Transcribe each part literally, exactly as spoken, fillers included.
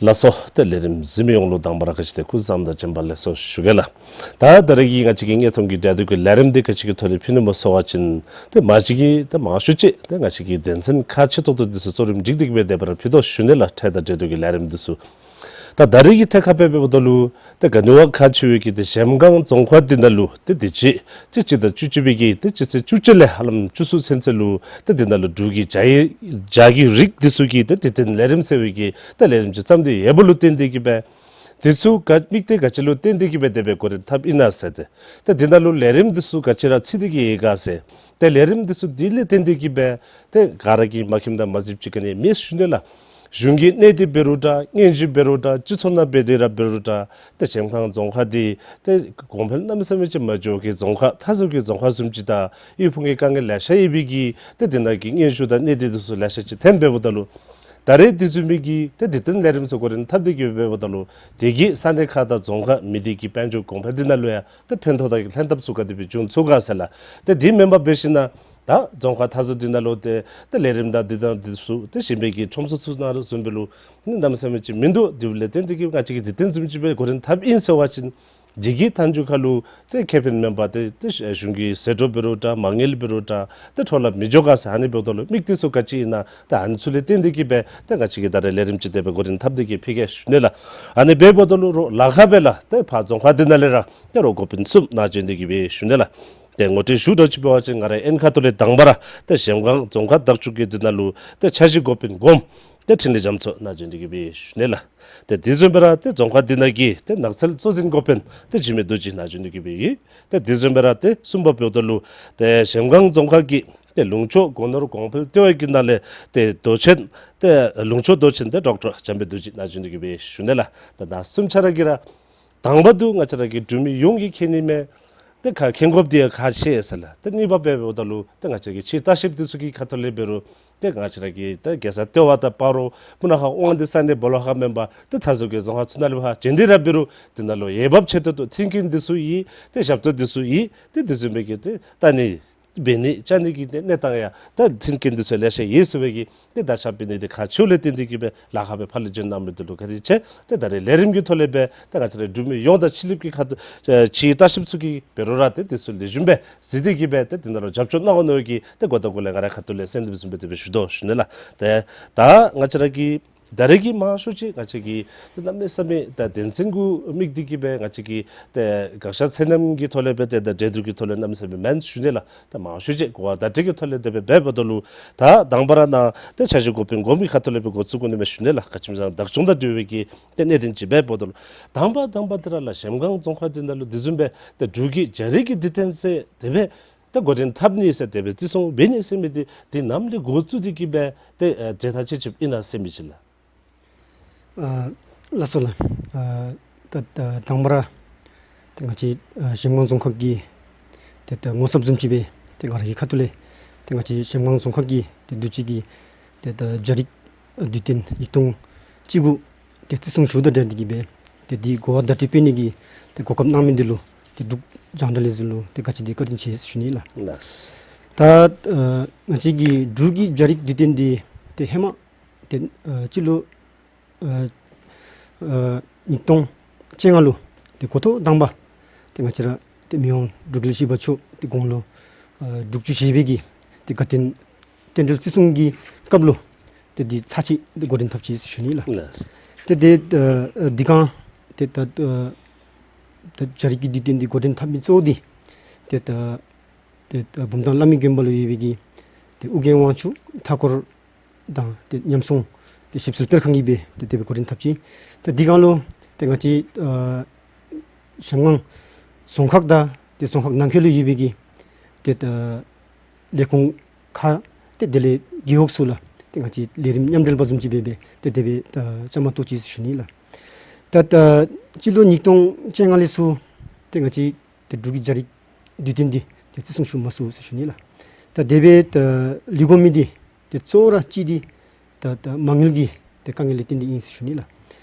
ལགས་སོ། ཏེ་ལས་རིམ་གཟིགས་མི་ཡོངས་ལུ་དང་པ་ར་ག་ཅི་ཏེ་སྐུ་གཟུགས་བཟང་དང་བྱོན་པ་ལེགས་སོ་ཞུ་གེ་ལགས། ད་ད་རེས་ཀྱི་ང་བཅས་ཀྱི་དངོས་མཐོང་གི་གྲོས་བསྡུར་གྱི་ལས་རིམ་འདི་ག་ཅི་གི་ཐོག་ལས་ཕུལ་ནི་སྨོ་ཟེར་བ་ཅིན་ཏེ་མ་གཞི་གིས་ཏེ་མང་ཤོས་ཅིག་ཏེ་ང་བཅས་ཀྱི་དོན་ཚན་ཁག་ཆེ་ཏོག་ཏོ་འདི་ཚུ་གཙོ་རིམ་སྒྲིག་སྟེ་གི་སྦེ་དེ་སྦེ་ར་ཕུལ་དོ་ཞུ་ནི་ལགས། འཕྲལ་དང་འབྲེལ་གཏོགས་ཀྱི་ལས་རིམ་འདི་ཚུ། ད་ད་རེས་ཀྱི་ཐད་ཁར་འབད་འབདཝ་ད་ལུ་ཏེ་ག་ནི་བ་ཁག་ཆེ་བའི་གི་ཏེ་གཞལམ་སྒང་རྫོང་ཁག་འདི་ནང་ལུ་ཏེ་དུས་ཅི་ཏེ་སྤྱི་ཟླ་བཅུ་གཅིག་པའི་གི་ཏེ་སྤྱི་ཚེས་བཅུ་གཅིག་ལས་ཧ་ལམ་བཅུ་གསུམ་ཚུན་ཚོད་ལུ་ཏེ་འདི་ནང་ལུ་འབྲུག་གི་བྱ་ཡི་བྱ་གི་རིགས་འདི་ཚུ་གི་ཏེ་དུས་སྟོན་ལས་རིམ་ཟེར་བའི་གི་ཏེ་ལས་རིམ་ཅིག་བརྩམས་ཏེ་ཡོདཔ་ལུ་བརྟེན་ཏེ་གི་སྦེ་འདི་ཚུ་ག་དམིགས་གཏད་ག་ཅི་ལུ་བརྟེན་ཏེ་གི་སྦེ་དེ་སྦེ་གོ་རིམ་འཐབ་ཨིན་ན་ཟེར་ཏེ། ཏེ་འདི་ནང་ལུ་ལས་རིམ་འདི་ཚུ་ག་ཅི་ར་ཚུད་དེ་གི་ཡོད་ག་ཟེར། ཏེ་ལས་རིམ་འདི་ཚུ་འདི་ལས་བརྟེན་ཏེ་གི་སྦེ་ཏེ་ག་ར་གིས་མ་མཁྱེནམ་དང་མ་གཟིགསཔ་ཅིག་ག་ནི་མེད་ཞུ་ནི་ལགས། གཞུང་གི་གནས་སྡུད་འབད་རུང་འདྲ་སྙན་ཞུ་འབད་རུང་འདྲ་སྤྱི་ཚོགས་ནང་འབད་དེ་ར་འབད་རུང་འདྲ་ཏེ་གཞལམ་སྒང་རྫོང་ཁག་འདི་ཏེ་གོང་འཕེལ་གནམ་མེད་ས་མེད་ཅིག་མ་འགྱོ་གི་རྫོང་ཁག་མཐའ་ཟུར་གྱི་རྫོང་ཁག་བཟུམ་ཅིག་དང་དབུལ་ཕོངས་ཀྱི་དཀའ་ངལ་ལེ་ཤ་ཡོད་པའི་གི་ཏེ་འདི་ནང་གི་སྙན་ཞུ་དང་གནས་སྡུད་འདི་ཚུ་ལེ་ཤ་ཅིག་ཐོནམ་འབདཝ་ད་ལུ་ད་རེས་འདི་བཟུམ་མའི་གི་ཏེ་དུས་སྟོན་ལས་རིམ་ཚུ་གོ་རིམ་འཐབ་སྟེ་གི་འབདཝ་ད་ལུ་དེ་གིས་ས་གནས་ཁག་དང་རྫོང་ཁག་མི་སྡེ་གི་དཔལ་འབྱོར་གོང་འཕེལ་འདི་ནང་ལུ་ཡང་ཏེ་ཕན་ཐོགས་དང་ལྷན་ཐབས་ཚུ་ག་དེ་སྦེ་འབྱུང་ཚུགས་ག་ཟེར་ལགས། ཏེ་འདི་མེན་པར་འབད་ཞིན་ན་ད་རྫོང་ཁག་མཐའ་ཟུར་འདི་ནང་ལུ་ཏེ་ཏེ་ལས་རིམ་དང་འདི་དང་འདི་ཚུ་ཏེ་གཞན་པའི་གི་ཁྲོམ་ས་ཚུ་ནང་ལུ་བཟུམ་སྦེ་ལུ་ནི་གནམ་མེད་ས་མེད་ཅིག་མིན་འདུག། དེ་ལས་བརྟེན་ཏེ་གི་ང་བཅས་ཀྱིས་དུས་སྟོན་བཟུམ་ཅིག་སྦེ་གོ་རིམ་འཐབ་ཨིན་ཟེར་བ་ཅིན་དེ་གི་མཐའ་མཇུག་ཁར་ལུ་ཏེ་ཁེ་ཕན་མེན་པར་ཏེ་ཏེ་གཞུང་གི་ཟད་འགྲོ་འབད་རུང་འདྲ་མ་དངུལ་འབད་རུང་འདྲ་ཏེ་འཕྲོ་བརླག་མི་འགྱོ་ག་ཟེར་ཨ་ནི་འབདཝ་ད་ལུ་དམིགས་གཏད་ཚུ་ག་ཅི་ཨིན་ན་ཏེ་ཨ་ནི་ཚུ་ལས་བརྟེན་ཏེ་གི་སྦེ་ཏེ་ང་བཅས་ཀྱིས་ད་རེས་ལས་རིམ་ཅིག་དེ་སྦེ་གོ་རིམ་འཐབ་སྟེ་གི་ཕུལ་གེ་ཞུ་ནི་ལགས། ཨ་ནི་འབདཝ་ད་ལུ་རོགས་ལཱ་ཁག་སྦེ་ལགས་ཏེ་ཕར་རྫོང་ཁག་འདི་ནང་ལས་ར་ཏེ་རོགས་འགོ་དཔོན་གསུམ་ནཱ་བྱོན་ཏེ་གི་སྦེ་ཞུ་ནི་ལགས། ཏེ་ངོ་སྤྲོད་ཞུ་དོ་ཅིག་འབད་བ་ཅིན་ང་རའི་ཨན་ཁ་ཐུག་ལས་དང་པ་ར་ཏེ་གཞལམ་སྒང་རྫོང་ཁག་བདག་སྐྱོང་གི་འདི་ནང་ལུ་ཏེ་འཆར་གཞི་འགོ་དཔོན་གོངམ་ཏེ་འཕྲིན་ལས་རྒྱ་མཚོ་ནཱ་བྱོན་ཏེ་གི་སྦེ་ཞུ་ནི་ལགས། ཏེ་དེ་བཟུམ་སྦེ་ར་ཏེ་རྫོང་ཁག་འདི་ནང་གི་ཏེ་ནགས་ཚལ་གཙོ་འཛིན་འགོ་དཔོན་ཏེ་འཇིགས་མེད་རྡོ་རྗེ་ནཱ་བྱོན་ཏེ་གི་སྦེ་ཡོད། ཏེ་དེ་བཟུམ་སྦེ་ར་ཏེ་གསུམ་པ་འབདཝ་ད་ལུ་ཏེ་གཞལམ་སྒང་རྫོང་ཁག་གི་ཏེ་ལུང་ཕྱོགས་སྒོ་ནོར་གོང་འཕེལ་ལྟེ་བ་གི་ནང་ལས་ཏེ་མདོ་ཆེན་ཏེ་ལུང་ཕྱོགས་མདོ་ཆེན་ཏེ་ཌོག་ཊར་འཇམ་དཔལ་རྡོ་རྗེ་ནཱ་བྱོན་ཏེ་གི་སྦེ་ཞུ་ནི་ལགས། ད་ད་གསུམ་ཆ་ར་གིས་ར་དང་པ་འདི་ང་བཅས་ར་གི་འབྲུག་མི་ཡོངས་ཀྱིས་མཁྱེན་ནི་མས། ཏེ་ཁ་མཁྱེན་དགོཔ་འདི་ཡང་ཁག་ཆེ་ཟེར་ལགས། ཏེ་གཉིས་པ་འབདཝ་ད་ལུ་ཏེ་ང་བཅས་ཀྱི་ཕྱིའི་ལྟ་བཤལཔ་འདི་ཚུ་གི་ཁ་ཐུག་ལས་འབད་རུང་ཏེ་ང་བཅས་ར་གི་ཏེ་རྒྱལ་ས་ལྟེ་བ་དང་སྤ་རོ་སྤུ་ན་ཁ་དབང་འདུས་ས་གནས་སྦོ་ལོགས་ཁར་མེན་པར་ཏེ་མཐའ་ཟུར་གྱི་རྫོང་ཁག་ཚུ་ནང་ལུ་ཕར་བྱོན་ཏེ་ར་འབད་རུང་འདི་ནང་ལུ་འོས་འབབ་ཆེ་ཏོག་ཏོ་མཐུན་རྐྱེན་འདི་ཚུ་ཡོད། ཏེ་ཞབས་ཏོག་འདི་ཚུ་ཡོད། ཏེ་དེ་བཟུམ་སྦེ་གི་ཏེ་ལྟ་ནི་འབད་ནི་བཅར་ནི་གི་ཏེ་གནས་སྟངས་ཡང་ད་མཐུན་རྐྱེན་འདི་ཚུ་ལེ་ཤ་ཡོད་ཟེར་བའི་གི་ཏེ་བརྡ་ཤར་འབད་ནི་འདི་ཁག་ཆེཝ་ལས་བརྟེན་ཏེ་གི་སྦེ་ལཱ་ཁག་སྦེ་ཕར་ལས་བྱོན་གནང་མི་འདི་ལུ་བཀའ་དྲིན་ཆེ། ཏེ་ད་རེས་ལས་རིམ་གྱི་ཐོག་ལས་སྦེ་ཏེ་ང་བཅས་རའི་འབྲུག་མི་ཡོངས་དང་ཕྱི་གླིངཔ་གི་ཁ་ཐུག་ཨེ་ཕྱིའི་ལྟ་བཤལཔ་ཚུ་གིས་འབད་རུང་ར་ཏེ་དེ་ཚུ་ལེགས་ཤོམ་སྦེ་གཟིགས་ཏེ་གི་སྦེ་ཏེ་འདི་ནང་ལུ་རྒྱབ་སྐྱོར་གནང་དགོ་མནོ་བའི་གི་ཏེ་གོ་བརྡ་གུ་ལས་ང་རའི་ཁ་ཐུག་ལས་སེམས་གཏམ་བཟུམ་སྦེ་དེ་སྦེ་ཞུ་དོ་ཞུ་ནི་ལགས། ཏེ་ད་ང་བཅས་ར་གི་ད་རེས་ཀྱི་མང་ཤོས་ཅིག་ང་བཅས་ཀྱི་ཏེ་གནམ་མེད་ས་མེད་ད་དོན་ཚན་གུ་དམིགས་ཏེ་གི་སྦེ་ང་བཅས་ཀྱི་ཏེ་དགག་བཞག་ཚད་ལྡན་གྱི་ཐོག་ལས་སྦེ་ཏེ་ད་གྲོས་བསྡུར་གྱི་ཐོག་ལས་གནམ་མེད་ས་མེད་མེན་ཞུ་ནི་ལགས། ད་མང་ཤོས་ཅིག་གོ་བ་བརྡ་སྤྲོད་ཀྱི་ཐོག་ལས་དེ་སྦེ་འབདཝ་ད་ལུ་ད་དང་པ་ར་ནཱ་ཏེ་འཆར་གཞི་འགོ་དཔོན་གོངམ་གི་ཁ་ཐུག་ལས་སྦེ་འགོ་བཙུགས་དགོ་ནི་མས་ཞུ་ནི་ལགས། ག་ཅི་སྨོ་ཟེར་བདག་སྐྱོང་དང་འབྲེལ་བའི་གི་ཏེ་གནད་དོན་ཅིག་འབདཝ་ད་ལུ་དང་པ་དང་པ་འདི་ར་ལགས་གཞལམ་སྒང་རྫོང་ཁག་འདི་ནང་ལུ་དེ་བཟུམ་སྦེ་ཏེ་འབྲུག་གི་རྒྱ་རིགས་ཀྱི་དུས་སྟོན་ཟེར་དེ་སྦེ་ཏེ་གོ་རིམ་འཐབ་ནི་ཟེར་དེ་སྦེ་བརྩི་སྲུང་འབད་ནི་ཟེར་མི་འདི་འདི་ནམ་ལས་འགོ་བཙུགས་ཏེ་གི་སྦེ་ཏེ་ཨེ་གྲོས་ཐག་བཅད་བཅདཔ་ཨིན་ན་ཟེར་མི་ཅིག་ལགས། ཨ་ལགས་སོ་ལགས། ཨ་ད་ད་དང་པ་ར་ཏེ་ང་བཅས་ཨ་གཞལམ་སྒང་རྫོང་ཁག་གི་ཏེ་ད་ངོ་ཚབ་བཟུམ་ཅིག་སྦེ་ཏེ་ང་ར་གི་ཁ་ཐུག་ལས་ཏེ་ང་བཅས་གཞལམ་སྒང་རྫོང་ཁག་གི་ཏེ་དུས་ཅི་གི་ཏེ་ད་རྒྱ་རིགས་དུས་སྟོན་ཉིས་སྟོང་བཅུ་དགུ་ཏེ་བརྩི་སྲུང་ཞུཝ་དང་འབྲེལ་ཏེ་གི་སྦེ་ཏེ་འདི་གོ་བ་བརྡ་སྤྲོད་འབད་ནི་གི་ཏེ་གོ་སྐབས་གནང་མི་འདི་ལུ་ཏེ་འབྲུག་རྒྱང་བསྒྲགས་ལས་འཛིན་ལུ་ཏེ་ག་ཅི་དེ་བཀའ་དྲིན་ཆེ་ཟེར་ཞུ་ནི་ལགས། ལགས། ད་ཨ་ང་བཅས་ཀྱི་འབྲུག་གི་རྒྱ་རིགས་དུས་སྟོན་འདི་ཏེ་ཧེ་མ་ཏེ་ཨ་སྤྱི་ལོ་ཨ་ཨ་ཉིས་སྟོང་བཅོ་ལྔ་ལུ་ཏེ་འགོ་ཐོག་དང་པ་ཏེ་ང་བཅས་ར་ཏེ་མི་དབང་འབྲུག་རྒྱལ་བཞི་པ་མཆོག་ཏེ་དགུང་ལོ་ཨ་དྲུག་ཅུ་བཞེས་པའི་གི་ཏེ་དགའ་སྟོན་རྟེན་འབྲེལ་བརྩི་སྲུང་གི་སྐབས་ལུ་ཏེ་འདི་ཚར་གཅིག་ཏེ་གོ་རིམ་འཐབ་ཅི་ཟེར་ཞུ་ནི་ལགས། ལགས། ཏེ་ཏེ་ཨ་འདི་སྒང་ཏེ་ད་ཨ་ད་རྒྱ་རིགས་ཀྱི་དུས་སྟོན་འདི་གོ་རིམ་འཐབ་མི་གཙོ་བོ་འདི་ཏེ་ད་ཏེ་ད་བུམ་ཐང་བླ་མའི་དགོན་པ་ལུ་ཡོད་པའི་གི་ཏེ་ཨོ་རྒྱན་དབང་ཕྱུག་མཐའ་འཁོར་དང་ཏེ་ཉམས་སྲུང་ཏེ་ཞིབ་འཚོལ་སྤེལ་ཁང་གིས་སྦེ་ཏེ་དེ་སྦེ་གོ་རིམ་འཐབ་ཅི། ཏེ་འདི་སྒང་ལུ་ཏེ་ང་བཅས་ཨ་གཞལམ་སྒང་རྫོང་ཁག་དང་ཏེ་རྫོང་ཁག་ནང་འཁོད་ལུ་ཡོད་པའི་གི་ཏེ་ད་ལས་ཁུངས་ཁག་ཏེ་དེ་ལས་རྒེད་འོག་ཚུ་ལུ་ཏེ་ང་བཅས་ལས་རིམ་མཉམ་འབྲེལ་པ་བཟུམ་ཅིག་སྦེ་སྦེ་ཏེ་དེ་སྦེ་ད་བཅའ་མར་གཏོགས་ཅི་ཟེར་ཞུ་ནི་ལགས། ད་ད་སྤྱི་ལོ་ཉིས་སྟོང་བཅོ་ལྔ་ལས་ཚུར་ཏེ་ང་བཅས་ཏེ་འབྲུག་གི་རྒྱ་རིགས་དུས་སྟོན་འདི་ཏེ་བརྩི་སྲུང་ཞུ་མ་ཚུགས་ཟེར་ཞུ་ནི་ལགས། ད་དེ་སྦེ་ད་ལུས་དགོ་མི་འདི་ཏེ་གཙོ་བོ་ར་གཅིག་འདི་ད་ད་མ་དངུལ་གྱི་ཏེ་དཀའ་ངལ་ལས་བརྟེན་ཏེ་ཨིན་ཟེར་ཞུ་ནི་ལགས།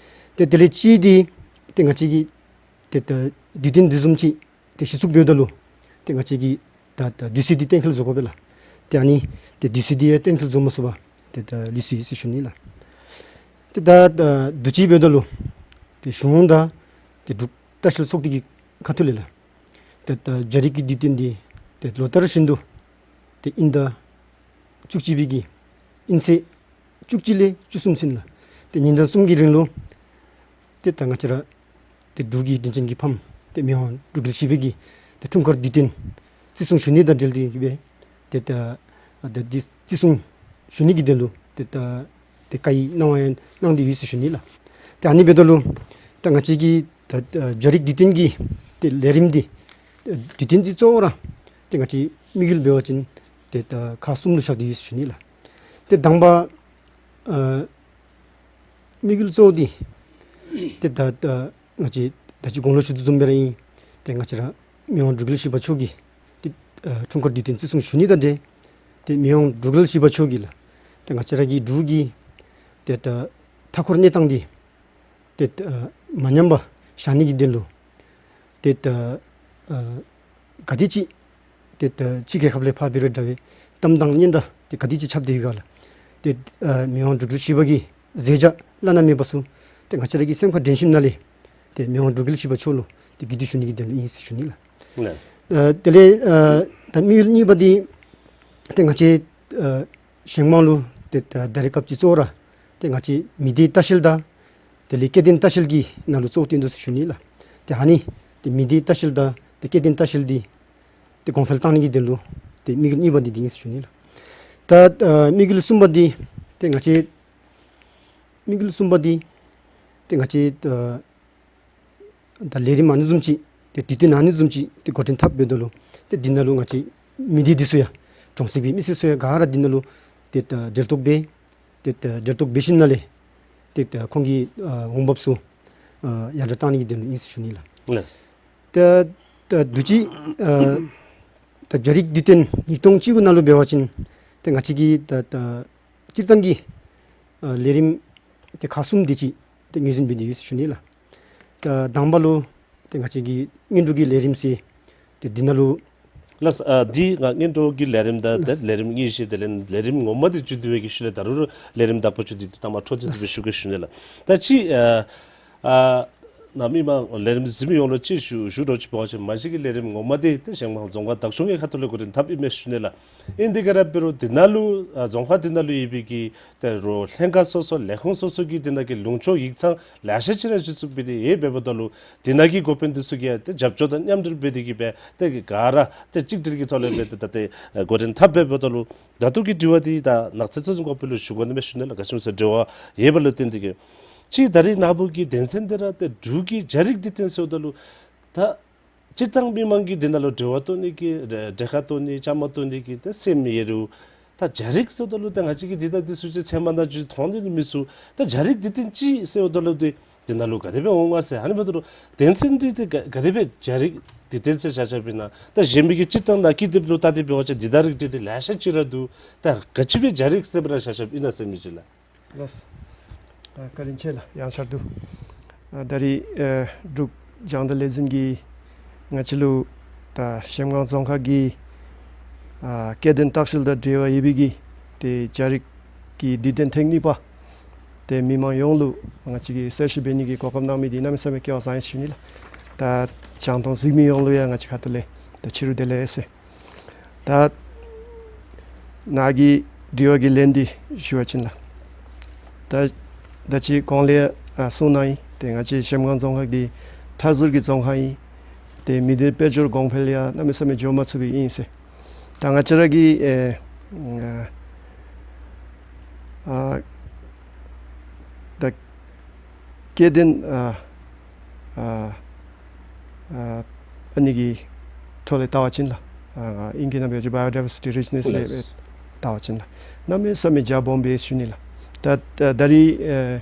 ཏེ་དེ་ལས་གཅིག་འདི་ཏེ་ང་བཅས་ཀྱི་ཏེ་ད་དུས་སྟོན་འདི་བཟུམ་ཅིག་ཏེ་གཞི་བཙུགས་འབདཝ་ད་ལུ་ཏེ་ང་བཅས་ཀྱི་ད་ད་དུས་ཚོད་འདི་གཏན་འཁེལ་བཟོ་དགོ་པས་ལགས། ཏེ་ཨ་ནི་ཏེ་དུས་ཚོད་འདི་ཡང་གཏན་འཁེལ་བཟོ་མ་ཚུགས་པར་ཏེ་ད་ལུས་སོ་ཡི་ཟེར་ཞུ་ནི་ལགས། ཏེ་ད་ད་དུས་ཅི་འབདཝ་ད་ལུ་ཏེ་གཞུང་དང་ཏེ་འབྲུག་ལྟ་བཤལ་ཚོགས་སྡེ་གི་ཁ་ཐུག་ལས་ལགས། ཏེ་ད་རྒྱ་རིགས་ཀྱི་དུས་སྟོན་འདི་ཏེ་ལོ་ལྟར་བཞིན་དུ་ཏེ་དབྱིན་ཟླ་བཅུ་གཅིག་པའི་གི་དབྱིན་ཚེས་བཅུ་གཅིག་ལས་བཅུ་གསུམ་ཚུན་ལགས། ཏེ་ཉིན་གྲངས་གསུམ་གྱི་རིང་ལུ་ཏེ་ད་ང་བཅས་ར་ཏེ་འབྲུག་གི་དྲིན་ཅན་གྱི་ཕམ་ཏེ་མི་དབང་འབྲུག་རྒྱལ་བཞི་པའི་གི་ཏེ་འཁྲུངས་སྐར་དུས་སྟོན་བརྩི་སྲུང་ཞུ་ནི་དང་འབྲེལ་ཏེ་གི་སྦེ་ཏེ་ད་ད་འདི་བརྩི་སྲུང་ཞུ་ནི་གི་དོན་ལུ་ཏེ་ད་ཏེ་བཀའ་ཡིག་གནང་བ་ཡང་གནང་སྟེ་ཡོད་ཟེར་ཞུ་ནི་ལགས། ཏེ་ཨ་ནི་འབདཝ་ད་ལུ་ད་ང་བཅས་ཀྱི་ད་ད་རྒྱ་རིགས་དུས་སྟོན་གྱི་ཏེ་ལས་རིམ་འདི་ཨ་དུས་སྟོན་འདི་གཙོ་བོ་ར་ཏེ་ང་བཅས་དམིགས་ཡུལ་འབད་བ་ཅིན་ཏེ་ད་ཁག་གསུམ་ལུ་བཞག་སྟེ་ཡོད་ཟེར་ཞུ་ནི་ལགས། ཏེ་དང་པ་ཨ་དམིགས་ཡུལ་གཙོ་བོ་འདི་ཏེ་ད་ད་ང་བཅས་ད་ཅི་གོང་ལུ་ཞུ་དོ་བཟུམ་སྦེ་ར་ཨིན། ཏེ་ང་བཅས་ར་མི་དབང་འབྲུག་རྒྱལ་བཞི་པ་མཆོག་གི་ཏེ་ཨ་འཁྲུངས་སྐར་དུས་སྟོན་བརྩི་སྲུང་ཞུ་ནི་དང་འབྲེལ་ཏེ་མི་དབང་འབྲུག་རྒྱལ་བཞི་པ་མཆོག་གིས་ལགས་ཏེ་ང་བཅས་ར་གི་འབྲུག་གི་ཏེ་ད་མཐའ་འཁོར་གནས་སྟངས་འདི་ཏེ་ཨ་མ་ཉམས་པར་བཞག་ནི་གི་དོན་ལུ་ཏེ་ད་ཨ་ག་དེ་ཅིག་ཏེ་ད་ཕྱི་རྒྱལ་ཁབ་ལས་ཕར་འབད་རུང་འདྲ་བའི་གཏམ་དང་སྙན་གྲགས་ཏེ་ག་དེ་ཅིག་ཁྱབ་སྟེ་ཡོད་ག་ལགས། ཏེ་ཨ་མི་དབང་འབྲུག་རྒྱལ་བཞི་པ་གི་མཛད་བྱ་བླ་ན་མེད་པ་ཚུ་ཏེ་ང་བཅས་ར་གི་སེམས་ཁར་དྲན་ཞིནམ་ལས་ཏེ་མི་དབང་འབྲུག་རྒྱལ་བཞི་པ་མཆོག་ལུ་ཏེ་གུས་འདུད་ཞུ་ནི་གི་དོན་ལུ་ཨིན་ཟེར་ཞུ་ནི་ལགས། ལགས། ཨ་དེ་ལས་ཨ་ད་དམིགས་ཡུལ་གཉིས་པ་འདི་ཏེ་ང་བཅས་ཨ་གཞན་མ་ལུ་ཏེ་ད་ད་རེས་སྐབས་ཅིག་གཙོ་བོ་ར་ཏེ་ང་བཅས་མི་སྡེ་ལྟ་བཤལ་དང་དེ་ལས་སྐྱེ་ལྡན་ལྟ་བཤལ་གྱི་ནང་ལུ་གཙོ་བོ་བཏོན་དོ་ཟེར་ཞུ་ནི་ལགས། ཏེ་ཨ་ནི་ཏེ་མི་སྡེ་ལྟ་བཤལ་དང་ཏེ་སྐྱེ་ལྡན་ལྟ་བཤལ་འདི་ཏེ་གོང་འཕེལ་བཏང་ནི་གི་དོན་ལུ་ཏེ་དམིགས་ཡུལ་གཉིས་པ་འདི་འདི་ཨིན་ཟེར་ཞུ་ནི་ལགས། ད་ཨ་དམིགས་ཡུལ་གསུམ་པ་འདི་ཏེ་ང་བཅས་དམིགས་ཡུལ་གསུམ་པ་འདི་ཏེ་ང་བཅས་ཨ་ད་ལས་རིམ་ཨ་ནི་བཟུམ་ཅིག་ཏེ་དུས་སྟོན་ཨ་ནི་བཟུམ་ཅིག་ཏེ་འགོ་འདྲེན་འཐབ་འབདཝ་ད་ལུ་ཏེ་འདི་ནང་ལུ་ང་བཅས་མི་སྡེ་འདི་ཚུ་ཡང་གྲོང་གསེབ་ཀྱི་མི་སེར་ཚུ་ཡང་ག་ར་འདི་ནང་ལུ་ཏེ་ད་འབྲེལ་གཏོགས་འབད་ཏེ་ད་འབྲེལ་གཏོགས་འབད་ཞིནམ་ལས་ཏེ་ད་ཁོང་གི་ཨ་འོང་འབབ་ཚུ་ཨ་ཡར་དྲག་བཏང་ནི་གི་དོན་ལུ་ཨིན་ཟེར་ཞུ་ནི་ལགས། ལགས། ད་ད་དུས་ཅི་ཨ་ད་རྒྱ་རིགས་དུས་སྟོན་ཉིས་སྟོང་བཅུ་དགུ་ནང་ལུ་འབད་བ་ཅིན་ཏེ་ང་བཅས་ཀྱི་ད་ད་སྤྱིར་བཏང་གི་ཨ་ལས་རིམ་ཏེ་ཁག་གསུམ་དེ་ཅིག་ཏེ་ངོས་འཛིན་འབད་དེ་ཡོད་ཟེར་ཞུ་ནི་ལགས། ད་དང་པ་ལུ་ཏེ་ང་བཅས་ཀྱི་སྔོན་འགྲོ་གི་ལས་རིམ་ཟེར་ཏེ་འདི་ནང་ལུ་ལགས། ཨ་འདི་ང་སྔོན་འགྲོ་གི་ལས་རིམ་དང་ཏེ་ལགས། ལས་རིམ་གཉིས་བཞི་དེ་ལས་ལས་རིམ་ངོ་མ་འདི་བཅུད་བསྡུ་བའི་གི་ཤུལ་ལས་ད་རུང་ལས་རིམ་དག་པ་བཅུད་བསྡུ་འདི་ཐ་མ་འཕྲོ་མཐུད་དེ་སྦེ་ཞུ་གེ་ཞུ་ནི་ལགས། ད་ཅི་ཨ་ཨ་ནཱ་མི་མང་ལས་རིམ་གཟིགས་མི་ཡོངས་ལུ་ཅིག་ཞུ་ཞུ་རོགས་ཅིག་འབད་བ་ཅིན་མ་གཞི་གི་ལས་རིམ་ངོ་མ་འདི་ཏེ་གཞན་མ་རྫོང་ཁག་བདག་སྐྱོང་གི་ཁ་ཐུག་ལས་འགོ་འདྲེན་འཐབ་ཨིན་མས་ཞུ་ནི་ལགས། ཨིན་དེ་ག་ར་འབད་རུང་འདི་ནང་ལུ་ཨ་རྫོང་ཁག་འདི་ནང་ལུ་ཡོད་པའི་གི་ད་རུང་ལྷན་ཁག་སོ་སོ་ལས་ཁུངས་སོ་སོ་གི་འདི་ནང་གི་ལུང་ཕྱོགས་ཡིག་ཚང་ལེ་ཤ་ཅིག་ར་གཞི་བཙུགས་འབད་དེ་ཡོདཔ་འབདཝ་ད་ལུ་འདི་ནང་གི་འགོ་དཔོན་འདི་ཚུ་གིས་ཏེ་རྒྱབ་སྐྱོར་དང་མཉམ་འབྲེལ་འབད་དེ་གི་སྦེ་ཏེ་ག་ར་ཏེ་གཅིག་སྒྲིལ་གྱི་ཐོག་ལས་འབད་དེ་ད་ཏེ་འགོ་འདྲེན་འཐབ་འབདཝ་ད་ལུ་ད་ལྟོ་གི་དྲི་བ་འདི་ད་ནགས་ཚལ་གཙོ་འཛིན་གོང་འཕེལ་ལུ་ཞུ་དགོ་ནི་མས་ཞུ་ནི་ལགས། ག་ཅི་སྨོ་ཟེར་དྲི་བ་ཡོད་པ་ལུ་བརྟེན་ཏེ་གི་ཅིག་ད་རེས་ནངས་པ་གི་དོན་ཚན་འདི་ར་ཏེ་འབྲུག་གི་རྒྱ་རིགས་དུས་སྟོན་ཟེརཝ་ད་ལུ་ད་སྤྱིར་བཏང་མི་མང་གིས་འདི་ནང་ལུ་འབྲེལ་བ་བཏོན་ནི་གི་རེ་འབྲེལ་ཁ་བཏོན་ནི་བཅའ་མར་གཏོགས་ནི་གི་ཏེ་སེམས་ཡོད་རུང་ད་རྒྱ་རིགས་ཟེརཝ་ད་ལུ་ད་ང་བཅས་ཀྱིས་འདི་ད་འདི་ཚུ་ཅིག་ཚད་མ་ནང་ཅིག་མཐོང་ནི་མི་ཚུགས། ད་རྒྱ་རིགས་དུས་སྟོན་ཅིག་ཟེརཝ་ད་ལུ་ཏེ་འདི་ནང་ལུ་ག་དེ་སྦེ་འོང་ང་ཟེར། ཨ་ནི་འབདཝ་ད་ལུ་དོན་ཚན་འདི་ཏེ་ག་ག་དེ་སྦེ་རྒྱ་རིགས་དུས་སྟོན་ཟེར་བཞག་བཞགཔ་ཨིན་ན། ད་གཞན་མི་གི་སྤྱིར་བཏང་ནང་ཀི་དེབ་ལུ་ད་དེ་འབད་བ་ཅིན་འདི་ད་རིགས་འདི་ཏེ་ལེ་ཤ་ཅིག་ར་འདུག། ད་ག་ཅི་སྦེ་རྒྱ་རིགས་ཟེར་བར་བཞག་བཞགཔ་ཨིན་ན་ཟེར་མི་ཅིག་ལགས། ལགས། ཨ་བཀའ་དྲིན་ཆེ་ལགས། ཡང་བསྐྱར་དུ་ཨ་ད་རེས་ཨ་འབྲུག་རྒྱང་བསྒྲགས་ལས་འཛིན་གྱིས་ང་བཅས་ལུ་ད་གཞལམ་སྒང་རྫོང་ཁག་གི་ཨ་སྐྱེ་ལྡན་ལྟ་བཤལ་དང་འབྲེལ་བ་ཡོད་པའི་གི་ཏེ་རྒྱ་རིགས་ཀྱི་དུས་སྟོན་ཐེངས་གཉིས་པ་ཏེ་མི་མང་ཡོངས་ལུ་ང་བཅས་ཀྱིས་གསལ་བཤད་འབད་ནི་གི་གོ་སྐབས་གནང་མི་འདི་གནམ་མེད་ས་མེད་སྐལ་བ་བཟང་ཡི་ཞུ་ནི་ལགས། ད་རྒྱང་མཐོང་གཟིགས་མི་ཡོངས་ལུ་ཡང་ང་བཅས་ཁ་ཐུག་ལས་ད་ཕྱི་རུ་བདེ་ལེགས་ཟེར། ད་ནཱ་གི་དྲི་བ་གི་ལན་འདི་ཞུ་བ་ཅིན་ལགས། ད་ད་ཅི་གོང་ལས་ཨ་གསུངས་གནང་ཡི། ཏེ་ང་བཅས་གཞལམ་སྒང་རྫོང་ཁག་འདི་མཐའ་ཟུར་གྱི་རྫོང་ཁག་ཨིན། ཏེ་མི་སྡེ་དཔལ་འབྱོར་གོང་འཕེལ་ཡང་གནམ་མེད་ས་མེད་འགྱོ་མ་ཚུགས་པའི་ཨིན་ཟེར། ད་ང་བཅས་ར་གི་ཨེ་ཨ་ཨ་ད་སྐྱེ་ལྡན་ཨ་ཨ་ཨ་ཨ་ནི་གི་ཐོག་ལས་བལྟ་བ་ཅིན་ལགས། ཨ་ཨིང་སྐད་ནང་འབད་བ་ཅིན་བའི་ཡོ་ཌའི་བར་སི་ཊི་རིཆ་ནེསི་ལས་ལགས། བལྟ་བ་ཅིན་ལགས། གནམ་མེད་ས་མེད་རྒྱ་སྦོམ་སྦེ་ཞུ་ནི་ལགས། ད་ད་ད་རེས་ཨེ་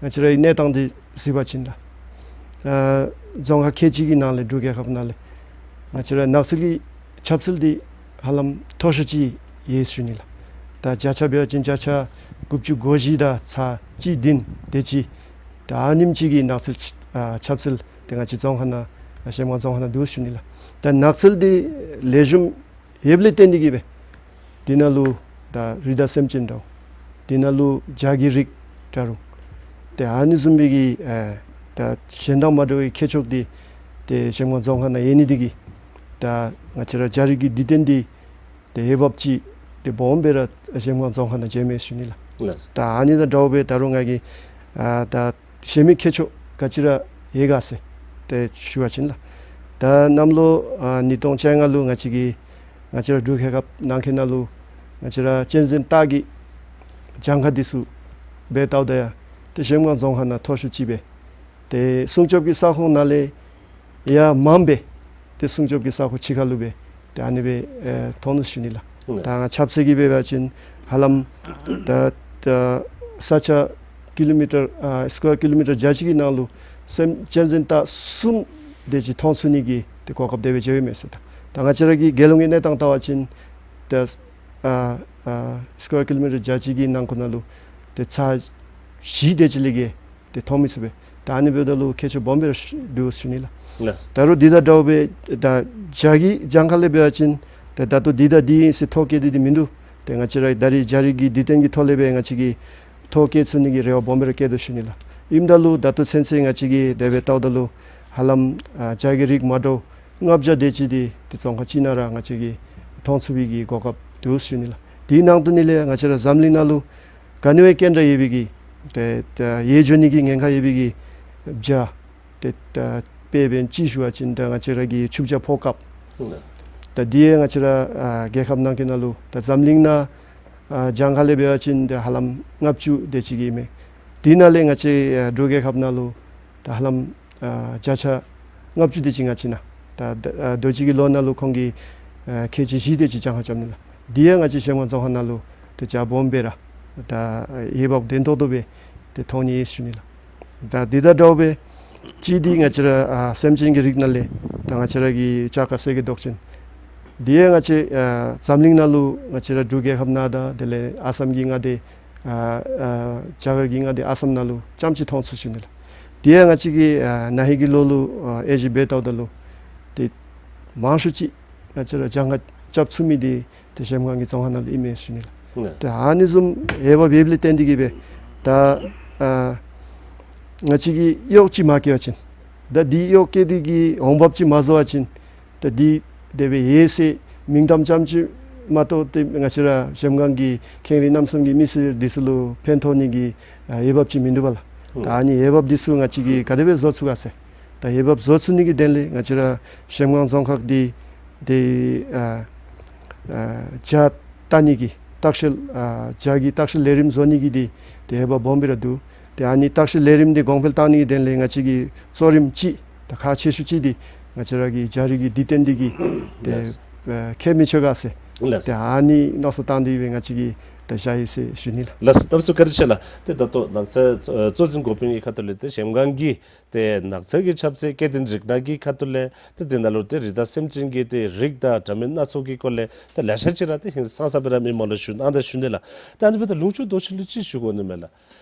ང་བཅས་རའི་གནས་སྟངས་འདི་གཟིགས་པ་ཅིན་ལགས། ཨ་རྫོང་ཁག་ཁལ་གཅིག་གི་ནང་ལས་འབྲུག་རྒྱལ་ཁབ་ནང་ལས་ང་བཅས་ར་ནགས་ཚལ་གྱི་ཁྱབ་ཚད་འདི་ཧ་ལམ་མཐོ་ཤོས་ཅིག་ཡོད་ཞུ་ནི་ལགས། ད་བརྒྱ་ཆ་འབད་བ་ཅིན་བརྒྱ་ཆ་དགུ་བཅུ་གོ་བཞི་དང་ཚག་གཅིག་བདུན་དེ་ཅིག་ད་ཨ་ནེམ་ཅིག་གི་ནགས་ཚལ་ཨ་ཁྱབ་ཚད་ཏེ་ང་བཅས་རྫོང་ཁག་ནང་ཨ་གཞལམ་སྒང་རྫོང་ཁག་ནང་འདུག་ཞུ་ནི་ལགས། ད་ནགས་ཚལ་འདི་ལེགས་ཤོམ་ཡོདཔ་ལས་བརྟེན་ཏེ་གི་སྦེ་འདི་ནང་ལུ་ད་རི་དྭགས་སེམས་ཅན་འདྲཝ་འདི་ནང་ལུ་བྱ་གི་རིགས་འདྲ་རུང་ ཏེ་ཨ་ནི་བཟུམ་སྦེ་གི་ཨེ་ད་གཞན་དང་མ་འདྲ་བའི་ཁྱད་ཆོས་འདི་ཏེ་གཞལམ་སྒང་རྫོང་ཁག་ནང་ཡོད་ནི་འདི་གིས་ད་ང་བཅས་ར་རྒྱ་རིགས་ཀྱི་འདི་ཏན་འདི་ཏེ་འོས་འབབ་ཅིག་ཏེ་སྦོམ་སྦེ་ར་གཞལམ་སྒང་རྫོང་ཁག་ནང་མཇལ་མས་ཞུ་ནི་ལགས། ལགས། ད་ཨ་ནི་དང་འདྲཝ་སྦེ་ད་རུང་ང་གིས་ཨ་ད་གཞན་མི་ཁྱད་ཆོས་ག་ཅི་ར་ཡོད་ག་ཟེར་ཏེ་ཞུ་བ་ཅིན་ལགས། ད་གནམ་ལོ་ཨ་ཉིས་སྟོང་བཅོ་ལྔ་ལུ་ང་བཅས་ཀྱི་ང་བཅས་ར་འབྲུག་རྒྱལ་ཁབ་ནང་འཁོད་ནང་ལུ་ང་བཅས་ར་གཅན་གཟན་སྟག་གི་གྱངས་ཁ་འདི་ཚུ་འབད་བལྟཝ་ད་ཡང་ཏེ་གཞལམ་སྒང་རྫོང་ཁག་ནང་མཐོ་ཤོས་ཅིག་སྦེ་ཏེ་སྲུང་སྐྱོབ་ཀྱི་ས་ཁོངས་ནང་ལས་ཡང་མངམ་སྦེ་ཏེ་སྲུང་སྐྱོབ་ཀྱི་ས་ཁོངས་ཕྱི་ཁ་ལུ་སྦེ་ཏེ་ཨ་ནི་སྦེ་ཨེ་མཐོང་ནུག་ཞུ་ནི་ལགས། ད་ང་ཆབ་གསང་གི་འབད་བ་ཅིན་ཧ་ལམ་ད་ད་ས་ཆ་ཀི་ལོ་མི་ཊར་ཨ་སི་ཀུ་ཝེར་ཀི་ལོ་མི་ཊར་བརྒྱ་གཅིག་གི་ནང་ལུ་སེམས་གཅན་གཟན་སྟག་གསུམ་དེ་ཅིག་མཐོང་ཚུགས་ནི་གི་ཏེ་གོ་སྐབས་དེ་སྦེ་མཇལཝ་མས་ཟེར། ད་ད་ང་བཅས་ར་གི་རྒྱལ་ཡོངས་ཀྱི་གནས་སྟངས་བལྟ་བ་ཅིན་ཏེ་ཨ་ཨ་སི་ཀུ་ཝེར་ཀི་ལོ་མི་ཊར་བརྒྱ་གཅིག་གི་ནང་འཁོད་ནང་ལུ་ཏེ་ཚར་བཞི་དེ་ཅིག་ལས་བརྒལ་ཏེ་མཐོང་མི་ཚུགས་པས། ད་ཨ་ནི་འབདཝ་ད་ལུ་ཁྱད་ཆོས་སྦོམ་སྦེ་ར་འདུག་ཞུ་ནི་ལགས། ལགས། ད་རུང་འདི་དང་འདྲཝ་སྦེ་ད་བྱག་གི་གྱངས་ཁ་ལས་འབད་བ་ཅིན་ད་ད་ལྟོ་འདི་དང་འདི་ཨིན་ཟེར་ཐོ་བཀོད་དེ་འདི་མིན་འདུག། ཏེ་ང་བཅས་ར་ད་རིས་རྒྱ་རིགས་ཀྱི་འདི་ཏན་གྱི་ཐོག་ལས་སྦེ་ང་བཅས་ཀྱིས་ཐོ་བཀོད་ཚུགས་ནི་གི་རེ་བ་སྦོམ་སྦེ་ར་བསྐྱེད་དོ་ཞུ་ནི་ལགས། ཨིནམ་ད་ལུ་ད་ལྟོ་ཚུན་ཚོད་ང་བཅས་ཀྱིས་དེ་སྦེ་བལྟཝ་ད་ལུ་ཧ་ལམ་ཨ་བྱག་གི་རིགས་མ་འདྲཝ་ལྔ་བརྒྱ་དེ་ཅིག་འདི་ཏེ་རྫོང་ཁག་གཅིག་ནང་ར་ང་བཅས་ཀྱིས་མཐོང་ཚུགས་པའི་གི་གོ་སྐབས་འདུག་ཞུ་ནི་ལགས། དེའི་ནང་དོན་ལས་ང་བཅས་ར་འཛམ་གླིང་ནང་ལུ་ག་ནི་བ་སྐད་གྲགས་ཡོད་པའི་གི་ཏེ་ཏེ་ཡིད་འཇོ་ནི་གི་ཉེན་ཁ་ཡོད་པའི་གི་བྱག་ཏེ་ཏེ་དཔེ་འབད་བ་ཅིན་ཞུ་བ་ཅིན་ད་ང་བཅས་ར་གི་ཆུ་བྱ་ཕོ་སྐབས། ད་འདི་ཡང་ང་བཅས་ར་ཨ་རྒྱལ་ཁབ་ནང་འཁོད་ནང་ལུ་ད་འཛམ་གླིང་ནང་ཨ་གྱངས་ཁ་ལས་འབད་བ་ཅིན་ད་ཧ་ལམ་ལྔ་བཅུ་དེ་ཅིག་ཨིན་མས། དེ་ནང་ལས་ང་བཅས་ཨ་འབྲུག་རྒྱལ་ཁབ་ནང་ལུ་ད་ཧ་ལམ་ཨ་བརྒྱ་ཆ་ལྔ་བཅུ་དེ་ཅིག་ང་བཅས་ནང་ད་ད་ཨ་དུས་ཅི་གི་ལོ་ནང་ལུ་ཁོང་གིས་ཨ་ཁལ་གཅིག་བཞི་དེ་ཅིག་གྱངས་ཁ་རྐྱབ་ནི་ལགས། འདི་ཡང་ང་བཅས་གཞལམ་སྒང་རྫོང་ཁག་ནང་ལུ་ཏེ་རྒྱ་སྦོམ་སྦེ་ར་ད་ཨ་འོས་འབབ་ལྡན་ཏོག་ཏོ་སྦེ་ཏེ་མཐོང་ནི་ཨིན་ཞུ་ནི་ལགས། ད་འདི་དང་འདྲཝ་སྦེ་གཅིག་འདི་ང་བཅས་ར་ཨ་སེམས་ཅན་གྱི་རིགས་ནང་ལས་ད་ང་བཅས་ར་གི་ལྕགས་དཀར་གསེར་གྱི་མདོག་ཅན། འདི་ཡང་ང་བཅས་ཨ་འཛམ་གླིང་ནང་ལུ་ང་བཅས་ར་འབྲུག་རྒྱལ་ཁབ་ནང་དང་དེ་ལས་ཨ་སམ་གྱི་མངའ་སྡེ་ཨ་ཨ་རྒྱ་གར་གྱི་མངའ་སྡེ་ཨ་སམ་ནང་ལུ་རྐྱངམ་ཅིག་མཐོང་ཚུགས་ཞུ་ནི་ལགས། འདི་ཡང་ང་བཅས་ཀྱིས་ཨ་ན་ཧིང་གི་ལོ་ལུ་ཨ་དབྱེ་ཞིབ་འབད་བལྟཝ་ད་ལུ་ཏེ་མང་ཤོས་ཅིག་ང་བཅས་ར་གྱངས་ཁ་རྐྱབ་ཚུགས་མི་འདི་ཏེ་གཞལམ་སྒང་གི་རྫོང་ཁག་ནང་ལུ་ཨིན་མས་ཞུ་ནི་ལགས། ད་ཨ་ནི་བཟུམ་འོས་འབབ་ཡོདཔ་ལས་བརྟེན་ཏེ་གིས་སྦེ་ད་ཨ་ང་བཅས་ཀྱིས་གཡོག་ཅིག་མ་བཀལ་བ་ཅིན་ད་འདི་གཡོག་བཀལ་ཏེ་གིས་འོང་འབབ་ཅིག་མ་བཟོ་བ་ཅིན་ད་འདི་དེ་སྦེ་ཡོད་ཟེར་མིང་གཏམ་རྐྱངམ་ཅིག་མ་གཏོགས་ཏེ་ང་བཅས་ར་གཞལམ་སྒང་གི་ཁེངས་རིགས་རྣམ་གསུམ་གྱི་མི་སེར་འདི་ཚུ་ལུ་ཕན་ཐོགས་ནི་གི་ཨ་འོས་འབབ་ཅིག་མིན་འདུག་པ་ལགས། ད་ཨ་ནི་འོས་འབབ་འདི་ཚུ་ང་བཅས་ཀྱིས་ག་དེ་སྦེ་བཟོ་ཚུགས་ག་ཟེར། ད་འོས་འབབ་བཟོ་ཚུགས་ནི་གི་དོན་ལས་ང་བཅས་ར་གཞལམ་སྒང་རྫོང་ཁག་འདི་ཏེ་ཨ་ཨ་བྱག་བལྟ་ནི་གི་ལྟ་བཤལ་ཨ་བྱག་གི་ལྟ་བཤལ་ལས་རིམ་བཟོ་ནི་གི་འདི་ཏེ་འོས་འབབ་སྦོམ་སྦེ་ར་འདུག། ཏེ་ཨ་ནི་ལྟ་བཤལ་ལས་རིམ་འདི་གོང་འཕེལ་བཏང་ནི་གི་དོན་ལས་ང་བཅས་ཀྱི་གཙོ་རིམ་ཅིག་ད་ཁག་ཆེ་ཤོས་ཅིག་འདི་ང་བཅས་ར་གི་རྒྱ་རིགས་ཀྱི་འདི་ཏན་འདི་གིས་ཏེ་ལགས། ཨ་ཁྱད་མི་ཆོད་ག་ཟེར། ལགས། ཏེ་ཨ་ནི་མནོ་བསམ་བཏང་སྟེ་སྦེ་ང་བཅས་ཀྱིས་ད་བཞག་ཡི་ཟེར་ཞུ་ནི་ལགས། ལགས། གནམ་མེད་ས་མེད་བཀའ་དྲིན་ཆེ་ལགས། ཏེ་ད་ལྟོ་ནགས་ཚལ་གཙོ་འཛིན་འགོ་དཔོན་གྱི་ཁ་ཐུག་ལས་ཏེ་གཞལམ་སྒང་གི་ཏེ་ནགས་ཚལ་གྱི་ཁྱབ་ཚད་སྐྱེ་ལྡན་རིགས་སྣ་གི་ཁ་ཐུག་ལས་ཏེ་འདི་ནང་ལུ་ཏེ་རི་དྭགས་སེམས་ཅན་གྱི་ཏེ་རིགས་དང་འདྲ་མིན་སྣ་ཚོགས་ཀྱི་སྐོར་ལས་ཏེ་ལེ་ཤ་ཅིག་ར་ཏེ་ཧིང་སངས་ས་སྦེ་ར་མི་མང་ལུ་ཞུ་གནང་ད་ཞུ་ནི་ལགས། ད་ཨ་ནི་འབདཝ་ད་ལུང་ཕྱོགས་རྡོ་རྗེ་གླིང་ལུ་ཅིག་ཞུ་དགོ་ནི་མས་ལགས།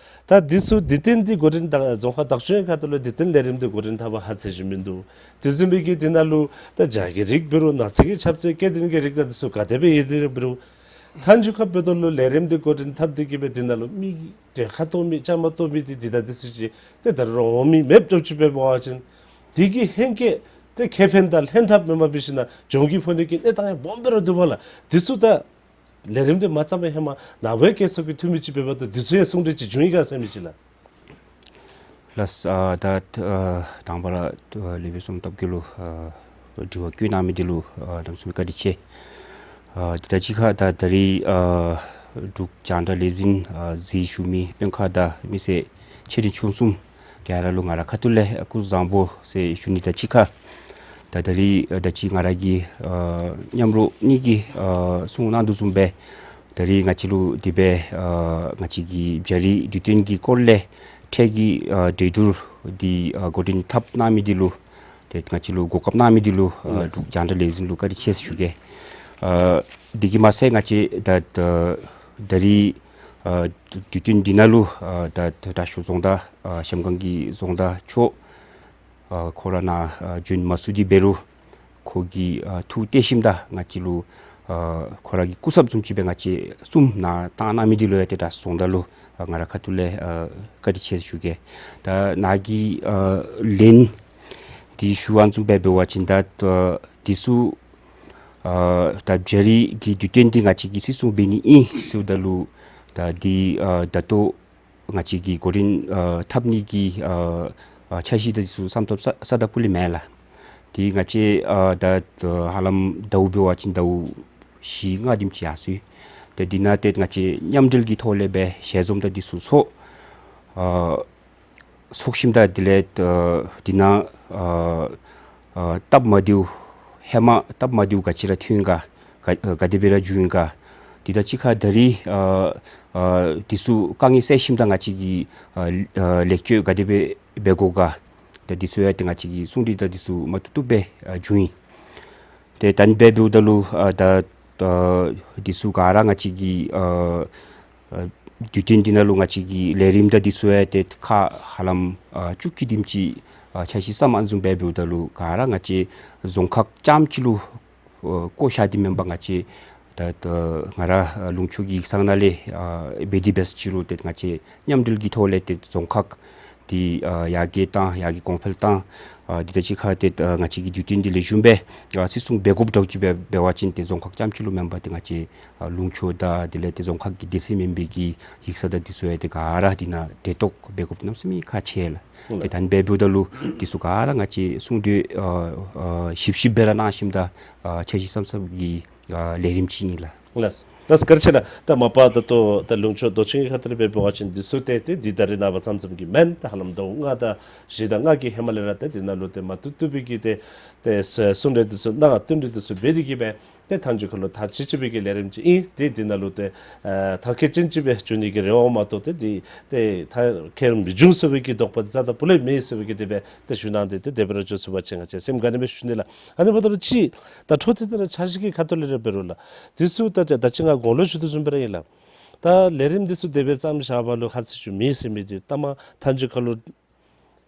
ད་འདི་ཚུ་འདི་ཏན་འདི་འགོ་འདྲེན་དང་རྫོང་ཁག་བདག་སྐྱོང་གི་ཁ་ཐུག་ལས་འདི་ཏན་ལས་རིམ་འདི་འགོ་འདྲེན་འཐབ་པར་ཧ་ཚེ་ཞུ་མི་འདུག། དེ་བཟུམ་སྦེ་གི་འདི་ནང་ལུ་ད་བྱག་གི་རིགས་འབད་རུང་ནགས་ཚལ་གྱི་ཁྱབ་ཚད་སྐྱེ་ལྡན་གྱི་རིགས་ནང་འདི་ཚུ་ག་དེ་སྦེ་ཡོད་དེ་འབད་རུང་མཐའ་མཇུག་ཁར་འབདཝ་ད་ལུ་ལས་རིམ་འདི་འགོ་འདྲེན་འཐབ་སྟེ་གིས་སྦེ་འདི་ནང་ལུ་མི་གྲལ་ཁར་གཏོགས་མི་བཅའ་མར་གཏོགས་མི་འདི་འདི་དང་འདི་ཚུ་ཅིག་ཏེ་ད་རུང་འོང་མི་མེདཔ་ཅིག་འབད་བ་ཅིན་འདི་གི་ཧེང་སྐལ་ཏེ་ཁེ་ཕན་དང་ལྷན་ཐབས་མེནམ་འབད་ཞིན་ན་གྱོང་གུད་ཕོག་ནི་གི་གནས་སྟངས་ཡང་སྦོམ་སྦེ་ར་འདུག་པ་ལགས། འདི་ཚུ་ད་ལས་རིམ་འདི་མ་བརྩམས་པའི་ཧེ་མ་ནང་པའི་སྐྱེས་ཚོགས་ཀྱི་འཐུས་མི་ཅིག་འབད་བ་ད་འདི་ཚུ་ཡང་གསུང་གྲོས་ཅིག་བྱུང་ཡི་ག་ཟེར་མི་ཅིག་ལགས། ལགས། ཨ་ད་ཨ་དང་པ་ར་ཨ་ལས་བྱེད་བསོད་ནམས་སྟོབས་རྒྱས་ལུ་ཨ་དྲི་བ་བཀོད་གནང་མི་འདི་ལུ་ཨ་གནམ་མེད་ས་མེད་བཀའ་དྲིན་ཆེ། ཨ་དེ་དང་གཅིག་ཁར་ད་ད་རིས་ཨ་འབྲུག་རྒྱང་བསྒྲགས་ལས་འཛིན་ཨ་གཟིགས་ཞུ་མི་དཔོན་ཁག་དང་མི་སེར་ཆེ་འབྲིང་ཆུང་གསུམ་ག་ར་ལུ་ང་རའི་ཁ་ཐུག་ལས་སྐུ་གཟུགས་བཟང་པོ་ཟེར་ཞུ་ནི་དང་གཅིག་ཁར་ད་ད་རིས་ཨ་ད་ཅི་ང་ར་གི་ཨ་མཉམ་རོགས་གཉིས་ཀྱིས་ཨ་གསུངས་གནང་དོ་བཟུམ་སྦེ་ད་རིས་ང་བཅས་ལུ་དེ་སྦེ་ཨ་ང་བཅས་ཀྱི་བྱ་རིགས་འདི་ཏན་གྱི་སྐོར་ལས་ཁྲལ་གྱི་ཨ་གྲོས་བསྡུར་འདི་ཨ་འགོ་འདྲེན་འཐབ་གནང་མི་འདི་ལུ་ཏེ་ང་བཅས་ལུ་གོ་སྐབས་གནང་མི་འདི་ལུ་ཨ་ལགས། འབྲུག་རྒྱང་བསྒྲགས་ལས་འཛིན་ལུ་བཀའ་དྲིན་ཆེ་ཟེར་ཞུ་གེ། ཨ་དེ་གིས་མ་ཚད་ང་བཅས་ད་ད་ད་རིས་ཨ་དུས་སྟོན་འདི་ནང་ལུ་ཨ་ད་ད་དྲག་ཤོས་རྫོང་བདག་ཨ་གཞལམ་སྒང་གི་རྫོང་བདག་མཆོག་ཨ་ཁོ་ར་ནཱ་ཨ་བྱོན་མ་ཚུགས་ཏེ་འབད་རུང་ཁོ་གིས་ཨ་ཐུགས་གཏད་ཞིནམ་ད་ང་བཅས་ལུ་ ཨ་ཁོ་ར་གི་སྐུ་ཚབ་བཟུམ་ཅིག་སྦེ་ང་བཅས་གསུམ་ནཱ་བཏང་གནང་མི་འདི་ལུ་ཡང་ཏེ་ད་ཟུང་དྲག་ལུ་ཨ་ང་ར་ཁ་ཐུག་ལས་ཨ་བཀའ་དྲིན་ཆེ་ཞུ་གེ། ད་ནཱ་གི་ཨ་ལན་འདི་ཞུ་བ་བཟུམ་སྦེ་འབད་བ་ཅིན་ད་ཨ་འདི་ཚུ་ཨ་ད་རྒྱ་རིགས་ཀྱི་དུས་སྟོན་འདི་ང་བཅས་ཀྱིས་སྲིད་སྲུང་འབད་ནི་ཨིན་ཟེརཝ་ད་ལུ་ད་འདི་ཨ་ད་ལྟོ་ང་བཅས་ཀྱིས་འགོ་འདྲེན་ཨ་འཐབ་ནི་གི་ཨ་ཨ་འཆར་གཞི་དང་འདི་ཚུ་བསམ་ཐབས་ས་ས་ད་པུ་ལས་མེད་ལགས། ཏེ་ང་བཅས་ཨ་ད་ཨ་ཧ་ལམ་ཟླཝ་འབད་བ་ཅིན་ཟླཝ་བཞི་ལྔ་དེམ་ཅིག་ཡར་སོ་ཡི། ཏེ་འདི་ནང་ཏེ་ང་བཅས་མཉམ་འབྲེལ་གྱི་ཐོག་ལས་སྦེ་ཞལ་འཛོམས་དང་འདི་ཚུ་ཚོགས། ཨ་ཚོགས་ཞིནམ་ད་དེ་ལས་ཨ་འདི་ནང་ཨ་ཨ་སྟབས་མ་བདེཝ་ཧེ་མ་སྟབས་མ་བདེཝ་ག་ཅི་ར་ཐོན་ཡི་ག་ག་ཨ་ག་དེ་སྦེ་ར་བྱུང་ཡི་ག། དེ་དང་གཅིག་ཁར་ད་རིས་ཨ་ཨ་འདི་ཚུ་དཀའ་ངལ་སེལ་ཞིནམ་ད་ང་བཅས་ཀྱིས་ཨ་ཨ་ལེགས་བཅོས་ག་དེ་སྦེ་འབད་དགོ་ག། ད་འདི་ཚུ་ཡང་ཏེ་ང་བཅས་ཀྱིས་གསུང་གྲོས་དང་འདི་ཚུ་མ་བཏུབ་བཏུབ་སྦེ་ཨ་བྱུང་ཡི། ཏེ་ད་ཨ་ནི་སྦེ་འབདཝ་ད་ལུ་ཨ་ད་ཨ་འདི་ཚུ་ག་ར་ང་བཅས་ཀྱིས་ཨ་ཨ་དུས་སྟོན་འདི་ནང་ལུ་ང་བཅས་ཀྱི་ལས་རིམ་དང་འདི་ཚུ་ཡང་ཏེ་ཁག་ཧ་ལམ་ཨ་བཅུ་གཅིག་དེམ་ཅིག་ཨ་འཆར་གཞི་བརྩམ་མི་བཟུམ་སྦེ་འབདཝ་ད་ལུ་ག་ར་ང་བཅས་རྫོང་ཁག་རྐྱངམ་གཅིག་ལུ་ཨ་བཀོ་བཞག་སྟེ་མེན་པར་ང་བཅས་ད་ད་ང་ར་ཨ་ལུང་ཕྱོགས་ཀྱི་ཡིག་ཚང་ནང་ལས་ཨ་འབད་དེ་འབད་ས་ཅི་རུང་ཏེ་ང་བཅས་མཉམ་འབྲེལ་གྱི་ཐོག་ལས་ཏེ་རྫོང་ཁག་འདི་ཨ་ཡར་རྒྱས་བཏང་ཡར་རྒྱས་གོང་འཕེལ་བཏང་། ཨ་འདི་དང་གཅིག་ཁར་ཏེ་ཨ་ང་བཅས་ཀྱི་དུས་སྟོན་འདི་ལེགས་ཤོམ་སྦེ་ཨ་སྲིད་སྲུང་འབད་དགོཔ་འདྲཝ་ཅིག་སྦེ་འབད་བ་ཅིན་ཏེ་རྫོང་ཁག་རྐྱངམ་གཅིག་ལུ་མེན་པར་ཏེ་ང་བཅས་ཨ་ལུང་ཕྱོགས་དང་དེ་ལས་ཏེ་རྫོང་ཁག་གི་སྡེ་སྲིད་མེན་པའི་གི་ཡིག་ཚང་དང་འདི་ཚུ་ཡང་ཏེ་ག་ར་འདི་ནང་གྲལ་གཏོགས་འབད་དགོཔ་གནམ་མེད་ས་མེད་ཁག་ཆེ་ལགས། ཏེ་ད་ཨ་ནི་སྦེ་འབདཝ་ད་ལུ་འདི་ཚུ་ག་ར་ང་བཅས་གསུང་གྲོས་ཨ་ཨ་ཞིབ་ཞིབ་སྦེ་ར་གནང་ཞིནམ་ད་ཨ་འཆར་གཞི་བརྩམ་བརྩམ་གྱི་ཨ་ལས་རིམ་ཅིག་ཨིན་ལགས། ལགས་ལགས་བཀའ་དྲིན་ཆེ་ལགས། ད་མ་པ་ད་ལྟོ་ད་ལུང་ཕྱོགས་མདོ་ཆེན་གྱི་ཁ་ཐུག་ལས་འབད་བ་ཅིན་འདི་ཚུ་ཏེ་ཏེ་འདི་ད་རིས་ནངས་པ་ཙམ་ཙམ་གྱི་མེན། ད་ཧ་ལམ་ཟླཝ་ལྔ་དང་བཞི་དང་ལྔ་གི་ཧེ་མ་ལས་ར་ཏེ་འདི་ནང་ལུ་ཏེ་མ་བཏུབ་བཏུབ་པའི་གི་ཏེ་ཏེ་གསུང་གྲོས་འདི་ཚུ་གནང་བསྟུན་གྲོས་འདི་ཚུ་འབད་དེ་གིས་སྦེ་ཏེ་མཐའ་མཇུག་ཁ་ལུ་མཐར་ཕྱིན་ཅིག་པའི་གི་ལས་རིམ་ཅིག་ཨིན། ཏེ་འདི་ནང་ལུ་ཏེ་ཨ་མཐར་འཁྱོལ་ཅན་ཅིག་སྦེ་འགྱོ་ནི་གི་རེ་བ་མ་གཏོགས་ཏེ་འདི་ཏེ་མཐར་འཁྱོལ་མི་འབྱུང་ཟེར་བའི་གི་དོགས་པ་འདི་རྩ་དང་པོ་ལས་མེད་ཟེར་བའི་གི་དེ་སྦེ་ཏེ་ཞུ་གནང་སྟེ་ཏེ་དེ་སྦེ་ར་འགྱོ་ཚུགས་པ་ཅིན་ང་བཅས་སེམས་དགའ་ནི་སྦེ་ཞུ་ནི་ལགས། ཨ་ནི་འབདཝ་ད་ལུ་ཅིག་ད་འཕྲོ་མཐུད་དེ་ར་འཆར་གཞི་གི་ཁ་ཐུག་ལས་ར་འབད་རུང་ལགས། འདི་ཚུ་ད་ད་ད་ཅི་ང་གོང་ལུ་ཞུ་དོ་བཟུམ་སྦེ་ར་ཨིན་ལགས། ད་ལས་རིམ་འདི་ཚུ་དེ་སྦེ་བརྩམས་བཞག་པ་ལུ་ཁ་ཚིག་ཞུ་མི་ཟེར་མི་འདི་ད་མ་མཐའ་མཇུག་ཁ་ལུ་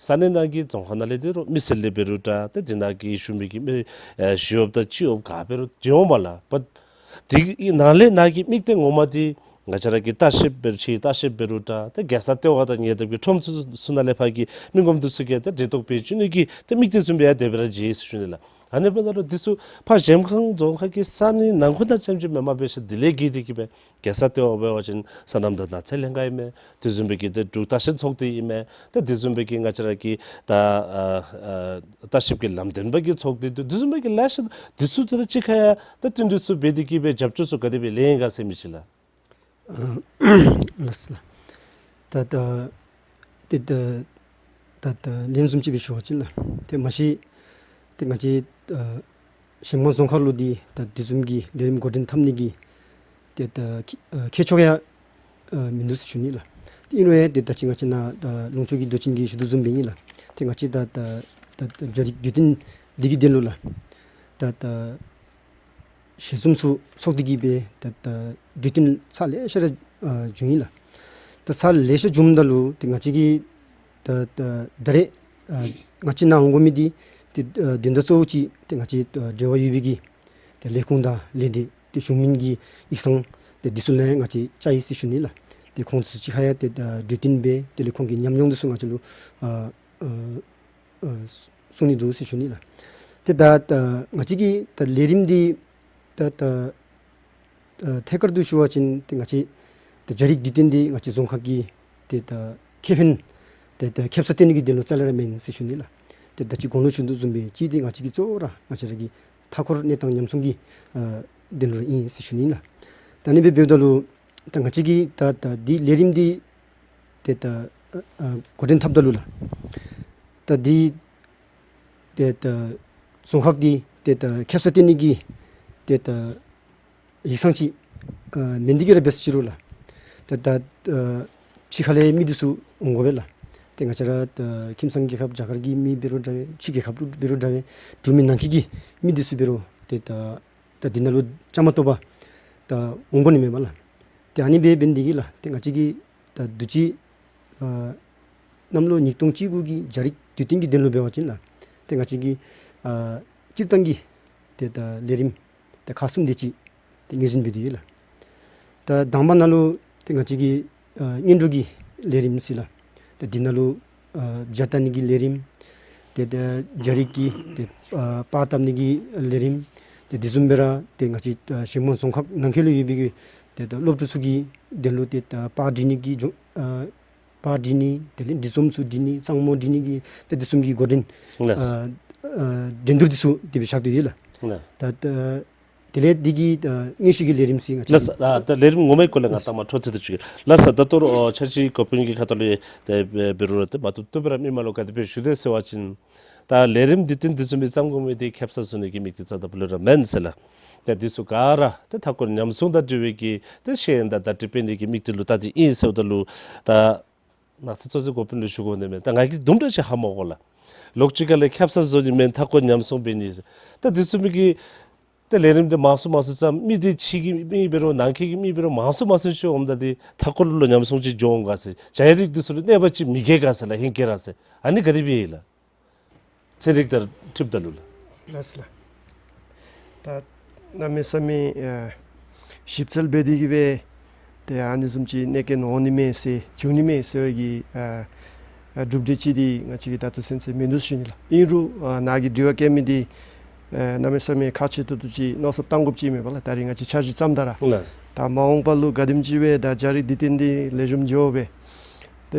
ས་གནས་ནང་གི་རྫོང་ཁག་ནང་ལས་འདི་རུང་མི་སེར་ལས་འབད་རུང་འདྲ་ཏེ་འདི་ནང་གི་བཞུགས་མི་གི་མི་ཨེ་ཞི་གཡོགཔ་དང་སྤྱི་གཡོགཔ་ག་འབད་རུང་འབྱོན་འོང་མས་ལགས། པ་དེ་གི་ནང་ལས་ནང་གི་དམིགས་གཏད་ངོ་མ་འདི་ང་བཅས་ར་གི་ལྟ་བཤལཔ་འབད་རུང་ཕྱིའི་ལྟ་བཤལཔ་འབད་རུང་འདྲ་ཏེ་རྒྱལ་ས་ལྟེ་བ་དང་ཉེ་འདབས་ཀྱི་ཁྲོམ་ཚུ་ཚུ་ནང་ལས་ཕར་གྱི་མི་ངོམ་འདི་ཚུ་གིས་ཏེ་འབྲེལ་གཏོགས་འབད་བཅུག་ནི་གི་ཏེ་དམིགས་གཏད་བཟུམ་སྦེ་ཡང་དེ་སྦེ་ར་མཇལ་ཡི་ཟེར་ཞུ་ནི་ལགས། ཨ་ནི་འབདཝ་ད་ལུ་འདི་ཚུ་ཕར་གཞལམ་སྒང་རྫོང་ཁག་གི་ས་གནས་ནང་འཁོད་ནང་རྐྱངམ་ཅིག་མེན་པར་འབད་ཞིནམ་དེ་ལས་བརྒལ་ཏེ་གིས་སྦེ་རྒྱལ་ས་ལྟེ་བ་འབད་བ་ཅིན་སོ་ནམ་དང་ནགས་ཚལ་ལྷན་ཁག་ཨིན་མས། དེ་བཟུམ་སྦེ་གི་ཏེ་འབྲུག་ལྟ་བཤལ་ཚོགས་སྡེ་ཨིན་མས། ཏེ་དེ་བཟུམ་སྦེ་གི་ང་བཅས་ར་གི་ད་ཨ་ཨ་ལྟ་བཤལཔ་གི་ལམ་སྟོན་པ་གི་ཚོགས་སྡེ་འདུག། དེ་བཟུམ་སྦེ་གི་ལེ་ཤ་འདི་ཚུ་དེ་དང་གཅིག་ཁར་ཡང་ད་བསྟུན་གྲོས་ཚུ་འབད་དེ་གིས་སྦེ་རྒྱབ་སྐྱོར་ཚུ་ག་དེ་སྦེ་ལེན་ཡི་ག་ཟེར་མི་ཅིག་ལགས། ཨ་ལགས་སོ་ལགས། ད་ད་ཏེ་ད་ད་ད་ལན་བཟུམ་ཅིག་སྦེ་ཞུ་བ་ཅིན་ལགས། ཏེ་མ་གཞི་ཏེ་ང་བཅས་ཨ་གཞལམ་སྒང་རྫོང་ཁག་ལུ་འདི་ད་དེ་བཟུམ་གྱི་ལས་རིམ་འགོ་འདྲེན་འཐབ་ནི་གི་ཏེ་ད་ཁེ་ཨ་ཁྱད་ཆོས་ཡང་ཨ་མིན་འདུག་ཟེར་ཞུ་ནི་ལགས། ཏེ་ཨིན་རུང་ཡང་ཏེ་ད་ཅི་ང་བཅས་ནཱ་ད་ལུང་ཕྱོགས་ཀྱི་མདོ་ཆེན་གྱིས་ཞུ་དོ་བཟུམ་སྦེ་ཨིན་ལགས། ཏེ་ང་བཅས་ད་ད་ད་ད་རྒྱ་རིགས་དུས་སྟོན་འདི་གི་དོན་ལུ་ལགས། ད་ད་ཞལ་འཛོམས་ཚུ་ཚོགས་ཏེ་གིས་སྦེ་ད་ད་དུས་སྟོན་ཚར་ལེ་ཤ་ར་ཨ་བྱུང་ཡི་ལགས། ད་ཚར་ལེ་ཤ་བྱུངམ་ད་ལུ་ཏེ་ང་བཅས་ཀྱིས་ད་ད་ད་རེས་ཨ་ང་བཅས་ནཱ་འོང་དགོ་མི་འདི་ཏེ་ཨ་དོན་དག་གཙོ་བོ་ཅིག་ཏེ་ང་བཅས་ཨ་འབྲེལ་བ་ཡོད་པའི་གི་ཏེ་ལས་ཁུངས་དང་ལས་སྡེ་ཏེ་གཞུང་མིན་གྱི་ཡིག་ཚང་ཏེ་འདི་ཚུ་ལུ་ཡང་ང་བཅས་བཅར་ཡི་ཟེར་ཞུ་ནི་ལགས། ཏེ་ཁོང་ཚུ་གཅིག་ཁར་ཡང་ཏེ་ད་གྲོས་བསྟུན་འབད་དེ་ལས་ཁོང་གི་ཉམས་མྱོང་འདི་ཚུ་ང་བཅས་ལུ་ཨ་ཨ་ཨ་གསུང་ནི་འདུག་ཟེར་ཞུ་ནི་ལགས། ཏེ་ད་ད་ང་བཅས་ཀྱི་ད་ལས་རིམ་འདི་ད་ད་ཨ་ཐད་ཀར་དུ་ཞུ་བ་ཅིན་ཏེ་ང་བཅས་ད་རྒྱ་རིགས་དུས་སྟོན་འདི་ང་བཅས་རྫོང་ཁག་གི་ཏེ་ད་ཁེ་ཕན་ཏེ་ད་ཁེབ་ས་བཏོན་ནི་གི་དོན་ལུ་རྩ་ལས་ར་མེན་ཟེར་ཞུ་ནི་ལགས། ཏེ་ད་ཅི་གོང་ལུ་ཞུ་དོ་བཟུམ་སྦེ་ཅིག་འདི་ང་བཅས་ཀྱི་གཙོ་བོ་ར་ང་བཅས་ར་གི་མཐའ་འཁོར་གནས་སྟངས་ཉམས་སྲུང་གི་ཨ་དོན་ལུ་ར་ཨིན་ཟེར་ཞུ་ནི་ལགས། ད་ཨ་ནི་སྦེ་འབདཝ་ད་ལུ་ད་ང་བཅས་ཀྱི་ད་ད་འདི་ལས་རིམ་འདི་ཏེ་ད་ཨ་ཨ་འགོ་འདྲེན་འཐབ་ད་ལུ་ལགས། ད་འདི་ཏེ་ད་རྫོང་ཁག་འདི་ཏེ་ད་ཁེབ་ས་བཏོན་ནི་གི་ཏེ་ད་ཡིག་ཚང་ཅིག་ཨ་མེན་འདི་གིས་ར་འབད་ས་ཅི་རུང་ལགས། ཏེ་ད་ཨ་ཕྱི་ཁ་ལས་མི་འདི་ཚུ་འོང་དགོ་པས་ལགས། ཏེ་ང་བཅས་ར་ད་ཁྱིམ་ཚང་རྒྱལ་ཁབ་རྒྱ་གར་གྱི་མི་འབད་རུང་འདྲ་བས་ཕྱི་རྒྱལ་ཁབ་ལུ་འབད་རུང་འདྲ་བས་འབྲུག་མི་ནང་འཁོད་ཀྱི་མི་འདི་ཚུ་འབད་རུང་ཏེ་ད་ད་འདི་ནང་ལུ་བཅའ་མར་གཏོགས་པར་ད་འོང་དགོ་ནི་མས་པ་ལགས། ཏེ་ཨ་ནི་སྦེ་འབད་ནི་འདི་གིས་ལགས་ཏེ་ང་བཅས་ཀྱིས་ད་དུས་ཅི་ཨ་གནམ་ལོ་ཉིས་སྟོང་བཅུ་དགུ་གི་རྒྱ་རིགས་དུས་སྟོན་གྱི་དོན་ལུ་འབད་བ་ཅིན་ལགས་ཏེ་ང་བཅས་ཀྱིས་ཨ་སྤྱིར་བཏང་གི་ཏེ་ད་ལས་རིམ་ཏེ་ཁག་གསུམ་དེ་ཅིག་ ཏེ་ངོས་འཛིན་འབད་དེ་ཡོད་ལགས། ད་དང་པ་ནང་ལུ་ཏེ་ང་བཅས་ཀྱི་ཨ་སྔོན་འགྲོ་གི་ལས་རིམ་ཟེར་ལགས། ཏེ་འདི་ནང་ལུ་ཨ་ཇ་བཏང་ནི་གི་ལས་རིམ། ཏེ་ད་ཇ་རིགས་ཀྱི་ཏེ་ཨ་པར་བཏབ་ནི་གི་ལས་རིམ། ཏེ་དེ་བཟུམ་སྦེ་ར་ཏེ་ང་བཅས་ཨ་གཞལམ་སྒང་རྫོང་ཁག་ནང་འཁོད་ལུ་ཡོད་པའི་གི་ཏེ་ད་སློབ་ཕྲུག་ཚུ་གི་དོན་ལུ་ཏེ་ད་པར་སྒྲིག་ནི་གི་ཇོ་ཨ་པར་སྒྲིག་ནི་དེ་ལས་འབྲི་རྩོམ་ཚུ་སྒྲིག་ནི་གཙང་མོ་སྒྲིག་ནི་གི་ཏེ་དེ་བཟུམ་གྱི་འགོ་འདྲེན་ལགས། ཨ་ཨ་འགྲན་བསྡུར་འདི་ཚུ་དེ་སྦེ་བཞག་སྟེ་ཡོད་ལགས། ལགས། ད་ད་དེ་ལས་འདི་གི་ད་དངོས་སུ་གི་ལས་རིམ་ཟེར་ང་བཅས་ལགས་སོ། ད་ད་ལས་རིམ་ངོ་མའི་སྐོར་ལས་ང་ལགས་སོ། ད་མ་འཕྲོ་མཐུད་དེ་ཅིག་ལགས་སོ། ད་ལྟོ་ར་འཆར་གཞི་འགོ་དཔོན་གྱི་ཁ་ཐུག་ལས་ཏེ་འབད་རུང་ར་ཏེ་མ་བཏུབ་བཏུབ་སྦེ་ར་མི་མང་ལུ་ག་དེ་སྦེ་ཞུ་དེས་ཟེར་བ་ཅིན་ད་ལས་རིམ་འདི་ཏེ་འདི་བཟུམ་མའི་བརྩམ་དགོ་མི་འདི་ཁེབ་ས་བཟོ་ནི་གི་དམིགས་གཏད་རྩ་དང་པོ་ལས་ར་མེན་ཟེར་ལགས། ཏེ་འདི་ཚུ་ག་ར་ཏེ་མཐའ་འཁོར་ཉམས་སྲུང་དང་འབྲེལ་བའི་གི་ཏེ་ཤེས་ཡོན་དང་བརྡ་སྤྲོད་སྤེལ་ནི་གི་དམིགས་གཏད་ལུ་བལྟ་སྟེ་ཨིན་ཟེརཝ་ད་ལུ་ད་ནགས་ཚལ་གཙོ་འཛིན་འགོ་དཔོན་ལུ་ཞུ་དགོ་ནི་མས། ད་ང་གིས་དུམ་གྲ་ཅིག་ཧ་མ་གོ་ལགས། ལོགས་ཅིག་ཁ་ལས་ཁེབ་ས་བཟོ་ནི་མེན་མཐའ་འཁོར་ཉམས་སྲུང་འབད་ནི་ཟེར། ད་འདི་བཟུམ་མའི་གི་ཏེ་ལས་རིམ་འདི་མང་སུ་མང་སུ་བརྩམ་མི་འདི་ཕྱི་གི་མི་འབད་རུང་ནང་འཁོད་ཀྱི་མི་འབད་རུང་མང་སུ་མང་སུ་ཅིག་འོངམ་ད་འདི་མཐའ་འཁོར་ལུ་ཉམས་སྲུང་ཅིག་འགྱོ་འོང་ག་ཟེར། ཇ་རིགས་འདི་ཚུ་ལུ་གནོད་པ་ཅིག་མི་བཀལ་ག་ཟེར་ལགས། ཧིང་བཀལ་ར་ཟེར། ཨ་ནི་ག་དེ་སྦེ་ཨིན་ལགས། ཚན་རིག་དང་འཁྲིལཝ་ད་ལུ་ལགས། ལགས་སོ་ལགས། ད་གནམ་མེད་ས་མེད་ཨ་ཞིབ་འཚོལ་འབད་དེ་གི་སྦེ་ཏེ་ཨ་ནི་བཟུམ་ཅིག་གནོད་སྐྱོན་འོང་ནི་མས་ཟེར་འབྱུང་ནི་མས་ཟེར་བའི་གི་ཨ་ཨ་གྲུབ་འབྲས་ཅིག་འདི་ང་བཅས་ཀྱིས་ད་ལྟོ་ཚུན་ཚོད་མིན་འདུག་ཞུ་ནི་ལགས། ཨིན་རུང་ཨ་ནཱ་གིས་དྲི་བ་བཀོད་མི་འདི་ཨ་གནམ་མེད་ས་མེད་ཁག་ཆེ་ཏོག་ཏོ་ཅིག་མནོ་བསམ་བཏང་དགོཔ་ཅིག་མས་པ་ལགས། ད་རིས་ང་བཅས་འཆར་གཞི་བརྩམ་ད་ར། ལགས། ད་མ་འོངས་པ་ལུ་ག་དེམ་ཅིག་སྦེ་ད་ཇ་རིགས་འདི་བརྟེན་ཏེ་ལེགས་ཤོམ་འགྱོ་སྦེ་ཏེ་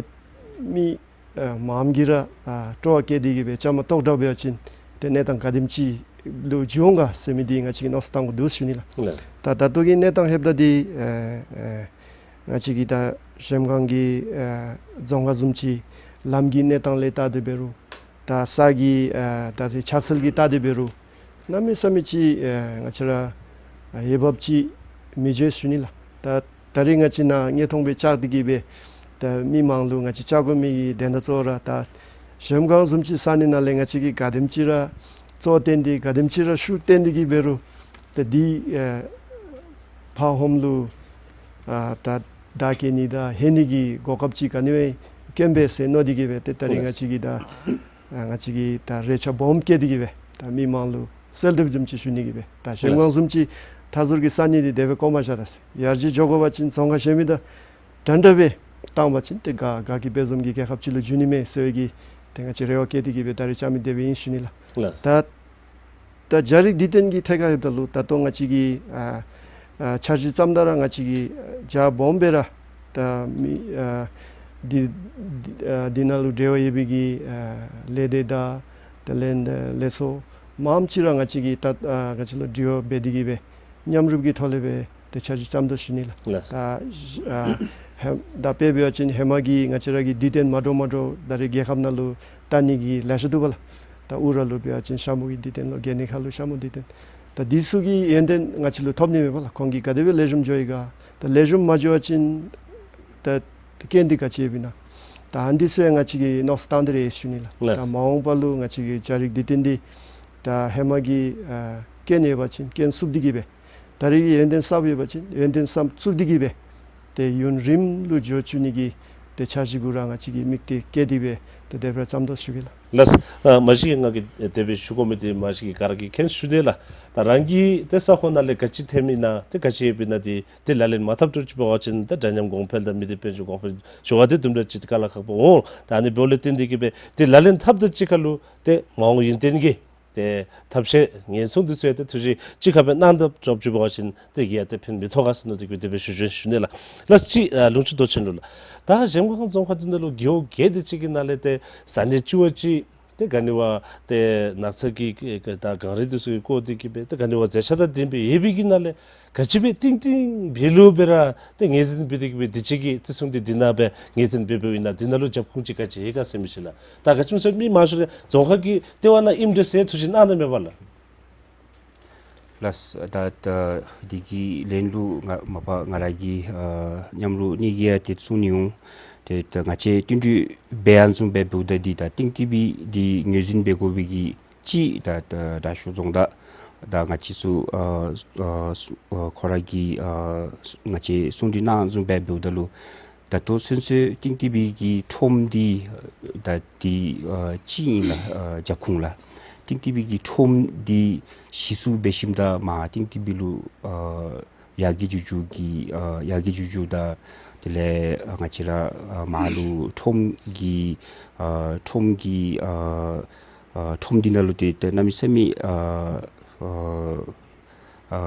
མི་ཨ་མངམ་གིས་ར་ཨ་སྤྲོ་བ་བསྐྱེད་དེ་གི་སྦེ་བཅའ་མར་གཏོགས་དྲགས་འབད་བ་ཅིན་ཏེ་གནས་སྟངས་ག་དེམ་ཅིག་ལུ་འགྱོ་འོང་ག་ཟེར་མི་འདི་ང་བཅས་ཀྱིས་མནོ་བསམ་བཏང་དགོ་འདུག་ཞུ་ནི་ལགས། ལགས། ད་ད་ལྟོ་གི་གནས་སྟངས་ལྷོདཔ་ད་འདི་ཨ་ཨ་ང་བཅས་ཀྱི་ད་གཞལམ་སྒང་གི་ཨ་རྫོང་ཁག་བཟུམ་ཅིག་ལམ་གྱི་གནས་སྟངས་ལས་བལྟ་སྟེ་འབད་རུང་ད་ས་གི་ཨ་ད་ཏེ་ཆགས་སྲེད་ཀྱིས་བལྟ་སྟེ་འབད་རུང་གནམ་མེད་ས་མེད་ཅིག་ཨ་ང་བཅས་ར་ཨ་འོས་འབབ་ཅིག་མི་འགྱོ་ཞུ་ནི་ལགས། ད་ད་རིས་ང་བཅས་ནཱ་དངོས་མཐོང་སྦེ་བཅར་ཏེ་གི་སྦེ་ད་མི་མང་ལུ་ང་བཅས་བཅར་དགོ་མི་གི་དོན་དག་གཙོ་བོ་ར་ད་གཞལམ་སྒང་བཟུམ་ཅིག་ས་གནས་ནང་ལས་ང་བཅས་ཀྱིས་ག་དེམ་ཅིག་ར་གཙོ་བོ་བཏོན་ཏེ་ག་དེམ་ཅིག་ར་ཤུགས་བཏོན་ཏེ་གི་འབད་རུང་ད་འདི་ཨ་ཕར་ཧོངས་ལུ་ཨ་ད་བདའ་བཀལ་ནི་དང་ལྷོད་ནི་གི་གོ་སྐབས་ཅིག་ག་ནི་བས་སྐྱོན་པས་ཟེར་མནོ་སྟེ་གི་སྦེ་ཏེ་ད་རིས་ང་བཅས་ཀྱིས་ད་ཨ་ང་བཅས་ཀྱིས་ད་རེ་ཆ་སྦོམ་བསྐྱེད་དེ་གི་སྦེ་ད་མི་མང་ལུ་གསལ་འདེབས་བཟུམ་ཅིག་ཞུ་ནི་གི་སྦེ་ད་གཞལམ་སྒང་བཟུམ་ཅིག་མཐའ་ཟུར་གྱི་ས་གནས་འདི་དེ་སྦེ་བཀོ་མ་བཞག་ད་ཟེར། ཡར་རྒྱས་འགྱོ་དགོ་པ་ཅིན་རྫོང་ཁག་གཞན་མི་དང་འདྲན་འདྲ་སྦེ་བཏང་པ་ཅིན་ཏེ་ག་ག་གིས་འབད་བཟུམ་གྱི་རྒྱལ་ཁབ་ཅིག་ལུ་འགྱུར་ནི་མས་ཟེར་བའི་གི་ཏེ་ང་བཅས་རེ་བ་བསྐྱེད་དེ་གི་སྦེ་ད་རིས་བཅར་མི་དེ་སྦེ་ཨིན་ཞུ་ནི་ལགས། ལགས། ད་ད་ཇ་རིགས་འདི་བརྟེན་གྱི་ཐད་ཁར་ལྷོདཔ་ད་ལུ་ད་ལྟོ་ང་བཅས་ཀྱིས་ཨ་ཨ་འཆར་གཞི་བརྩམ་ད་ར་ང་བཅས་ཀྱིས་ཇ་སྦོམ་སྦེ་ར་ད་མི་ཨ་འདི་འདི་ཨ་འདི་ནང་ལུ་འབྲེལ་བ་ཡོད་པའི་གི་ཨ་ལས་སྡེ་དང་དེ་ལས་ལས་ཚོགས་མངམ་ཅིག་ར་ང་བཅས་ཀྱིས་ད་ཨ་ང་བཅས་ལུ་དྲི་བ་འབད་དེ་གི་སྦེ་མཉམ་རུབ་ཀྱི་ཐོག་ལས་སྦེ་ཏེ་འཆར་གཞི་བརྩམ་དོ་ཞུ་ནི་ལགས། ལགས། ད་ཨ་ཧེ་ད་དཔེ་འབད་བ་ཅིན་ཧེ་མ་གི་ང་བཅས་ར་གི་དུས་སྟོན་མ་འདྲཝ་མ་འདྲཝ་ད་རེས་རྒྱལ་ཁབ་ནང་ལུ་བལྟ་ནི་གི་ལེ་ཤ་འདུག་པ་ལགས། ད་ཨུ་ར་ལུ་འབད་བ་ཅིན་ཤ་མོ་གི་དུས་སྟོན་ལོ། གྷལ་ནི་ཁ་ལུ་ཤ་མོ་དུས་སྟོན། ད་འདི་ཚུ་གི་ཡོན་ཏན་ང་བཅས་ལུ་ཐོབ་ནི་མས་པ་ལགས། ཁོང་གིས་ག་དེ་སྦེ་ལེགས་ཤོམ་འགྱོ་ཡི་ག། ད་ལེགས་ཤོམ་མ་འགྱོ་བ་ཅིན་ད་ད་རྐྱེན་འདི་ག་ཅི་ཡོདཔ་ཨིན་ན། ད་ཨ་ནི་འདི་ཚུ་ཡང་ང་བཅས་ཀྱིས་མནོ་བསམ་བཏང་སྟེ་ར་ཡོད་ཞུ་ནི་ལགས། ལགས། ད་མ་འོངས་པ་ལུ་ང་བཅས་ཀྱི་ཇ་རིགས་འདི་བརྟེན་ཏེ་ད་ཧེ་མ་གི་ཨ་རྐྱེན་ཡོད་པ་ཅིན་རྐྱེན་བསུབ་སྟེ་གི་སྦེ་ད་རེས་ཀྱི་ཡོན་ཏན་གསརཔ་ཡོད་པ་ཅིན་ཡོན་ཏན་གསརཔ་བཙུགས་ཏེ་གི་སྦེ་ཏེ་ཡུན་རིངམོ་ལུ་འགྱོ་བཅུག་ནི་གི་ཏེ་འཆར་གཞི་གུ་ར་ང་བཅས་ཀྱིས་དམིགས་གཏད་བསྐྱེད་དེ་སྦེ་ཏེ་དེ་སྦེ་ར་བརྩམ་དོ་ཞུ་གེ་ལགས། ལགས། ཨ་མ་གཞི་ང་གིས་དེ་སྦེ་ཞུ་དགོ་མི་འདི་མ་གཞི་གི་ག་ར་གིས་མཁྱེན་ཞུ་ནི་ལགས། ད་རང་གི་ཏེ་ས་ཁོངས་ནང་ལས་ག་ཅི་ཐོན་མི་ཨིན་ན་ཏེ་ག་ཅི་ཡོདཔ་ཨིན་ན་འདི་ཏེ་ལག་ལེན་མ་འཐབ་འགྱོ་ཅིག་འབད་བ་ཅིན་ད་འདྲ་མཉམ་གོང་འཕེལ་དང་མི་སྡེ་དཔལ་འབྱོར་གོང་འཕེལ་འགྱོ་བ་འདི་དུམ་གྲ་ཅིག་དཀའ་ལས་ཁག་པོ་འོང་། ད་ཨ་ནི་འབདཝ་ལས་བརྟེན་ཏེ་གི་སྦེ་ཏེ་ལག་ལེན་འཐབ་དང་གཅིག་ཁར་ལུ་ཏེ་མ་འོངས་ཡུན་བརྟན་གྱི་ཏེ་ཐབས་ཤེས་ཉེན་སྲུང་འདི་ཚུ་ཡང་ཏེ་ཐུགས་བཞེད་གཅིག་ཁར་སྦེ་གནང་ད་འགྱོ་ཅིག་འབད་བ་ཅིན་ཏེ་གིས་ཡང་ཏེ་ཕན་མི་ཐོགས་ག་ཟེར་མནོ་སྟེ་གི་སྦེ་དེ་སྦེ་ཞུ་ཞུ་ཞུ་ནི་ལགས། ལགས་ཅིག་ཨ་ལུང་ཕྱོགས་མདོ་ཆེན་ལུ་ལགས། ད་གཞལམ་སྒང་རྫོང་ཁག་འདི་ནང་ལུ་རྒེད་འོག་བརྒྱད་དེ་ཅིག་གི་ནང་ལས་ཏེ་ས་གནས་བཅུ་བ་ཅིག་ཏེ་ག་ནི་བ་ཏེ་ནགས་ཚལ་གྱི་ད་གངས་རི་འདི་ཚུ་གིས་བསྐོར་ཏེ་གི་སྦེ་ཏེ་ག་ནི་བ་མཛེས་ཆ་དང་ལྡན་སྦེ་ཡོད་པའི་གི་ནང་ལས་ག་ཅི་སྦེ་གཏིང་གཏིང་སྦེ་ལུ་སྦེ་ར་ཏེ་ངོས་འཛིན་འབད་དེ་གི་སྦེ་དུས་ཅི་གི་བརྩི་སྲུང་འདི་འདི་ནང་སྦེ་ངོས་འཛིན་འབད་འབདཝ་ཨིན་ན་འདི་ནང་ལུ་རྒྱབ་ཁུངས་ཅིག་ག་ཅི་ཡོད་ག་ཟེར་མི་ཅིག་ལགས། ད་ག་ཅི་སྨོ་ཟེར་མི་མང་ཤོས་ར་རྫོང་ཁག་གི་ལྟེ་བ་ནང་ཨིནམ་འདྲས་ཟེར་ཐུགས་བཞེད་གནང་ནི་མས་པ་ལགས། ལགས། ད་ད་འདི་གི་ལན་ལུ་ང་མ་པ་ང་ར་གི་ཨ་མཉམ་རོགས་གཉིས་ཀྱིས་ཡང་ཏེ་གསུང་ནི་འོང་། ཏེ་ད་ང་བཅས་བསྟུན་གྲོས་འབད་ཡར་བཟུང་འབད་འབདཝ་ད་འདི་ད་གཏིང་གཏིང་སྦེ་འདི་ངོས་འཛིན་འབད་དགོ་པའི་གི་ཅིག་ད་ད་དྲག་ཤོས་རྫོང་བདག་ད་ང་བཅས་ཚུ་ཨ་ཨ་ཨ་ཁོ་ར་གིས་ཨ་ང་བཅས་གསུང་གྲོས་གནང་བཟུམ་སྦེ་འབདཝ་ད་ལུ་ད་ལྟོ་ཚུན་ཚོད་གཏིང་གཏིང་སྦེ་གི་ཁྲོམ་འདི་ད་འདི་ཨ་ཅིག་ཨིན་ལགས། ཨ་རྒྱབ་ཁུངས་ལགས། གཏིང་གཏིང་སྦེ་གི་ཁྲོམ་འདི་གཞི་བཙུགས་འབད་ཞིནམ་ད་མར་གཏིང་གཏིང་སྦེ་ལུ་ཨ་ ཡ་གི་རྒྱུ་རྒྱུ་གི་ཨ་ཡ་གི་རྒྱུ་རྒྱུ་དང་དེ་ལས་ཨ་ང་བཅས་ར་ཨ་མར་ལུ་ཁྲོམ་གྱི་ཨ་ཁྲོམ་གྱི་ཨ་ཨ་ཁྲོམ་འདི་ནང་ལུ་ཏེ་ཏེ་གནམ་མེད་ས་མེད་ཨ་ཨ་ཨ་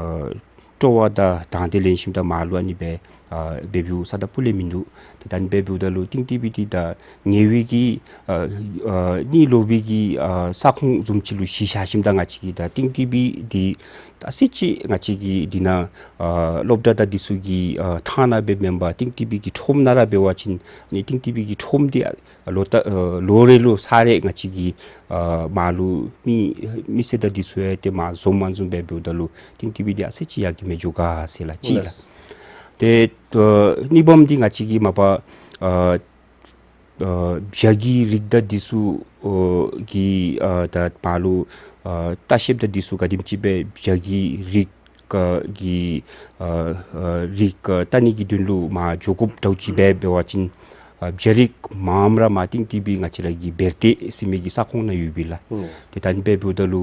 སྤྲོ་བ་དང་དང་འདོད་ལེན་ཞིནམ་ད་མར་ལུ་ཨ་ནི་སྦེ་ཨ་འབད་བའི་ས་ད་སྤུ་ལས་མིན་འདུག། ཏེ་ད་ཨ་ནི་སྦེ་འབདཝ་ད་ལུ་ཏིང་ཏི་བི་འདི་ད་ཉེ་བའི་གི་ཨ་ཨ་གཉིད་ལོག་པའི་གི་ཨ་ས་ཁོངས་བཟུམ་ཅིག་ལུ་གཞི་བཞག་ཞིནམ་ད་ང་བཅས་ཀྱིས་ད་ཏིང་ཏི་བི་འདི་ད་ཨ་ཙི་ཅིག་ང་བཅས་ཀྱིས་འདི་ནང་ཨ་སློབ་གྲྭ་དང་འདི་ཚུ་གི་ཨ་ཐང་ནང་སྦེ་མེན་པར་ཏིང་ཏི་བི་གི་ཁྲོམ་ནང་ར་འབད་བ་ཅིན་ནི་ཏིང་ཏི་བི་གི་ཁྲོམ་འདི་ཨ་ལོ་ད་ཨ་ལོ་རེ་ལུ་ཚར་རེ་ང་བཅས་ཀྱིས་ཨ་མར་ལུ་མི་མི་སེར་དང་འདི་ཚུ་ཡང་ཏེ་མར་འཛོམས་མ་འཛོམས་སྦེ་འབདཝ་ད་ལུ་ཏིང་ཏི་བི་འདི་ཨ་ཙི་ཅིག་ཡར་རྒྱས་མི་འགྱོ་ག་ཟེར་ལགས་གཅིག་ལགས། ལགས། ཏེ་ཨ་གཉིས་པམ་འདི་ང་བཅས་ཀྱིས་མ་པ་ཨ་ཨ་བྱ་གི་རིགས་དང་འདི་ཚུ་ཨ་གི་ཨ་ད་མར་ལུ་ཨ་ལྟ་བཤལཔ་དང་འདི་ཚུ་ག་དེམ་ཅིག་སྦེ་བྱ་གི་རིགས་ཀ་གི་ཨ་ཨ་རིགས་ཀ་ལྟ་ནི་གི་དོན་ལུ་མར་འགྱོ་དགོཔ་འདྲཝ་ཅིག་སྦེ་འབད་བ་ཅིན་ཨ་བྱ་རིགས་མངམ་ར་མར་ཏིང་ཏི་བི་ང་བཅས་ར་གི་བེར་ཏེ་ཟེར་མི་གི་ས་ཁོངས་ནང་ཡོད་པས་ལགས། ཨུམ། ཏེ་ད་ཨ་ནི་སྦེ་འབདཝ་ད་ལུ་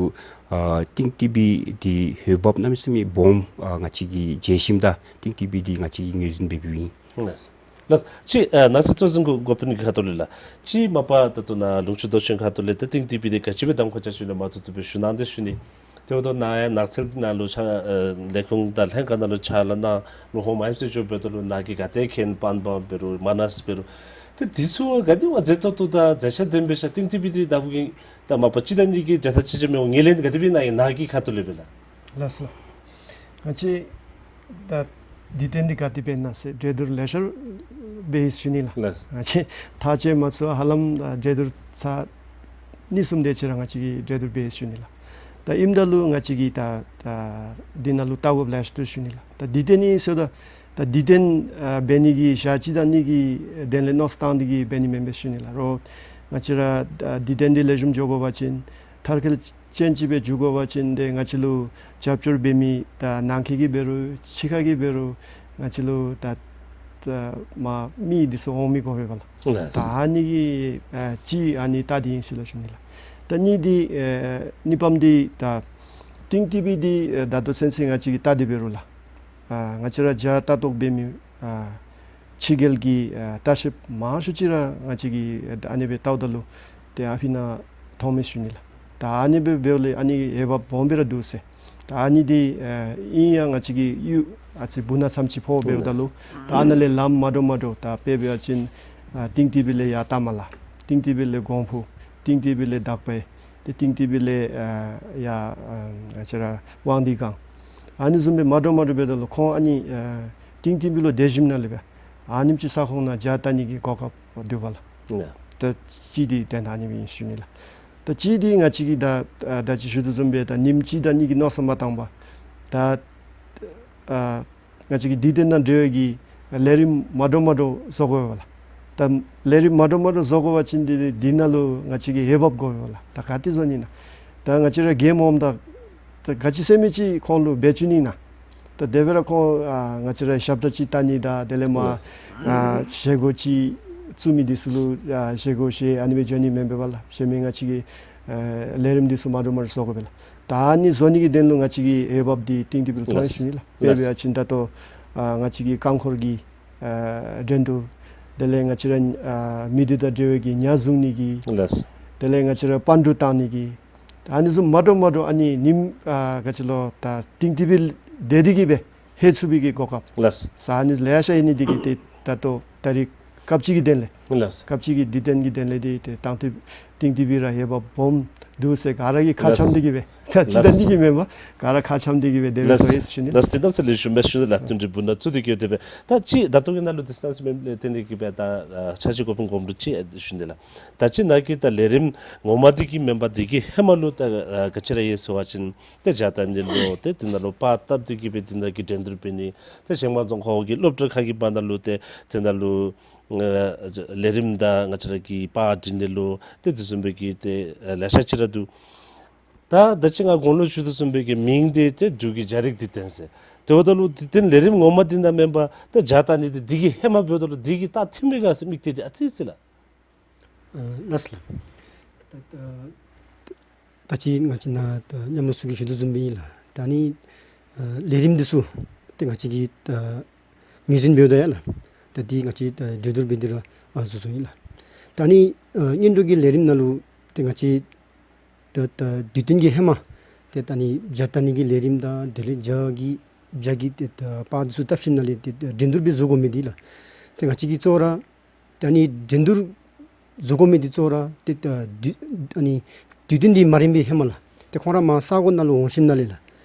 ཨ་ཏིང་ཏི་བི་འདི་འོས་འབབ་གནམ་མེད་ས་མེད་སྦོམ་ཨ་ང་བཅས་ཀྱིས་མཇལ་ཞིནམ་ད་ཏིང་ཏི་བི་འདི་ང་བཅས་ཀྱིས་ངོས་འཛིན་འབད་འབདཝ་ཨིན། ལགས། ལགས། ཅིག་ཨ་ནང་གསེས་གཙོ་འཛིན་གུ་འགོ་དཔོན་གྱི་ཁ་ཐུག་ལས་ལགས། ཅིག་མ་པ་ད་ལྟོ་ནཱ་ལུང་ཕྱོགས་རྡོ་ཆེན་ཁ་ཐུག་ལས་ཏེ་ཏིང་ཏི་བི་འདི་ག་ཅི་སྦེ་གདམ་ཁ་རྐྱབ་ཅི་ལོ་མ་ཐུབ་ཐུབ་སྦེ་ཞུ་གནང་སྟེ་ཞུ་ནི། དེ་འབདཝ་ད་ནཱ་ཡང་ནགས་ཚལ་ནང་ལུ་ཕྱག་ཨ་ལས་ཁུངས་དང་ལྷན་ཁག་ནང་ལུ་ཕྱག་ལཱ་གནང་ལུ་ཧོམ་ཨ་ནེམ་ཅིག་འགྱོཝ་ད་ལུ་ནཱ་གིས་ག་ཏེ་མཁྱེན་པཱན་པཱན་འབད་རུང་མ་ནཱས་འབད་རུང་ཏེ་འདི་ཚུ་ག་ནི་བ་མཛེས་ཏོག་ཏོ་དང་མཛེས་ཆ་ལྡན་པས་ཤ། ཏིང་ཏི་བི་འདི་ད་བུ་གི་ད་མ་པ་ཅིག་ད་ནི་གི་ཇ་ད་ཅི་ཅི་མེད་ངོས་ལེན་ག་དེ་སྦེ་གནང་ཡི་ནཱ་གི་ཁ་ཐུག་ལས་སྦེ་ལགས། ལགས་སོ། ང་བཅས་ད་འདི་དོན་འདི་ག་དེ་སྦེ་ཨིན་ན་ཟེར་གྲོས་བསྡུར་ལེ་ཤ་འབད་ཡི་ཞུ་ནི་ལགས། ལགས། ང་བཅས་ཐག་བཅད་མ་ཚུགས་ཧ་ལམ་ཨ་གྲོས་བསྡུར་ཚར་གཉིས་གསུམ་དེ་ཅིག་ར་ང་བཅས་ཀྱིས་གྲོས་བསྡུར་འབད་ཡི་ཞུ་ནི་ལགས། ད་ཨིནམ་ད་ལུ་ང་བཅས་ཀྱིས་ད་ད་འདི་ནང་ལུ་བལྟ་དགོཔ་ལེ་ཤ་འདུག་ཞུ་ནི་ལགས། ད་འདི་དོན་ཨིན་ཟེརཝ་ད་ད་འདི་དོན་ཨ་འབད་ནི་གི་ཞག་གཅིག་དང་གཉིས་ཀྱི་དོན་ལས་མནོ་བསམ་བཏང་སྟེ་གིས་འབད་ནི་མེན་པས་ཞུ་ནི་ལགས། རོགས་ང་བཅས་ར་ད་འདི་དོན་འདི་ལེགས་ཤོམ་འགྱོ་དགོ་པ་ཅིན་མཐར་འཁྱོལ་ཅན་ཅིག་སྦེ་འགྱོ་དགོ་པ་ཅིན་ཏེ་ང་བཅས་ལུ་རྒྱབ་སྐྱོར་འབད་མི་ད་ནང་འཁོད་ཀྱི་འབད་རུང་ཕྱི་ཁ་གི་འབད་རུང་ང་བཅས་ལུ་ད་ད་མ་མི་འདི་ཚུ་འོང་མི་དགོ་པས་པ་ལགས། ལགས། ད་ཨ་ནི་གི་ཨ་གཅིག་ཨ་ནི་ལྟ་སྟེ་ཨིན་ཟེར་ལགས་ཞུ་ནི་ལགས། ད་གཉིས་འདི་ཨེ་གཉིས་པམ་འདི་ད་ཏིང་ཏི་བི་འདི་ཨེ་ད་ལྟོ་ཚུན་ཚོད་ང་བཅས་ཀྱིས་བལྟ་སྟེ་འབད་རུང་ལགས། ཨ་ང་བཅས་ར་ཇ་ལྟ་རྟོག་འབད་མི་ཨ་ཕྱི་རྒྱལ་གྱི་ཨ་ལྟ་བཤལཔ་མང་ཤོས་ཅིག་ར་ང་བཅས་ཀྱིས་ཨ་ནི་སྦེ་བལྟཝ་ད་ལུ་ཏེ་ཨ་ཕི་ནང་མཐོངམ་མས་ཞུ་ནི་ལགས། ད་ཨ་ནི་སྦེ་འབདཝ་ལས་ཨ་ནི་འོས་འབབ་སྦོམ་སྦེ་ར་འདུག་ཟེར། ད་ཨ་ནི་འདི་ཨ་ཨིན་ཡང་ང་བཅས་ཀྱི་གཡུས་ཨ་ཙི་སྦུག་ན་མཚམས་ཅིག་ཕོགཔ་འབདཝ་ད་ལུ་ད་ཨ་ནཱ་ལས་ལམ་མ་འདྲཝ་མ་འདྲཝ་ད་དཔེ་འབད་བ་ཅིན་ཨ་ཏིང་ཏི་བི་ལས་ཡར་རྟ་མ་ལ། ཏིང་ཏི་བི་ལས་གོང་ཕུ། ཏིང་ཏི་བི་ལས་དག་པའི། ཏེ་ཏིང་ཏི་བི་ལས་ཨ་ཡར་ཨ་ང་བཅས་ར་དབང་འདུས་སྒང་། ཨ་ནི་བཟུམ་སྦེ་མ་འདྲཝ་མ་འདྲཝ་འབདཝ་ད་ལུ་ཁོང་ཨ་ནི་ཨ་ཏིང་ཏི་བི་ལུ་སྡོད་ཞིནམ་ལས་སྦེ་ཨ་ནེམ་ཅིག་ས་ཁོངས་ནང་ཇ་བལྟ་ནི་གི་གོ་སྐབས་འདུག་པ་ལགས། ད་གཅིག་འདི་དོན་དག་ཨ་ནི་སྦེ་ཨིན་ཞུ་ནི་ལགས། ད་གཅིག་འདི་ང་བཅས་ཀྱིས་ད་ཨ་ད་ཅི་ཞུ་དོ་བཟུམ་སྦེ་ད་ཉིནམ་གཅིག་དང་གཉིས་ཀྱི་མནོ་བསམ་མ་བཏང་པར་ད་ཨ་ང་བཅས་ཀྱིས་འདི་དོན་དང་འབྲེལ་བའི་གི་ལས་རིམ་མ་འདྲཝ་མ་འདྲཝ་བཟོ་དགོ་པས་ལགས། ད་ལས་རིམ་མ་འདྲཝ་མ་འདྲཝ་བཟོ་དགོ་པ་ཅིན་འདི་འདི་ནང་ལུ་ང་བཅས་ཀྱིས་འོས་འབབ་དགོ་པས་ལགས། ད་ག་ཏེ་བཟོ་ནི་ན། ད་ང་བཅས་ར་རྒྱལ་མོ་འོངམ་ད་ད་ག་ཅི་ཟེར་མི་ཅིག་ཁོང་ལུ་འབད་བཅུག་ནི་ན། ད་དེ་སྦེ་ར་ཁོང་ཨ་ང་བཅས་ར་ཞབས་ཁྲ་ཅིག་བཏང་ནི་དང་དེ་ལས་མར་ཨ་བཞེས་སྒོ་ཅིག་བཙུགས་མི་འདི་ཚུ་ལུ་ཨ་བཞེས་སྒོ་བཞེས་ཨ་ནི་སྦེ་འགྱོ་ནི་མེན་པས་པ་ལགས། བཞེས་མི་ང་བཅས་ཀྱི་ཨ་ལས་རིམ་འདི་ཚུ་མ་འདྲཝ་མ་འདྲཝ་བཟོ་དགོ་པས་ལགས། ད་ཨ་ནི་བཟོ་ནི་གི་དོན་ལུ་ང་བཅས་ཀྱི་འོས་འབབ་འདི་ཏིང་ཏི་བི་ལུ་མཐོང་ཡི་ཞུ་ནི་ལགས། དཔེ་འབད་བ་ཅིན་ད་ལྟོ་ཨ་ང་བཅས་ཀྱི་རྐང་འཁོར་གྱི་ཨ་འགྲན་བསྡུར་དེ་ལས་ང་བཅས་ར་ཨ་མི་སྡེ་དང་འབྲེལ་བའི་གི་ཉ་བཟུང་ནི་གི་ལགས། དེ་ལས་ང་བཅས་ར་པན་འབྲུག་བཏང་ནི་གི་ད་ཨ་ནི་བཟུམ་མ་འདྲཝ་མ་འདྲཝ་ཨ་ནི་ཉིནམ་ཨ་ག་ཅི་ལོ་ད་ཏིང་ཏི་བི་སྡོད་དེ་གིས་སྦེ་ལྷོད་ཚུགས་པའི་གི་གོ་སྐབས། ལགས། ས་ཨ་ནི་ལེ་ཤ་ཡོད་ནི་འདི་གིས་ཏེ་ད་ལྟོ་ད་རིས་སྐབས་ཅིག་གི་དོན་ལས། ལགས། སྐབས་ཅིག་གི་འདི་དོན་གྱི་དོན་ལས་འདི་ཏེ་ཏང་ཏི་ཏིང་ཏི་བི་ར་འོས་འབབ་སྦོམ་འདུག་ཟེར་ག་ར་གིས་ཁ་ལགས། འཆམ་སྟེ་གིས་སྦེ། ད་ཅི་ད་ལགས། འདི་གིས་མེན་པར་ག་ར་ཁ་འཆམ་སྟེ་གིས་སྦེ་དེ་སྦེ་ལགས། བཟོ་ཡི་ཞུ་ནི། ལགས། ཏེ་གནམ་ས་ལེགས་ཤོམ་སྦེ་ཞུ་ནི་ལགས། བསྟུན་གྲོས་འབུལ་ནང་བཙུགས་ཏེ་གིས་དེ་སྦེ་ད་ཅི་ད་ལྟོ་གི་ནང་ལུ་ཏེ་གནམ་ས་མེད་ལས་ཏེ་འདི་གིས་སྦེ་ད་ཨ་ཕྱག་ཕྱིད་གོ་ཕུང་གོ་འདྲུ་ཅིག་ཞུ་ནི་ལགས། ད་ཅི་ནཱ་གིས་ད་ལས་རིམ་ངོ་མ་འདི་གི་མེན་པར་འདི་གི་ཧེ་མ་ལུ་ད་ཨ་ག་ཅི་ར་ཡོད་ཟེར་བ་ཅིན་ཏེ་ཇ་བལྟ་ནི་ལུ་ཏེ་དེ་ནང་ལུ་པར་བཏབ་སྟེ་གིས་སྦེ་དེ་ནང་གི་འགྲན་བསྡུར་འབད་ནི། ཏེ་ཞིང་པ་རྫོང་ཁག་གི་སློབ་གྲྭ་ཁག་གི་བར་ན་ལུ་ཏེ་དེ་ནང་ལུ་ཨ་ལས་རིམ་དང་ང་བཅས་ར་གི་པར་འབྲི་ནི་ལུ་ཏེ་དེ་བཟུམ་སྦེ་གི་ཏེ་ཨ་ལེ་ཤ་ཅིག་ར་འདུག། ད་ད་ཅི་ང་གོང་ལུ་ཞུ་དོ་བཟུམ་སྦེ་གི་མིང་འདི་ཏེ་འབྲུག་གི་ཇ་རིགས་འདི་དོན་ཟེར། དེ་འབདཝ་ད་ལུ་འདི་དོན་ལས་རིམ་ངོ་མ་འདི་ནང་མེན་པར་ཏེ་ཇ་བལྟ་ནི་འདི་འདི་གི་ཧེ་མ་འབདཝ་ད་ལུ་འདི་གི་ད་མཐུན་མས་ག་ཟེར་དམིགས་གཏད་འདི་ཨ་ཙི་ཅིག་ལགས། ཨ་ལགས་སོ་ལགས། ད་ད་ད་ཅི་ང་བཅས་ནཱ་ད་མཉམ་རོགས་ཚུ་གིས་ཞུ་དོ་བཟུམ་སྦེ་ཨིན་ལགས། ད་ནི་ཨ་ལས་རིམ་འདི་ཚུ་ ཏེ་ང་བཅས་ཀྱིས་ད་ངོས་འཛིན་འབདཝ་ད་ཡ་ལགས། ད་འདི་ང་བཅས་ད་འགྲན་བསྡུར་འབད་དེ་ར་ཨ་བཟོ་བཟོཝ་ཨིན་ལགས། ད་ཨ་ནི་ཨ་སྔོན་འགྲོ་གི་ལས་རིམ་ནང་ལུ་ཏེ་ང་བཅས་ད་ད་དུས་སྟོན་གྱི་ཧེ་མ་ཏེ་ད་ཨ་ནི་ཇ་བཏབ་ནི་གི་ལས་རིམ་དང་དེ་ལས་ཇ་གི་ཇ་གི་ཏེ་ད་པར་འདི་ཚུ་བཏབ་ཞིནམ་ལས་ཏེ་འགྲན་བསྡུར་སྦེ་བཟོ་དགོ་མི་འདི་ལགས། ཏེ་ང་བཅས་ཀྱིས་གཙོ་བོ་ར་ཏེ་ཨ་ནི་འགྲན་བསྡུར་བཟོ་དགོ་མི་འདི་གཙོ་བོ་ར་ཏེ་ད་དུས་ཨ་ནི་དུས་སྟོན་འདི་མ་རན་པའི་ཧེ་མ་ལགས། ཏེ་ཁོང་ར་མར་ས་གོ་ནང་ལུ་འོང་ཞིནམ་ལས་ལགས།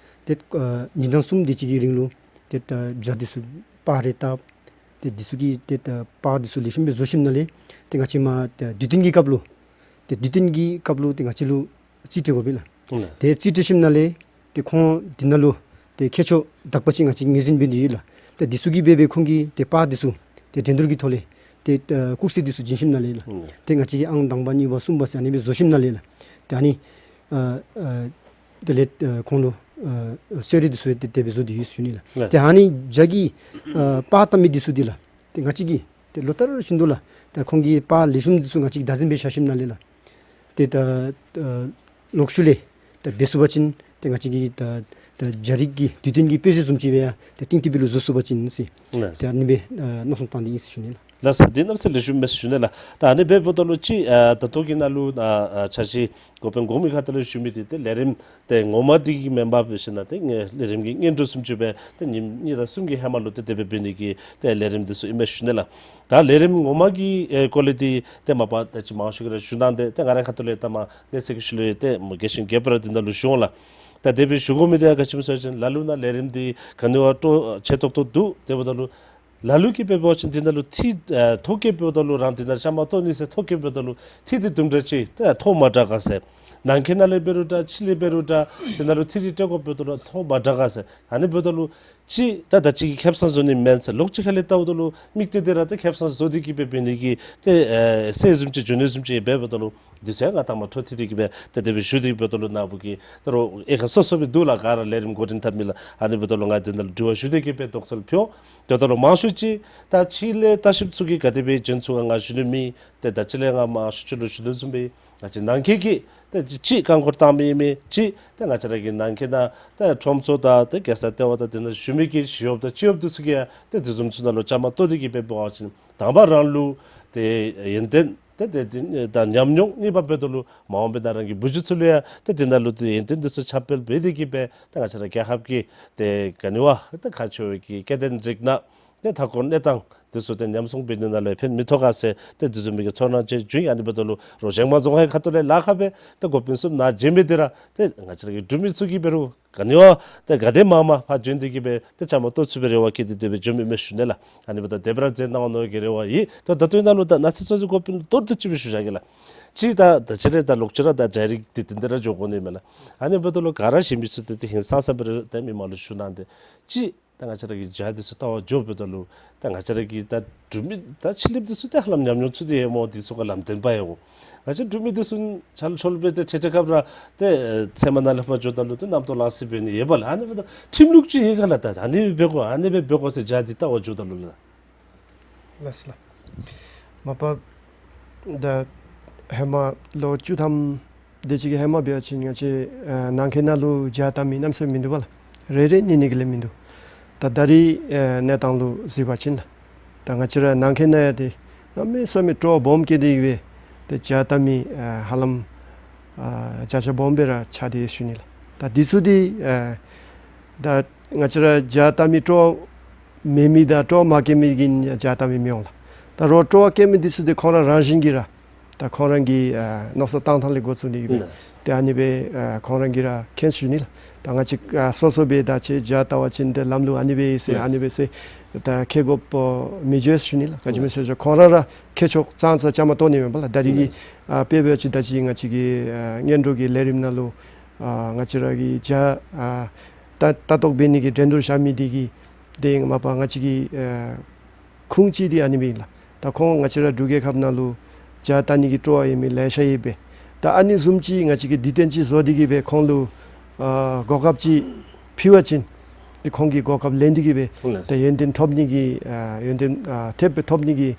ཏེ་ཨ་ཉིན་གྲངས་གསུམ་དེ་ཅིག་གི་རིང་ལུ་ཏེ་ད་ཇ་འདི་ཚུ་པར་རེ་བཏབ། ཏེ་འདི་ཚུ་གི་ཏེ་ད་པར་འདི་ཚུ་ལེགས་ཤོམ་སྦེ་བཟོ་ཞིནམ་ལས་ཏེ་ང་བཅས་མར་ད་དུས་སྟོན་གྱི་སྐབས་ལུ་ཏེ་དུས་སྟོན་གྱི་སྐབས་ལུ་ཏེ་ང་བཅས་ལུ་རྩིས་སྤྲོད་དགོ་པས་ལགས། ཨུམ་ལགས། ཏེ་རྩིས་སྤྲོད་ཞིནམ་ལས་ཏེ་ཁོང་འདི་ནང་ལུ་ཏེ་མཁས་མཆོག་དག་པ་ཅིག་ང་བཅས་ངོས་འཛིན་འབད་དེ་ཡོད་ལགས། ཏེ་འདི་ཚུ་གིས་འབད་འབད་ཁོང་གིས་ཏེ་པར་འདི་ཚུ་ཏེ་འགྲན་བསྡུར་གྱི་ཐོག་ལས་ཏེ་ཨ་སྐུགས་ཚད་འདི་ཚུ་བྱིན་ཞིནམ་ལས་ལགས། ཨུམ། ཏེ་ང་བཅས་ཀྱིས་ཨང་དང་པ་གཉིས་པ་གསུམ་པ་ཟེར་ཨ་ནི་སྦེ་བཟོ་ཞིནམ་ལས་ལགས། ཏེ་ཨ་ནི་ཨ་ཨ་དེ་ལས་ཨ་ཁོང་ལུ་ཨ་གསོལ་རས་འདི་ཚུ་ཏེ་དེ་སྦེ་བཟོ་སྟེ་ཡོད་ཟེར་ཞུ་ནི་ལགས། ལགས། ཏེ་ཨ་ནི་ཇ་གི་ཨ་པར་བཏབ་མི་འདི་ཚུ་འདི་ལགས། ཏེ་ང་བཅས་ཀྱིས་ཏེ་ལོ་ལྟར་བཞིན་དུ་ལགས། ཏེ་ཁོང་གི་པར་ལེགས་ཤོམ་འདི་ཚུ་ང་བཅས་ཀྱིས་བདག་འཛིན་འབད་བཞག་ཞིནམ་ལས་ལགས། ཏེ་ད་ཨ་ལོག་ཤུལ་ལས་ད་འབད་ཚུགས་པ་ཅིན་ཏེ་ང་བཅས་ཀྱིས་ད་ད་ཇ་རིགས་ཀྱི་དུས་སྟོན་གྱི་དཔེ་མཛོད་བཟུམ་ཅིག་སྦེ་ཡང་ཏེ་གཏིང་ཏིག་སྦེ་ལུ་བཟོ་ཚུགས་པ་ཅིན་ཟེར། ལགས། ཏེ་ཨ་ནི་སྦེ་ཨ་མནོ་བསམ་བཏང་སྟེ་ཨིན་ཟེར་ཞུ་ནི་ལགས། ལགས་སོ། འདི་གནམ་ས་ལེགས་ཤོམ་མས་ཟེར་ཞུ་ནི་ལགས། ད་ཨ་ནི་འབདཝ་ད་ལུ་ཅིག་ཨ་ད་ལྟོ་གི་ནང་ལུ་ཨ་ཨ་ཆ་ཤས་འགོ་དཔོན་གོང་མའི་ཁ་ཐུག་ལས་ཞུ་མི་འདི་ཏེ་ལས་རིམ་ཏེ་ངོ་མ་འདི་གི་མེན་པར་འབད་ཞིན་ན་ཏེ་ངེ་ལས་རིམ་གྱི་སྔོན་འགྲོ་བཟུམ་ཅིག་སྦེ་ཏེ་ཉིནམ་གཉིས་དང་གསུམ་གྱི་ཧེ་མ་ལུ་ཏེ་དེ་སྦེ་འབད་ནི་གི་ཏེ་ལས་རིམ་འདི་ཚུ་ཨིན་མས་ཞུ་ནི་ལགས། ད་ལས་རིམ་ངོ་མ་གི་ཨེ་སྐོར་ལས་འདི་ཏེ་མ་པ་ད་ཅི་མང་ཤོས་ཀྱིས་ར་ཞུ་གནང་སྟེ་ཏེ་ང་རའི་ཁ་ཐུག་ལས་ད་མ་གནས་ཚུལ་གྱི་ཤུལ་ལས་ཏེ་མ་རྒྱས་ཤིང་རྒྱས་པར་འདི་ནང་ལུ་ཞུ་འོང་ལགས། ད་དེ་སྦེ་ཞུ་དགོ་མི་འདི་ཡང་ག་ཅི་སྨོ་ཟེར་བ་ཅིན་ལ་ལུ་ནང་ལས་རིམ་འདི་ག་ནི་བ་སྤྲོ་ཆེ་ཏོག་ཏོ་འདུག། དེ་འབདཝ་ད་ལུ་ལ་ལུ་གིས་འབད་བ་ཅིན་འདི་ནང་ལུ་འཐུས་ཨ་ཐོ་བཀོད་འབདཝ་ད་ལུ་རང་འདི་ནང་བཅའ་མར་གཏོགས་ནི་ཟེར་ཐོ་བཀོད་འབདཝ་ད་ལུ་འཐུས་འདི་དུམ་གྲ་ཅིག་ཏེ་ཐོ་མ་དྲག་ག་ཟེར། ནང་འཁོད་ནང་ལས་འབད་རུང་འདྲ་ཕྱི་ལས་འབད་རུང་འདྲ་འདི་ནང་ལུ་འཐུས་འདི་སྤྲོད་དགོཔ་འབདཝ་ད་ལུ་ཐོ་མ་དྲག་ག་ཟེར། ཨ་ནི་འབདཝ་ད་ལུ་ཅིག་ད་ད་ཅི་གི་ཁེ་སང་བཟོ་ནི་མེན་ཟེར་ལོགས་ཅིག་ཁ་ལས་བལྟཝ་ད་ལུ་དམིགས་གཏད་འདི་ར་ཏེ་ཁེ་སང་བཟོ་སྟེ་གིས་སྦེ་འབད་ནི་གི་ཏེ་ཨེ་སྲོལ་བཟུམ་ཅིག་འགྱོ་ནི་བཟུམ་ཅིག་འབདཝ་ད་ལུ་འདི་ཚུ་ཡང་ང་དང་མ་འཕྲོ་མཐུད་དེ་གིས་སྦེ་ཏེ་དེ་སྦེ་ཞུ་སྟེ་འབདཝ་ད་ལུ་ནཱ་བུ་གི་ད་རུང་དབྱེ་ཁག་སོ་སོ་སྦེ་འདུག་ལགས། ག་ར་ལས་རིམ་འགོ་འདྲེན་འཐབ་མི་ལགས། ཨ་ནི་འབདཝ་ད་ལུ་ང་འདི་ནང་ལུ་དྲི་བ་ཞུ་སྟེ་གིས་སྦེ་དོགས་སེལ་ཕུལ་འོང་། དེ་འབདཝ་ད་ལུ་མང་ཤོས་ཅིག་ད་ཕྱི་ལས་ལྟ་བཤལཔ་ཚུ་གིས་ག་དེ་སྦེ་བྱོན་ཚུགས་ག་ང་ཞུ་ནི་མེད། ཏེ་ད་ཅི་ལས་ང་མང་ཤོས་ཅིག་ལུ་ཞུ་དོ་བཟུམ་སྦེ་ང་བཅས་ནང་འཁོད་ཀྱི་ཏེ་ཅིག་རྐང་འཁོར་བཏང་མི་ཨིན་མི་ཅིག་ཏེ་ང་བཅས་ར་གི་ནང་འཁོད་ནང་ཏེ་ཁྲོམ་ཚོགས་དང་ཏེ་རྒྱལ་ས་ལྟེ་བ་དང་འདི་ནང་ཞུ་མི་གི་ཞི་གཡོགཔ་དང་སྤྱི་གཡོགཔ་འདི་ཚུ་གིས་ཡང་ཏེ་དེ་བཟུམ་ཚུ་ནང་ལུ་བཅའ་མར་གཏོགས་ཏེ་གིས་སྦེ་འབད་བ་ཅིན་དང་པ་རང་ལུ་ཏེ་ཡོན་ཏན་ཏེ་ཏེ་ཏེ་ད་ཉམས་མྱོང་གཉིས་པ་འབདཝ་ད་ལུ་མ་འོངས་པའི་ནང་རང་གི་བུ་བརྒྱུད་ཚུ་ལུ་ཡང་ཏེ་འདི་ནང་ལུ་ཏེ་ཡོན་ཏན་འདི་ཚུ་ཁྱབ་སྤེལ་འབད་དེ་གིས་སྦེ་ཏེ་ང་བཅས་ར་རྒྱལ་ཁབ་ཀྱི་ཏེ་ག་ནི་བ་ཏེ་མཁས་མཆོག་གི་སྐྱེ་ལྡན་རིགས་སྣ་ཏེ་མཐའ་འཁོར་གནས་སྟངས་འདི་ཚུ་ཏེ་ཉམས་སྲུང་འབད་ནི་ནང་ལུ་ཕན་མི་ཐོགས་ག་ཟེར་ཏེ་འདི་བཟུམ་མའི་གི་ཚོར་སྣང་ཅིག་བྱུང་ཡི། ཨ་ནི་འབདཝ་ད་ལུ་རོགས་གཞན་མ་རྫོང་ཁག་གི་ཁ་ཐུག་ལས་ལཱ་ཁག་སྦེ་ཏེ་འགོ་དཔོན་གསུམ་ནཱ་བྱོན་མི་འདི་ར་ཏེ་ང་བཅས་ར་གི་འབྲུག་མི་ཚུ་གིས་འབད་རུང་ག་ནི་བ་ཏེ་ག་དེ་མང་མང་ཕར་བྱོན་ཏེ་གིས་སྦེ་ཏེ་བཅའ་མར་གཏོགས་ཚུགས་པའི་རེ་བ་བསྐྱེད་དེ་དེ་སྦེ་བྱོན་མི་མས་ཞུ་ནི་ལགས། ཨ་ནི་འབདཝ་ད་དེ་སྦེ་ར་མཛད་གནང་ནི་གི་རེ་བ་ཡོད། ད་ད་ལྟོའི་ནང་ལུ་ད་གནས་ཚུལ་ཚུ་འགོ་དཔོན་མདོར་བསྡུས་ཅིག་སྦེ་ཞུ་བཞག་གེ་ལགས། ཅིག་ད་ད་ཅི་རེ་ད་ལོག་ཅི་ར་ད་ཇ་རིགས་འདི་འདི་འདི་ར་འགྱོ་དགོ་ནི་མས་ལགས། ཨ་ནི་འབདཝ་ད་ལུ་ག་ར་གཞན་མི་ཚུ་ཏེ་ཏེ་ཧིང་སངས་ས་སྦེ་ར་ཏེ་མི་མང་ལུ་ཞུ་གནང་སྟེ་ཅིག་ད་ང་བཅས་ར་གི་ཇ་འདི་ཚུ་ལྟ་བར་འགྱོཝ་ད་ལུ་ད་ང་བཅས་ར་གི་ད་འབྲུག་མི་ད་ཕྱི་གླིངཔ་འདི་ཚུ་ཏེ་ཧ་ལམ་ཉམས་མྱོང་ཚུ་ཏེ་ཡོད་སྨོ། འདི་ཚུ་ག་ལམ་སྟོན་པ་ཡོད་སྨོ། ང་བཅས་འབྲུག་མི་འདི་ཚུ་ཆ་ལ་ཆོ་ལ་སྦེ་ཏེ་ཁྲེ་ཁྲེ་ཁབ་ར་ཏེ་ཨེ་ཚལ་མ་ནང་ལས་ཕར་འགྱོཝ་ད་ལུ་ཏེ་རྣམ་རྟོག་ལང་སི་འབད་ནི་ཡོད་པ་ལགས། ཨ་ནི་འབདཝ་ད་ཁྲིམས་ལུགས་ཅིག་ཡོད་ག་ལགས། ད་ཨ་ནི་འབད་དགོ་ཨ་ནི་སྦེ་འབད་དགོ་ཟེར་ཇ་འདི་ལྟ་བར་འགྱོཝ་ད་ལུ་ལགས། ལགས་སོ་ལགས། མ་པ་ད་ཧེ་མ་ལོ་བཅུ་ཐམ་དེ་ཅིག་གི་ཧེ་མ་འབད་བ་ཅིན་ང་བཅས་ཨེ་ནང་འཁོད་ནང་ལུ་ཇ་བཏབ་མི་གནམ་མེད་ས་མེད་མིན་འདུག་པ་ལགས། རེ་རེ་གཉིས་གཉིས་ཀྱི་ལས་མིན་འདུག། ད་ད་རིས་ཨེ་གནས་སྟངས་ལུ་གཟིགས་པ་ཅིན་ལགས། ད་ང་བཅས་ར་ནང་འཁོད་ནང་ཡང་ཏེ་གནམ་མེད་ས་མེད་སྤྲོ་བ་སྦོམ་བསྐྱེད་དེ་གིས་སྦེ་ཏེ་ཇ་བཏབ་མི་ཨེ་ཧ་ལམ་ཨ་བརྒྱ་ཆ་སྦོམ་སྦེ་ར་ཆགས་ཏེ་ཡོད་ཞུ་ནི་ལགས། ད་འདི་ཚུ་འདི་ཨེ་ད་ང་བཅས་ར་ཇ་བཏབ་མི་སྤྲོ་བ་མེད་མི་དང་སྤྲོ་བ་མ་བསྐྱེད་མི་གིས་ཇ་བཏབ་མི་མི་འོང་ལགས། ད་རོགས་སྤྲོ་བ་བསྐྱེད་མི་འདི་ཚུ་འདི་ཁོང་ར་རང་བཞིན་གྱིས་ར་ད་ཁོང་རང་གི་ཨ་མནོ་བསམ་བཏང་ཐངས་ལས་འགོ་བཙུགས་ནི་གིས་སྦེ་ལགས། ཏེ་ཨ་ནི་སྦེ་ཨ་ཁོང་རང་གིས་ར་མཁྱེན་ཞུ་ནི་ལགས། ད་ང་བཅས་ཨ་སོ་སོ་སྦེ་ད་ཅི་ཇ་བཏབ་པ་ཅིན་ཏེ་ལམ་ལུགས་ཨ་ནི་སྦེ་ཟེར་ལགས། ཨ་ནི་སྦེ་ཟེར་ད་མཁས་དགོཔ་མི་འགྱོ་ཞུ་ནི་ལགས། ག་ཅི་སྨོ་ཟེར་བ་ཅིན་ཁོང་ར་ར་མཁས་མཆོག་ཙང་ཙ་བཅའ་མར་གཏོགས་ནི་མེན་པ་ལགས། ད་རིས་ཀྱི་ལགས། ཨ་དཔེ་འབད་བ་ཅིན་ད་ཅི་ང་བཅས་ཀྱི་ཨ་སྔོན་འགྲོ་གི་ལས་རིམ་ནང་ལུ་ཨ་ང་བཅས་ར་གི་ཇ་ཨ་ལྟ་ལྟ་རྟོག་འབད་ནི་གི་འགྲན་བསྡུར་བཞག་མི་འདི་གི་ཏེ་མ་པ་ང་བཅས་ཀྱི་ཨ་ཁུངས་ཅིག་འདི་ཨ་ནི་སྦེ་ཨིན་ལགས། ད་ཁོང་ང་བཅས་ར་འབྲུག་རྒྱལ་ཁབ་ནང་ལུ་ཇ་བཏབ་ནི་གི་སྤྲོ་བ་ཡོད་མི་ལེ་ཤ་ཡོད་པས། ད་ཨ་ནི་བཟུམ་ཅིག་ང་བཅས་ཀྱིས་དུས་སྟོན་ཅིག་བཟོ་སྟེ་གིས་སྦེ་ཁོང་ལུ་ཨ་གོ་སྐབས་ཅིག་ཕུལ་བ་ཅིན་ཏེ་ཁོང་གིས་གོ་སྐབས་ལེན་ཏེ་གིས་སྦེ་ལགས། ད་ཡོན་ཏན་ཐོབ་ནི་གི་ཨ་ཡོན་ཏན་ཨ་ཐེབས་སྦེ་ཐོབ་ནི་གི་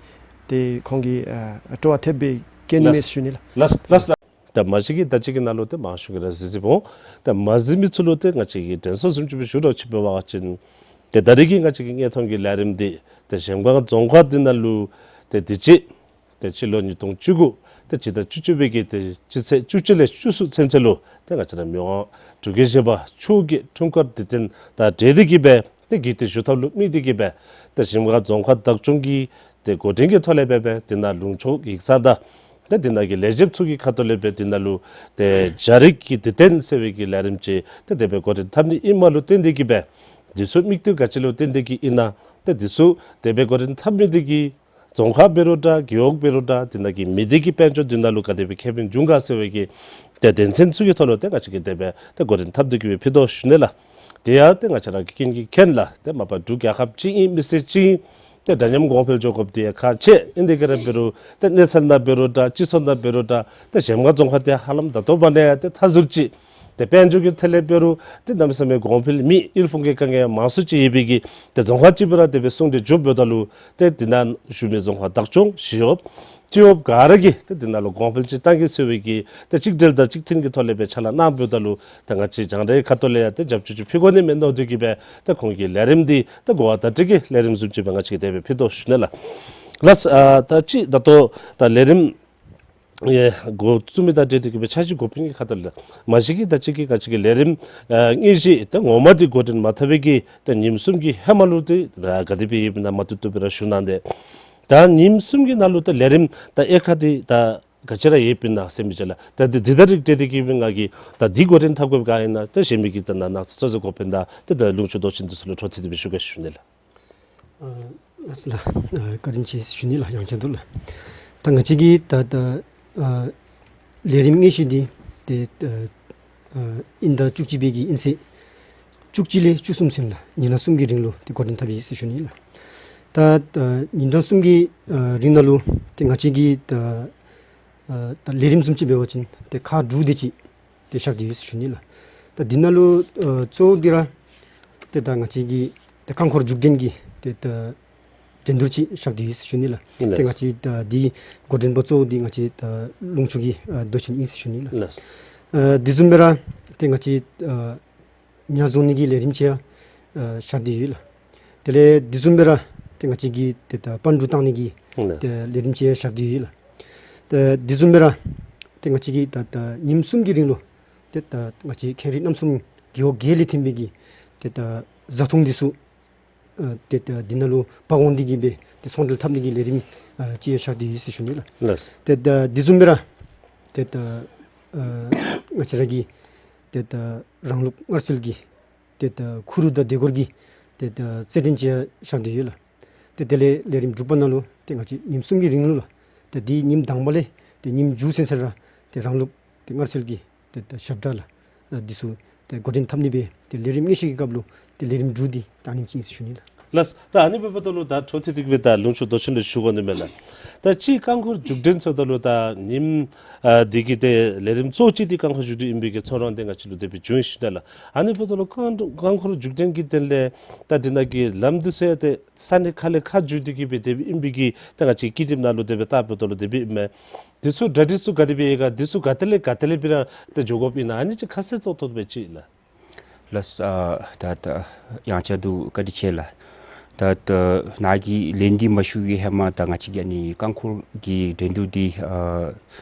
ཏེ་ཁོང་གིས་ཨ་སྤྲོ་བ་ཐེབས་སྦེ་བསྐྱེད་ནི་མས་ལགས། ཞུ་ནི་ལགས། ལགས་ལགས་ལགས། ད་མ་གཞི་གི་ད་ཅི་གི་ནང་ལུ་ཏེ་མང་ཤོས་ཀྱིས་ར་གཟིགས་གཟིགསཔ་འོང་། ད་མ་གཟིགས་མི་ཚུ་ལུ་ཏེ་ང་བཅས་ཀྱིས་དྲན་གསོ་བཟུམ་ཅིག་སྦེ་ཞུ་རོགས་ཅིག་འབད་བ་ཅིན་ ཏེ་ད་རེས་ཀྱི་ང་བཅས་ཀྱི་དངོས་མཐོང་གི་ལས་རིམ་འདི་ཏེ་གཞལམ་སྒང་རྫོང་ཁག་འདི་ནང་ལུ་ཏེ་དུས་ཅི་ཏེ་སྤྱི་ལོ་ཉིས་སྟོང་བཅུ་དགུ་ཏེ་སྤྱི་ཟླ་བཅུ་གཅིག་པའི་གི་ཏེ་སྤྱི་ཚེས་བཅུ་གཅིག་ལས་བཅུ་གསུམ་ཚུན་ཚོད་ལུ་ཏེ་ང་བཅས་ར་མི་དབང་འབྲུག་རྒྱལ་བཞི་པ་མཆོག་གི་འཁྲུངས་སྐར་དུས་སྟོན་དང་འབྲེལ་ཏེ་གིས་སྦེ་ཏེ་གི་ཏེ་ཞུ་ཐབས་ལུ་དམིགས་ཏེ་གིས་སྦེ་ཏེ་གཞལམ་སྒང་རྫོང་ཁག་བདག་སྐྱོང་གི་ཏེ་འགོ་འདྲེན་གྱི་ཐོག་ལས་སྦེ་སྦེ་དེ་ནང་ལུང་ཕྱོགས་ཡིག་ཚང་དང་ཏེ་དེ་ནང་གི་ལས་བྱེདཔ་ཚུ་གི་ཁ་ཐུག་ལས་སྦེ་དེ་ནང་ལུ་ཏེ་བྱ་རིགས་ཀྱི་དུས་སྟོན་ཟེར་བའི་གི་ལས་རིམ་ཅིག་ཏེ་དེ་སྦེ་འགོ་འདྲེན་འཐབ་ནི་ཨིནམ་ལུ་བརྟེན་ཏེ་གིས་སྦེ་དེ་ཚུ་དམིགས་གཏད་ག་ཅི་ལུ་བརྟེན་ཏེ་གིས་ཨིན་ན་ཏེ་དེ་ཚུ་དེ་སྦེ་འགོ་འདྲེན་འཐབ་མི་དེ་གིས་རྫོང་ཁག་འབད་རུང་འདྲ་རྒེད་འོག་འབད་རུང་འདྲ་དེ་ནང་གི་མི་སྡེ་གི་དཔལ་འབྱོར་དེ་ནང་ལུ་ག་དེ་སྦེ་ཁེ་ཕན་འབྱུང་ག་ཟེར་བའི་གི་ཏེ་དོན་ཚན་ཚུ་གི་ཐོག་ལུ་ཏེ་ང་བཅས་ཀྱིས་དེ་སྦེ་ཏེ་འགོ་འདྲེན་འཐབ་སྟེ་གིས་སྦེ་ཕུལ་དོ་ཞུ་ནི་ལགས། དེ་ཡང་ཏེ་ང་བཅས་ར་གི་ཀུན་གྱིས་མཁྱེན་ལགས། ཏེ་མ་པ་འབྲུག་རྒྱལ་ཁབ་ཅིག་ཨིན་མི་སེར་ཅིག་ཨིན། ཏེ་འདྲ་མཉམ་གོང་འཕེལ་འགྱོ་དགོཔ་འདི་ཡང་ཁག་ཆེ། ཨིན་དེ་ག་ར་འབད་རུང་ཏེ་གནས་ཚད་ནང་འབད་རུང་འདྲ་སྤྱི་ཚོགས་ནང་འབད་རུང་འདྲ་ཏེ་གཞལམ་སྒང་རྫོང་ཁག་འདི་ཧ་ལམ་ད་ལྟོ་བར་ན་ཡང་ཏེ་མཐའ་ཟུར་ཅིག་ཏེ་དཔལ་འབྱོར་གྱི་ཐད་ལས་འབད་རུང་ཏེ་གནམ་མེད་ས་མེད་གོང་འཕེལ་མེད། དབུལ་ཕོངས་ཀྱི་དཀའ་ངལ་མང་སུ་ཅིག་ཡོད་པའི་གི་ཏེ་རྫོང་ཁག་ཅིག་སྦེ་ར་དེ་སྦེ་གསུངས་ཏེ་འགྱོཝ་ད་ལུ་ཏེ་དེ་ནང་བཞུགས་མི་རྫོང་ཁག་བདག་སྐྱོང་ཞི་གཡོགཔ་སྤྱི་གཡོགཔ་ག་ར་གིས་ཏེ་དེ་ནང་ལུ་གོང་འཕེལ་ཅིག་གཏང་གེ་ཟེར་བའི་གི་ཏེ་གཅིག་སྒྲིལ་དང་གཅིག་མཐུན་གྱི་ཐོག་ལས་སྦེ་ཕྱག་ལཱ་གནངམ་ད་ལུ་ཏེ་ང་བཅས་རྒྱང་བསྒྲགས་ཁ་ཐུག་ལས་ཡང་ཏེ་རྒྱབ་སྐྱོར་ཅིག་ཕུལ་དགོ་ནི་མས་མནོ་སྟེ་གིས་སྦེ་ཏེ་ཁོང་གི་ལས་རིམ་འདི་ཏེ་གོ་བ་བརྡ་སྤྲོད་ཀྱི་ལས་རིམ་བཟུམ་ཅིག་སྦེ་ང་བཅས་ཀྱིས་དེ་སྦེ་ཕུལ་དོ་ཞུ་ནི་ལགས། ལགས། ཨ་ད་ཅི་ད་ལྟོ་ད་ལས་རིམ་ཨེ་འགོ་བཙུགས་མི་དང་འབྲེལ་ཏེ་གིས་སྦེ་འཆར་གཞི་འགོ་དཔོན་གྱི་ཁ་ཐུག་ལས་མ་གཞི་གི་ད་ཅི་གི་ང་བཅས་ཀྱི་ལས་རིམ་ཨ་དངོས་གཞི་ད་ངོ་མ་འདི་འགོ་འདྲེན་མ་འཐབ་པའི་གི་ད་ཉིནམ་གསུམ་གྱི་ཧེ་མ་ལུ་འདི་ད་ག་དེ་སྦེ་ཡོདཔ་ཨིན་ན་མ་བཏུབ་བཏུབ་སྦེ་ར་ཞུ་གནང་སྟེ། ད་ཉིནམ་གསུམ་གྱི་ནང་ལུ་ད་ལས་རིམ་ད་དབྱེ་ཁག་འདི་ད་ག་ཅི་ར་ཡོདཔ་ཨིན་ན་ཟེར་མི་ཅིག་ལགས། ད་འདི་འདི་དང་རིགས་བསྒྲེས་ཏེ་གིས་སྦེ་ང་གིས་ད་འདི་འགོ་འདྲེན་འཐབ་དགོཔ་ག་ཨིན་ན་ད་གཞན་མི་གི་ད་ནང་ན་ཚོད་ཚོད་འགོ་དཔོན་དང་ཏེ་ད་ལུང་ཕྱོགས་མདོ་ཆེན་འདི་ཚུ་ལུ་འཕྲོ་མཐུད་དེ་སྦེ་ཞུ་གེ་ཞུ་ནི་ལགས། ཨ་ལགས་སོ་ལགས། ཨ་བཀའ་དྲིན་ཆེ་ཞུ་ནི་ལགས། ཡང་བསྐྱར་དུ་ལགས། ད་ང་བཅས་ཀྱི་ད་ད་ཨ་ལས་རིམ་དངོས་གཞི་འདི་ཏེ་ཨ་ཨ་དབྱིན་ཟླ་བཅུ་གཅིག་པའི་གི་དབྱིན་ཚེས་བཅུ་གཅིག་ལས་བཅུ་གསུམ་ཚུན་ལགས། ཉིན་གྲངས་གསུམ་གྱི་རིང་ལུ་ཏེ་འགོ་འདྲེན་འཐབ་ཨིན་ཟེར་ཞུ་ནི་ལགས། ད་ད་ཉིན་གྲངས་གསུམ་གྱི་ཨ་རིང་ནང་ལུ་ཏེ་ང་བཅས་ཀྱི་ད་ཨ་ད་ལས་རིམ་བཟུམ་ཅིག་འབད་བ་ཅིན་ཏེ་ཁག་དྲུག་དེ་ཅིག་ཏེ་བཞག་སྟེ་ཡོད་ཟེར་ཞུ་ནི་ལགས། ད་འདི་ནང་ལུ་ཨ་གཙོ་བོ་འདི་ར་ཏེ་ད་ང་བཅས་ཀྱི་ཏེ་རྐང་འཁོར་རྒྱུག་འགྲན་གྱི་ཏེ་ད་འགྲན་བསྡུར་ཅིག་བཞག་སྟེ་ཡོད་ཟེར་ཞུ་ནི་ལགས། ཏེ་ལགས། ང་བཅས་ད་འདི་འགོ་འདྲེན་པ་གཙོ་བོ་འདི་ང་བཅས་ད་ལུང་ཕྱོགས་ཀྱི་ཨ་མདོ་ཆེན་ཨིན་ཟེར་ཞུ་ནི་ལགས། ལགས། ཨ་དེ་བཟུམ་སྦེ་ར་ཏེ་ང་བཅས་ཨ་ཉ་བཟུང་ནི་གི་ལས་རིམ་ཅིག་ཡང་ཨ་བཞག་སྟེ་ཡོད་ལགས། དེ་ལས་དེ་བཟུམ་སྦེ་ར་ཏེ་ང་བཅས་ཀྱི་ཏེ་ད་པན་གྲུ་བཏང་ནི་གི་ལགས། ཏེ་ལས་རིམ་ཅིག་ཡང་བཞག་སྟེ་ཡོད་ལགས། ཏེ་དེ་བཟུམ་སྦེ་ར་ཏེ་ང་བཅས་ཀྱི་ད་ད་ཉིནམ་གསུམ་གྱི་རིང་ལུ་ཏེ་ད་ང་བཅས་ཁེངས་རིགས་རྣམ་གསུམ་རྒེད་འོག་བརྒྱད་ལས་ཐོན་པའི་གི་ཏེ་ད་བཟའ་འཐུང་འདི་ཚུ་ཨ་ཏེ་ད་འདི་ནང་ལུ་ཕར་འོང་སྟེ་གིས་སྦེ་ཏེ་ཚོང་འབྲེལ་འཐབ་ནི་གི་ལས་རིམ་ཨ་ཅིག་ཡང་བཞག་སྟེ་ཡོད་ཟེར་ཞུ་ནི་ལགས། ལགས། ཏེ་ད་དེ་བཟུམ་སྦེ་ར་ཏེ་ད་ཨ་ང་བཅས་ར་གི་ཏེ་ད་རང་ལུགས་སྔར་སྲོལ་གྱི་ཏེ་ད་ཁུ་རུ་དང་དེ་སྐོར་གྱི་ཏེ་ད་རྩེད་འགྲན་ཅིག་ཡང་བཞག་སྟེ་ཡོད་ལགས། ཏེ་དེ་ལས་ལས་རིམ་དྲུག་པ་ནང་ལུ་ཏེ་ང་བཅས་ཉིནམ་གསུམ་གྱི་རིང་ལུ་ལགས། ཏེ་དེའི་ཉིནམ་དང་པ་ལས་ཏེ་ཉིནམ་མཇུག་ཚུན་ཚོད་ར་ཏེ་རང་ལུགས་ཏེ་སྔར་སྲོལ་གྱི་ཏེ་ད་ཞབས་ཁྲ་ལགས། ཨ་འདི་ཚུ་ཏེ་འགོ་འདྲེན་འཐབ་ནི་སྦེ་ཏེ་ལས་རིམ་དངོས་གཞི་གི་སྐབས་ལུ་ཏེ་ལས་རིམ་དྲུག་འདི་ད་ཨ་ནེམ་ཅིག་ཨིན་ཟེར་ཞུ་ནི་ལགས། ལགས། ད་ཨ་ནི་འབདཝ་ད་ལུ་ད་འཕྲོ་མཐུད་དེ་གིས་སྦེ་ད་ལུང་ཕྱོགས་མདོ་ཆེན་ལུ་ཞུ་དགོ་ནི་མས་ལགས། ད་ཅི་རྐང་འཁོར་རྒྱུག་འགྲན་ཟེརཝ་ད་ལུ་ད་ཉིནམ་ཨ་འདི་གི་ཏེ་ལས་རིམ་གཙོ་བོ་ཅིག་འདི་རྐང་འཁོར་རྒྱུག་འགྲན་ཨིན་པའི་གི་ཚོར་སྣང་འདི་ང་བཅས་ལུ་དེ་སྦེ་བྱུང་ཡི་ཟེར་ཞུ་ནི་ལགས། ཨ་ནི་འབདཝ་ད་ལུ་རྐང་རྐང་འཁོར་རྒྱུག་འགྲན་གྱི་དོན་ལས་ད་འདི་ནང་གི་ལམ་འདི་ཚུ་ཡང་ཏེ་ས་གནས་ཁ་ལས་ཁ་བརྒྱུད་དེ་གིས་སྦེ་དེ་སྦེ་ཨིན་པའི་གི་ད་ང་བཅས་ཀྱི་དེ་ནང་ལུ་དེ་སྦེ་བལྟཝ་ད་ལུ་དེ་སྦེ་ཨིན་མས། འདི་ཚུ་གྲ་སྒྲིག་ཚུ་ག་དེ་སྦེ་ཡོད་ག། འདི་ཚུ་ག་ཏེ་ལས་ག་ཏེ་ལས་སྦེ་ར་ཏེ་འགྱོ་དགོཔ་ཨིན་ན་ཨ་ནི་ཅིག་ཁ་གསལ་ཏོག་ཏོ་སྦེ་ཅིག་ལགས། ལགས། ཨ་ད་ད་ཡང་བསྐྱར་དུ་བཀའ་དྲིན་ཆེ་ལགས། ད་ད་ནཱ་གི་ལན་འདི་མ་ཞུ་བའི་ཧེ་མ་ད་ང་བཅས་ཀྱི་ཨ་ནི་རྐང་འཁོར་གྱི་འགྲན་བསྡུར་འདི་ཨ་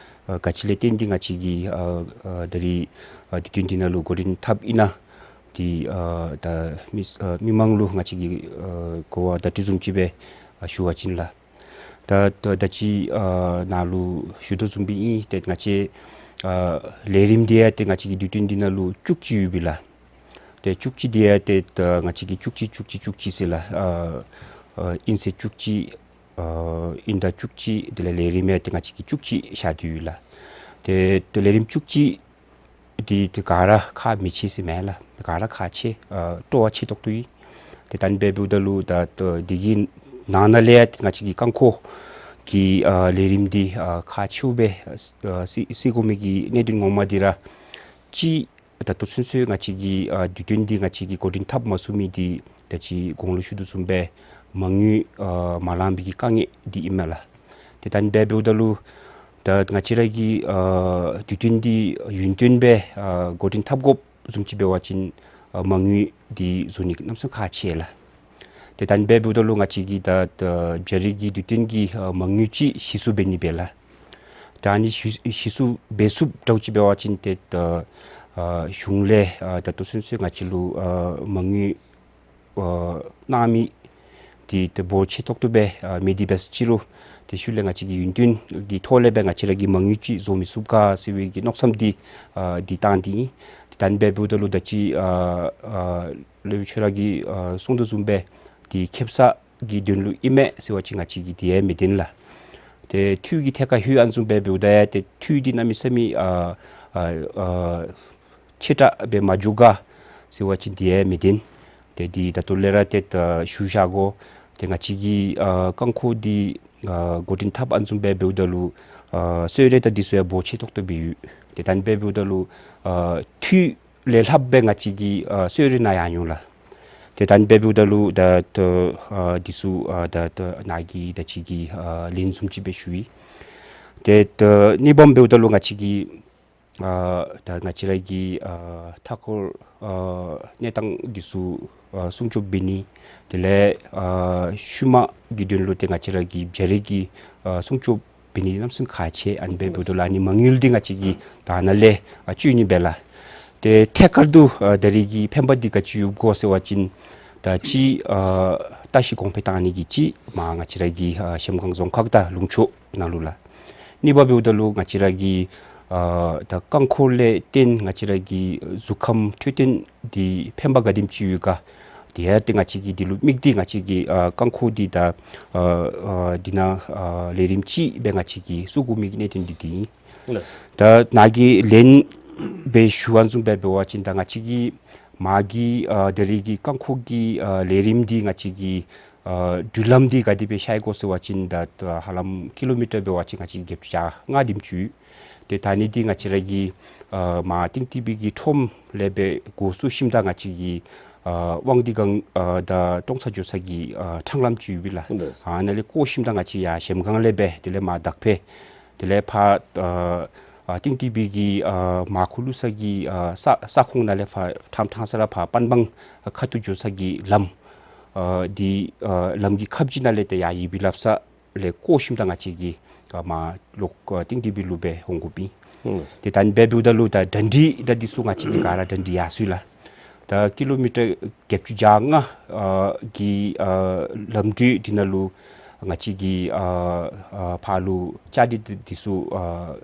ཨ་ག་ཅི་ལས་བརྟེན་ཏེ་ང་བཅས་ཀྱིས་ཨ་ཨ་ད་རིས་ཨ་དུས་སྟོན་འདི་ནང་ལུ་འགོ་འདྲེན་འཐབ་ཨིན་ན་འདི་ཨ་ད་མི་ཨ་མི་མང་ལུ་ང་བཅས་ཀྱིས་ཨ་གོ་བ་བརྡ་སྤྲོད་བཟུམ་ཅིག་སྦེ་ཨ་ཞུ་བ་ཅིན་ལགས། ད་ད་ད་ཅི་ཨ་ནཱ་ལུ་ཞུ་དོ་བཟུམ་སྦེ་ཨིན། ཏེ་ང་བཅས་ཨ་ལས་རིམ་འདི་ཡང་ཏེ་ང་བཅས་ཀྱི་དུས་སྟོན་འདི་ནང་ལུ་བཅུ་གཅིག་ཡོད་པས་ལགས། ཏེ་བཅུ་གཅིག་འདི་ཡང་ཏེ་ད་ང་བཅས་ཀྱིས་བཅུ་གཅིག་བཅུ་གཅིག་བཅུ་གཅིག་ཟེར་ལགས། ཨ་ཨ་དབྱིན་ཚེས་བཅུ་གཅིག་ཨ་དབྱིན་ཟླ་བཅུ་གཅིག་དེ་ལས་ལས་རིམ་ཡང་ཏེ་ང་བཅས་ཀྱིས་བཅུ་གཅིག་བཞག་སྟེ་ཡོད་ལགས། ཏེ་ཏེ་ལས་རིམ་བཅུ་གཅིག་འདི་ཏེ་ག་ར་ཁག་མི་ཆེ་ཟེར་མེན་ལགས། ག་ར་ཁག་ཆེ་ཨ་སྤྲོ་བ་ཆེ་ཏོག་ཏོ་ཨིན། ཏེ་ད་ཨ་ནི་སྦེ་འབདཝ་ད་ལུ་ད་ད་འདི་གི་ནང་ན་ལས་ཡང་ང་བཅས་ཀྱི་རྐང་འཁོར་གྱི་ཨ་ལས་རིམ་འདི་ཨ་ཁག་ཆེཝ་སྦེ་ཨ་སྲིད་སྲིད་གོ་མི་གི་གནད་དོན་ངོ་མ་འདི་ར་ཅིག་ད་ལྟོ་ཚུན་ཚོད་ང་བཅས་ཀྱི་ཨ་དུས་སྟོན་འདི་ང་བཅས་ཀྱིས་འགོ་འདྲེན་འཐབ་མ་ཚུགས་མི་འདི་ད་ཅི་གོང་ལུ་ཞུ་དོ་བཟུམ་སྦེ་མ་དངུལ་ཨ་མ་ལང་པའི་གི་དཀའ་ངལ་འདི་ཨིན་མས་ལགས། ཏེ་ད་ཨ་ནི་སྦེ་འབདཝ་ད་ལུ་ད་ང་བཅས་ར་གི་ཨ་དུས་སྟོན་འདི་ཡུན་བརྟན་སྦེ་ཨ་འགོ་འདྲེན་འཐབ་དགོཔ་བཟུམ་ཅིག་འབད་བ་ཅིན་ཨ་མ་དངུལ་འདི་བཟོ་ནི་གནམ་མེད་ས་མེད་ཁག་ཆེ་ལགས། ཏེ་ད་ཨ་ནི་སྦེ་འབདཝ་ད་ལུ་ང་བཅས་ཀྱིས་ད་ད་བྱ་རིགས་ཀྱི་དུས་སྟོན་གྱི་ཨ་མ་དངུལ་ཅིག་གཞི་བཙུགས་འབད་ནི་སྦེ་ལགས། ད་ཨ་ནི་གཞི་གཞི་བཙུགས་འབད་ཚུགསཔ་འདྲཝ་ཅིག་འབད་བ་ཅིན་ཏེ་ད་ཨ་གཞུང་ལས་ཨ་ད་ལྟོ་ཚུན་ཚོད་ང་བཅས་ལུ་ཨ་མ་དངུལ་ཨ་གནང་མི་འདི་ཏེ་འབོར་ཆེ་ཏོག་ཏོ་སྦེ་ཨ་མེད་དེ་འབད་ཅི་རུང་ཏེ་ཤུལ་ལས་ང་བཅས་ཀྱི་ཡུན་བརྟན་གྱི་ཐོག་ལས་སྦེ་ང་བཅས་ར་གིས་མ་དངུལ་ཅིག་བཟོ་མི་ཚུགས་ག་ཟེར་བའི་གི་མནོ་བསམ་འདི་ཨ་འདི་བཏང་སྟེ་ཨིན། ཏེ་ད་ཨ་ནི་སྦེ་འབདཝ་ད་ལུ་ད་ཅི་ཨ་ཨ་སློབ་དཔོན་ཁྱོད་ར་གིས་ཨ་གསུངས་དོ་བཟུམ་སྦེ་འདི་ཁེབ་ས་གི་དོན་ལུ་ཨིན་མས་ཟེར་བ་ཅིན་ང་བཅས་ཀྱིས་འདི་ཡང་མི་བདེན་ལགས། ཏེ་འཐུས་ཀྱི་ཐད་ཁར་ལྷོད་ཨ་ནི་བཟུམ་སྦེ་འབདཝ་ད་ཡང་ཏེ་འཐུས་འདི་གནམ་མེད་ས་མེད་ཨ་ཨ་ཨ་ཆེ་དྲགས་སྦེ་མ་འགྱོ་ག་ཟེར་བ་ཅིན་འདི་ཡང་མི་བདེན། ཏེ་འདི་ད་ལྟོ་ལས་ར་ཏེ་ད་ཞུ་བཞག་དགོ། ཏེ་ང་བཅས་ཀྱིས་ཨ་རྐང་འཁོར་འདི་ཨ་འགོ་འདྲེན་འཐབ་ཨ་ནི་བཟུམ་སྦེ་འབདཝ་ད་ལུ་ཨ་གསོལ་རས་དང་འདི་ཚུ་ཡང་འབོར་ཆེ་ཏོག་ཏོ་སྦེ་ཡོད། ཏེ་ད་ཨ་ནི་སྦེ་འབདཝ་ད་ལུ་ཨ་འཐུས་ལས་ལྷགཔ་སྦེ་ང་བཅས་ཀྱིས་ཨ་གསོལ་རས་ནང་ཡང་ཡོད་ལགས། ཏེ་ད་ཨ་ནི་སྦེ་འབདཝ་ད་ལུ་ད་ད་ཨ་འདི་ཚུ་ཨ་ད་ད་ནཱ་གིས་ད་ཅི་གི་ཨ་ལན་བཟུམ་ཅིག་སྦེ་ཞུ་ཡི། ཏེ་ད་གཉིས་པམ་འབདཝ་ད་ལུ་ང་བཅས་ཀྱིས་ཨ་ད་ང་བཅས་ར་གི་ཨ་མཐའ་འཁོར་ཨ་གནས་སྟངས་འདི་ཚུ་ཨ་སྲུང་སྐྱོབ་འབད་ནི་དེ་ལས་ཨ་ཤུལ་མ་གི་དོན་ལུ་ཏེ་ང་བཅས་ར་གི་བྱ་རིགས་ཀྱི་ཨ་སྲུང་སྐྱོབ་འབད་ནི་གནམ་མེད་ས་མེད་ཁག་ཆེ། ཨ་ནི་སྦེ་འབདཝ་ད་ལུ་ཨ་ནི་མ་དངུལ་འདི་ང་བཅས་ཀྱིས་ད་ནཱ་ལས་ཨ་བཙུགས་ནི་སྦེ་ལགས། ཏེ་ཐད་ཀར་དུ་ཨ་ད་རེས་ཀྱི་ཕན་པ་འདི་ག་ཅི་ཡོདཔ་གོ་ཟེར་བ་ཅིན་ད་ཅི་ཨ་བཀྲིས་གོང་འཕེལ་བཏང་ནི་གི་ཅིག་མར་ང་བཅས་ར་གི་ཨ་གཞལམ་སྒང་རྫོང་ཁག་དང་ལུང་ཕྱོགས་ནང་ལུ་ལགས། གཉིས་པ་འབདཝ་ད་ལུ་ང་བཅས་ར་གི་ཨ་ད་རྐང་འཁོར་ལས་བརྟེན་ང་བཅས་ར་གི་གཟུགས་ཁམས་འཕྲོད་བསྟེན་འདི་ཕན་པ་ག་དེམ་ཅིག་ཡོད་ག། དེ་ཡང་ཏེ་ང་བཅས་ཀྱིས་འདི་ལུ་དམིགས་ཏེ་ང་བཅས་ཀྱིས་ཨ་རྐང་འཁོར་འདི་ད་ཨ་ཨ་འདི་ནང་ཨ་ལས་རིམ་ཅིག་སྦེ་ང་བཅས་ཀྱིས་བཙུགས་དགོ་མི་གི་གནད་དོན་འདི་འདི་ཨིན། ལགས། ད་ནཱ་གིས་ལན་སྦེ་ཞུ་བ་བཟུམ་སྦེ་འབད་བ་ཅིན་ད་ང་བཅས་ཀྱིས་མ་གི་ཨ་ད་རེས་ཀྱི་རྐང་འཁོར་གྱི་ཨ་ལས་རིམ་འདི་ང་བཅས་ཀྱི་ཨ་འགྲུལ་ལམ་འདི་ག་དེ་སྦེ་ཤར་ཡི་གོ་ཟེར་བ་ཅིན་ད་ད་ཧ་ལམ་ཀི་ལོ་མི་ཊར་འབད་བ་ཅིན་ང་བཅས་བརྒྱད་ཅུ་གྱ་ལྔ་དེམ་ཅིག་ཡོད། ཏེ་ད་ཨ་ནི་འདི་ང་བཅས་ར་གི་ཨ་མར་ཏིང་ཏི་སྦིས་ཀྱི་ཁྲོམ་ལས་སྦེ་འགོ་བཙུགས་ཞིནམ་ད་ང་བཅས་ཀྱི་ཨ་དབང་འདུས་སྒང་ཨ་ད་ཀྲོང་ཚ་འགྱོ་ས་གི་ཨ་འཕྲང་ལམ་ཅིག་ཡོད་པས་ལགས། ལགས། ཨ་ནཱ་ལས་བསྐོར་ཞིནམ་ད་ང་བཅས་ཡར་གཞལམ་སྒང་ལས་སྦེ་དེ་ལས་མར་དག་ཕེ་དེ་ལས་ཕར་ཨ་ཨ་ཏིང་ཏི་སྦིས་ཀྱི་ཨ་མར་ཁུ་བླུག་ས་གི་ཨ་ས་ས་ཁོངས་ནང་ལས་ཕར་ཁྲམ་ཐང་ས་ར་ཕར་པན་སྦང་ཁ་ཐུག་འགྱོ་ས་གི་ལམ་ཨ་འདི་ཨ་ལམ་གྱི་ཁ་བརྒྱུད་ནང་ལས་ཏེ་ཡར་ཡིབ་པའི་སླབ་ས་ལས་བསྐོར་ཞིནམ་ད་ང་བཅས་ཀྱིས་ཨ་མར་ལོག་ཨ་ཏིང་ཏི་སྦིས་ལུ་སྦེ་འོང་དགོཔ་ཨིན། ཨུམ། ཏེ་ད་ཨ་ནི་སྦེ་འབདཝ་ད་ལུ་ད་གྲ་སྒྲིག་དང་འདི་ཚུ་ང་བཅས་ཀྱིས་ག་ར་གྲ་སྒྲིག་ཡར་སོ་ཡི་ལགས། ད་ཀི་ལོ་མི་ཊར་བརྒྱད་ཅུ་གྱ་ལྔ་ཨ་གི་ཨ་ལམ་འགྲུལ་འདི་ནང་ལུ་ང་བཅས་ཀྱིས་ཨ་ཨ་ཕར་ལུ་ལྕགས་རི་འདི་ཚུ་ཨ་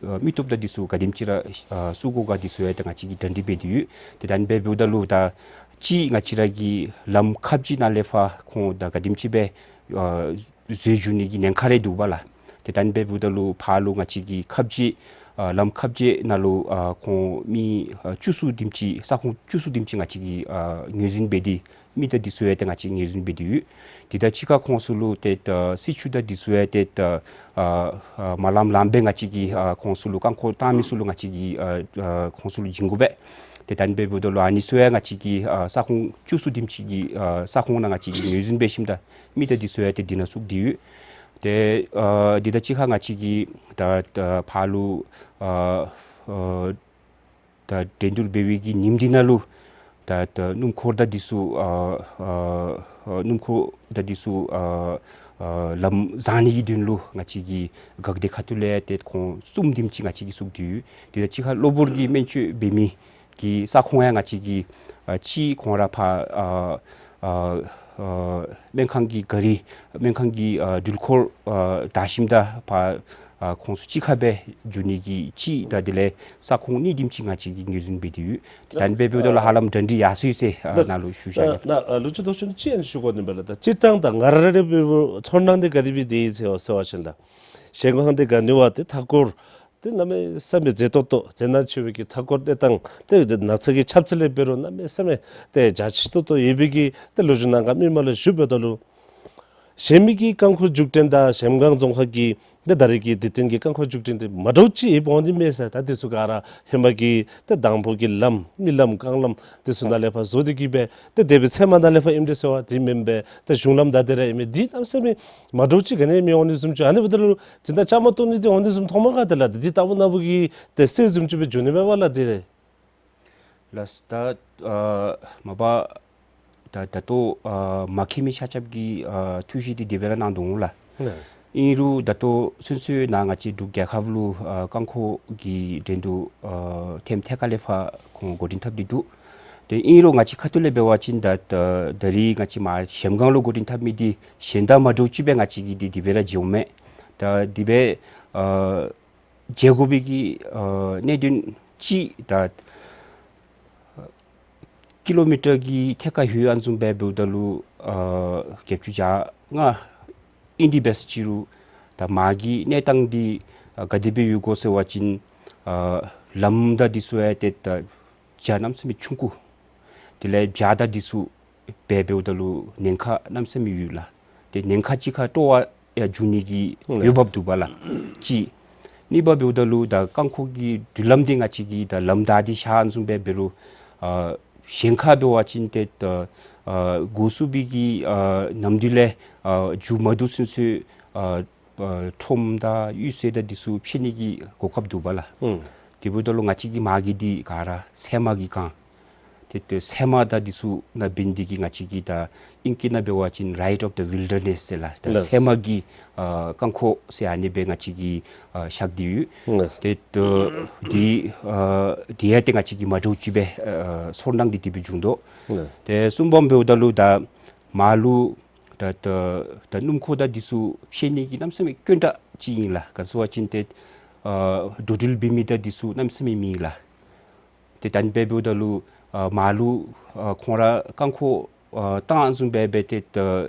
ཨ་མི་སྟོབས་དང་འདི་ཚུ་ག་དེམ་ཅིག་ར་ཨ་བཙུགས་དགོ་ག་འདི་ཚུ་ཡང་ད་ང་བཅས་ཀྱིས་གྲ་སྒྲིག་འབད་དེ་ཡོད། ཏེ་ད་ཨ་ནི་སྦེ་འབདཝ་ད་ལུ་ད་ཅི་ང་བཅས་ར་གི་ལམ་ཁ་བརྒྱུད་ནང་ལས་ཕར་ཁོང་ད་ག་དེམ་ཅིག་སྦེ་ཨ་འཛུལ་འགྱོ་ནི་གི་ཉེན་ཁ་རེ་འདུག་པ་ལགས། ཏེ་ད་ཨ་ནི་སྦེ་འབདཝ་ད་ལུ་ཕར་ལུ་ང་བཅས་ཀྱི་ཁ་བརྒྱུད་ཨ་ལམ་ཁ་བརྒྱུད་ནང་ལུ་ཨ་ཁོང་མི་ཨ་བཅུ་གསུམ་དེམ་ཅིག་ས་ཁོངས་བཅུ་གསུམ་དེམ་ཅིག་ང་བཅས་ཀྱིས་ཨ་ངོས་འཛིན་འབད་དེ་མི་དང་འདི་ཚུ་ཡང་ཏེ་ང་བཅས་ངོས་འཛིན་འབད་དེ་ཡོད། དེ་དང་གཅིག་ཁར་ཁོང་ཚུ་ལུ་ཏེ་ད་སྲི་ཞུ་དང་འདི་ཚུ་ཡང་ཏེ་ད་ཨ་ཨ་མར་ལམ་ལམ་སྦེ་ང་བཅས་ཀྱིས་ཨ་ཁོང་ཚུ་ལུ་རྐང་འཁོར་བཏང་མི་ཚུ་ལུ་ང་བཅས་ཀྱིས་ཨ་ཨ་ཁོང་ཚུ་ལུ་བྱིན་དགོ་པས། ཏེ་ད་ཨ་ནི་སྦེ་འབདཝ་ད་ལུ་ཨ་ནི་ཚུ་ཡང་ང་བཅས་ཀྱིས་ཨ་ས་ཁོངས་བཅུ་གསུམ་དེམ་ཅིག་གི་ཨ་ས་ཁོངས་ནང་ང་བཅས་ཀྱིས་ངོས་འཛིན་འབད་ཞིནམ་ད་མི་དང་འདི་ཚུ་ཡང་ཏེ་འདི་ནང་བཙུགས་ཏེ་ཡོད། ཏེ་ཨ་འདི་དང་གཅིག་ཁར་ང་བཅས་ཀྱིས་ད་ད་ཕར་ལུ་ཨ་ཨ་ད་འགྲན་བསྡུར་འབད་བའི་གི་ཉིནམ་འདི་ནང་ལུ་ད་ད་སྣུམ་འཁོར་དང་འདི་ཚུ་ཨ་ཨ་ཨ་སྣུམ་འཁོར་དང་འདི་ཚུ་ཨ་ཨ་ལམ་བཟང་ནི་གི་དོན་ལུ་ང་བཅས་ཀྱིས་འགག་སྡེ་ཁ་ཐུག་ལས་ཏེ་ཁོང་གསུམ་དེམ་ཅིག་ང་བཅས་ཀྱིས་བཙུགས་ཏེ་ཡོད། དེ་དང་གཅིག་ཁར་གློ་བུར་གྱི་སྨན་བཅོས་འབད་མི་གི་ས་ཁོངས་ཡང་ང་བཅས་ཀྱིས་ཨ་ཅིག་ཁོང་ར་ཕར་ཨ་ཨ་ཨ་སྨན་ཁང་གི་ག་རི་སྨན་ཁང་གི་ཨ་འགྲུལ་འཁོར་ཨ་བདའ་ཞིནམ་ད་ཕར་ཨ་ཁོང་ཚུ་གཅིག་ཁར་སྦེ་འགྱོ་ནི་གི་ཅིག་དང་དེ་ལས་ས་ཁོངས་གཉིས་དེམ་ཅིག་ང་བཅས་ཀྱིས་ངོས་འཛིན་འབད་དེ་ཡོད། ད་ཨ་ནི་སྦེ་འབདཝ་ད་ལུ་ཧ་ལམ་གྲ་སྒྲིག་ཡར་སོ་ཡི་ཟེར་ཨ་ལགས། ནཱ་ལུ་ཞུ་བཞག་ཨ་ནི། ནཱ་ཨ་ལུ་ཅིག་དོ་ཅི་ཅིག་ཨ་ནི་ཞུ་དགོ་ནི་སྦེ་ལགས། ད་སྤྱིར་བཏང་ད་ང་ར་ར་འབད་བའི་ཚོར་སྣང་འདི་ག་དེ་སྦེ་འདི་ཟེར་བ་ཟེར་བ་ཅིན་ད་གཞལམ་སྒང་འདི་ག་ནི་བ་ཏེ་མཐའ་འཁོར་ཏེ་གནམ་མེད་ས་མེད་མཛེས་ཏོག་ཏོ་མཛེས་ནག་ཆེ་བའི་གི་མཐའ་འཁོར་ཏེ་དང་ཏེ་ནགས་ཚལ་གྱི་ཁྱབ་ཚད་ལས་འབད་རུང་གནམ་མེད་ས་མེད་ཏེ་འཇའ་ཆི་ཏོག་ཏོ་ཡོད་པའི་གི་ཏེ་ལོ་རྒྱུས་ནང་ག་མི་མང་ལུ་ཞུ་འབདཝ་ད་ལུ་གཞན་མི་གི་རྐང་འཁོར་རྒྱུགས་འགྲན་དང་གཞལམ་སྒང་རྫོང་ཁག་གི་ཏེ་ད་རེས་ཀྱི་འདི་ཏེ་གི་རྐང་འཁོར་རྒྱུགས་འགྲན་འདི་མ་འདྲཝ་ཅིག་ཡོདཔ་འོང་ནི་མས་ཟེར། ད་འདི་ཚུ་ག་ར་ཧེ་མ་གི་ཏེ་དང་ཕུ་གི་ལམ་མི་ལམ་རྐང་ལམ་འདི་ཚུ་ནང་ལས་ཕར་བཟོ་སྟེ་གི་སྦེ་ཏེ་དེ་སྦེ་ཚལ་མ་ནང་ལས་ཕར་ཨིནམ་འདྲས་ཟེར་བ་འདི་མེན་པས། ཏེ་གཞུང་ལམ་ད་དེ་ར་ཨིན་མས། འདི་གནམ་མེད་ས་མེད་མ་འདྲཝ་ཅིག་ག་ནི་མི་འོང་ནི་བཟུམ་ཅིག། ཨ་ནི་འབདཝ་ད་ལུ་དེ་ད་བཅའ་མར་གཏོགས་ནི་འདི་འོང་ནི་བཟུམ་མཐོང་མ་ག་དེ་ལགས། འདི་ལྟ་བུ་ན་བུ་གི་ཏེ་སྲོལ་བཟུམ་ཅིག་སྦེ་འགྱོ་ནི་མས་པ་ལགས། དེ་ལགས། ད་ཨ་མ་པ་ ད་ད་ལྟོ་ཨ་མ་མཁྱེན་མི་ཆ་ཁྱབ་ཀྱི་ཨ་ཐུགས་བཞེད་འདི་དེ་སྦེ་ར་གནང་དོ་འོང་ལགས། ཨིན་རུང་ད་ལྟོ་ཚུན་ཚོད་ནཱ་ང་བཅས་འབྲུག་རྒྱལ་ཁབ་ལུ་ཨ་རྐང་འཁོར་གྱི་འགྲན་བསྡུར་ཨ་ཐེམ་ཐད་ཀར་ལས་ཕར་ཁོང་འགོ་འདྲེན་འཐབ་སྟེ་འདུག། ཏེ་ཨིན་རུང་ང་བཅས་ཁ་ཐུག་ལས་འབད་བ་ཅིན་ད་ད་ད་རིས་ང་བཅས་མར་གཞལམ་སྒང་ལུ་འགོ་འདྲེན་འཐབ་མི་འདི་གཞན་དང་མ་འདྲཝ་ཅིག་སྦེ་ང་བཅས་ཀྱིས་འདི་དེ་སྦེ་ར་མཇལཝ་མས། ད་དེ་སྦེ་ཨ་མཇལ་དགོ་པའི་གི་ཨ་གནད་དོན་ཅིག་ད་ཀི་ལོ་མི་ཊར་གྱི་ཐད་ཀར་ལྷོད་ཨ་ནི་བཟུམ་སྦེ་འབདཝ་ད་ལུ་ཨ་བརྒྱད་ཅུ་གྱ་ལྔ་ཨིན་ཏེ་འབད་ཟེར་ཅི་རུང་ད་མར་གྱི་གནས་སྟངས་འདི་ཨ་ག་དེ་སྦེ་ཡོད་གོ་ཟེར་བ་ཅིན་ཨ་ལམ་དང་འདི་ཚུ་ཡང་ཏེ་ད་རྒྱ་གནམ་མེད་ས་མེད་ཆུང་ཀུ། དེ་ལས་བྱག་དང་འདི་ཚུ་སྦེ་འབདཝ་ད་ལུ་ཉེན་ཁ་གནམ་མེད་ས་མེད་ཡོད་ལགས། ཏེ་ཉེན་ཁ་ཅིག་ཁར་སྤྲོ་བ་ཡང་འབྱུང་ནི་གི་ཨུམ་འོས་འབབ་འདུག་པ་ལགས། གཅིག། གཉིས་པ་འབདཝ་ད་ལུ་ད་རྐང་འཁོར་གྱི་མདུན་ལམ་འདི་ང་བཅས་ཀྱིས་ད་ལམ་བདའ་སྟེ་བཞག་ཨ་ནི་བཟུམ་སྦེ་འབད་རུང་ཨ་གཞན་ཁར་འབད་བ་ཅིན་ཏེ་ད་ཨ་འགོ་བཙུགས་པའི་གི་ཨ་ནམ་དུས་ལས་ཨ་མཇུག་མ་བསྡུ་ཚུན་ཚོད་ཨ་ཨ་ཁྲོམ་དང་གཡུས་ཚན་དང་འདི་ཚུ་ཕྱེ་ནི་གི་གོ་སྐབས་འདུག་པ་ལགས། ཨུམ། དེ་འབདཝ་ད་ལུ་ང་བཅས་ཀྱི་མར་གྱི་འདི་ག་ར་ཚལ་མ་གིས་གང་། ཏེ་ཏེ་ཚལ་མ་དང་འདི་ཚུ་ནང་འབད་ནི་འདི་གིས་ང་བཅས་ཀྱིས་ད་ཨིང་སྐད་ནང་འབད་བ་ཅིན་Rite of the Wilderness ཟེར་ལགས། ད་ལགས། ཚལ་མ་གི་ཨ་རྐང་འཁོར་ཟེར་ཨ་ནི་སྦེ་ང་བཅས་ཀྱིས་ཨ་བཞག་སྟེ་ཡོད། ལགས། ཏེ་ད་འདི་ཨ་འདི་ཡང་ཏེ་ང་བཅས་ཀྱིས་མ་འདྲཝ་ཅིག་སྦེ་ཨ་ཚོར་སྣང་འདི་དེ་སྦེ་བྱུང་དོ། ལགས། ཏེ་གསུམ་པ་འབདཝ་ད་ལུ་ད་མར་ལུ་ད་ད་ད་སྣུམ་འཁོར་དང་འདི་ཚུ་ཕྱེ་ནི་གི་གནམ་མེད་ས་མེད་དཀོན་དྲགས་ཅིག་ཨིན་ལགས། ག་ཟེར་བ་ཅིན་ཏེ་ཨ་འགྲོ་འགྲུལ་འབད་མི་དང་འདི་ཚུ་གནམ་མེད་ས་མེད་མེད་ལགས། ཏེ་ད་ཨ་ནི་སྦེ་འབདཝ་ད་ལུ་ཨ་མར་ལུ་ཨ་ཁོང་ར་རྐང་འཁོར་ཨ་བཏང་ཨ་ནི་བཟུམ་སྦེ་འབད་དེ་ད་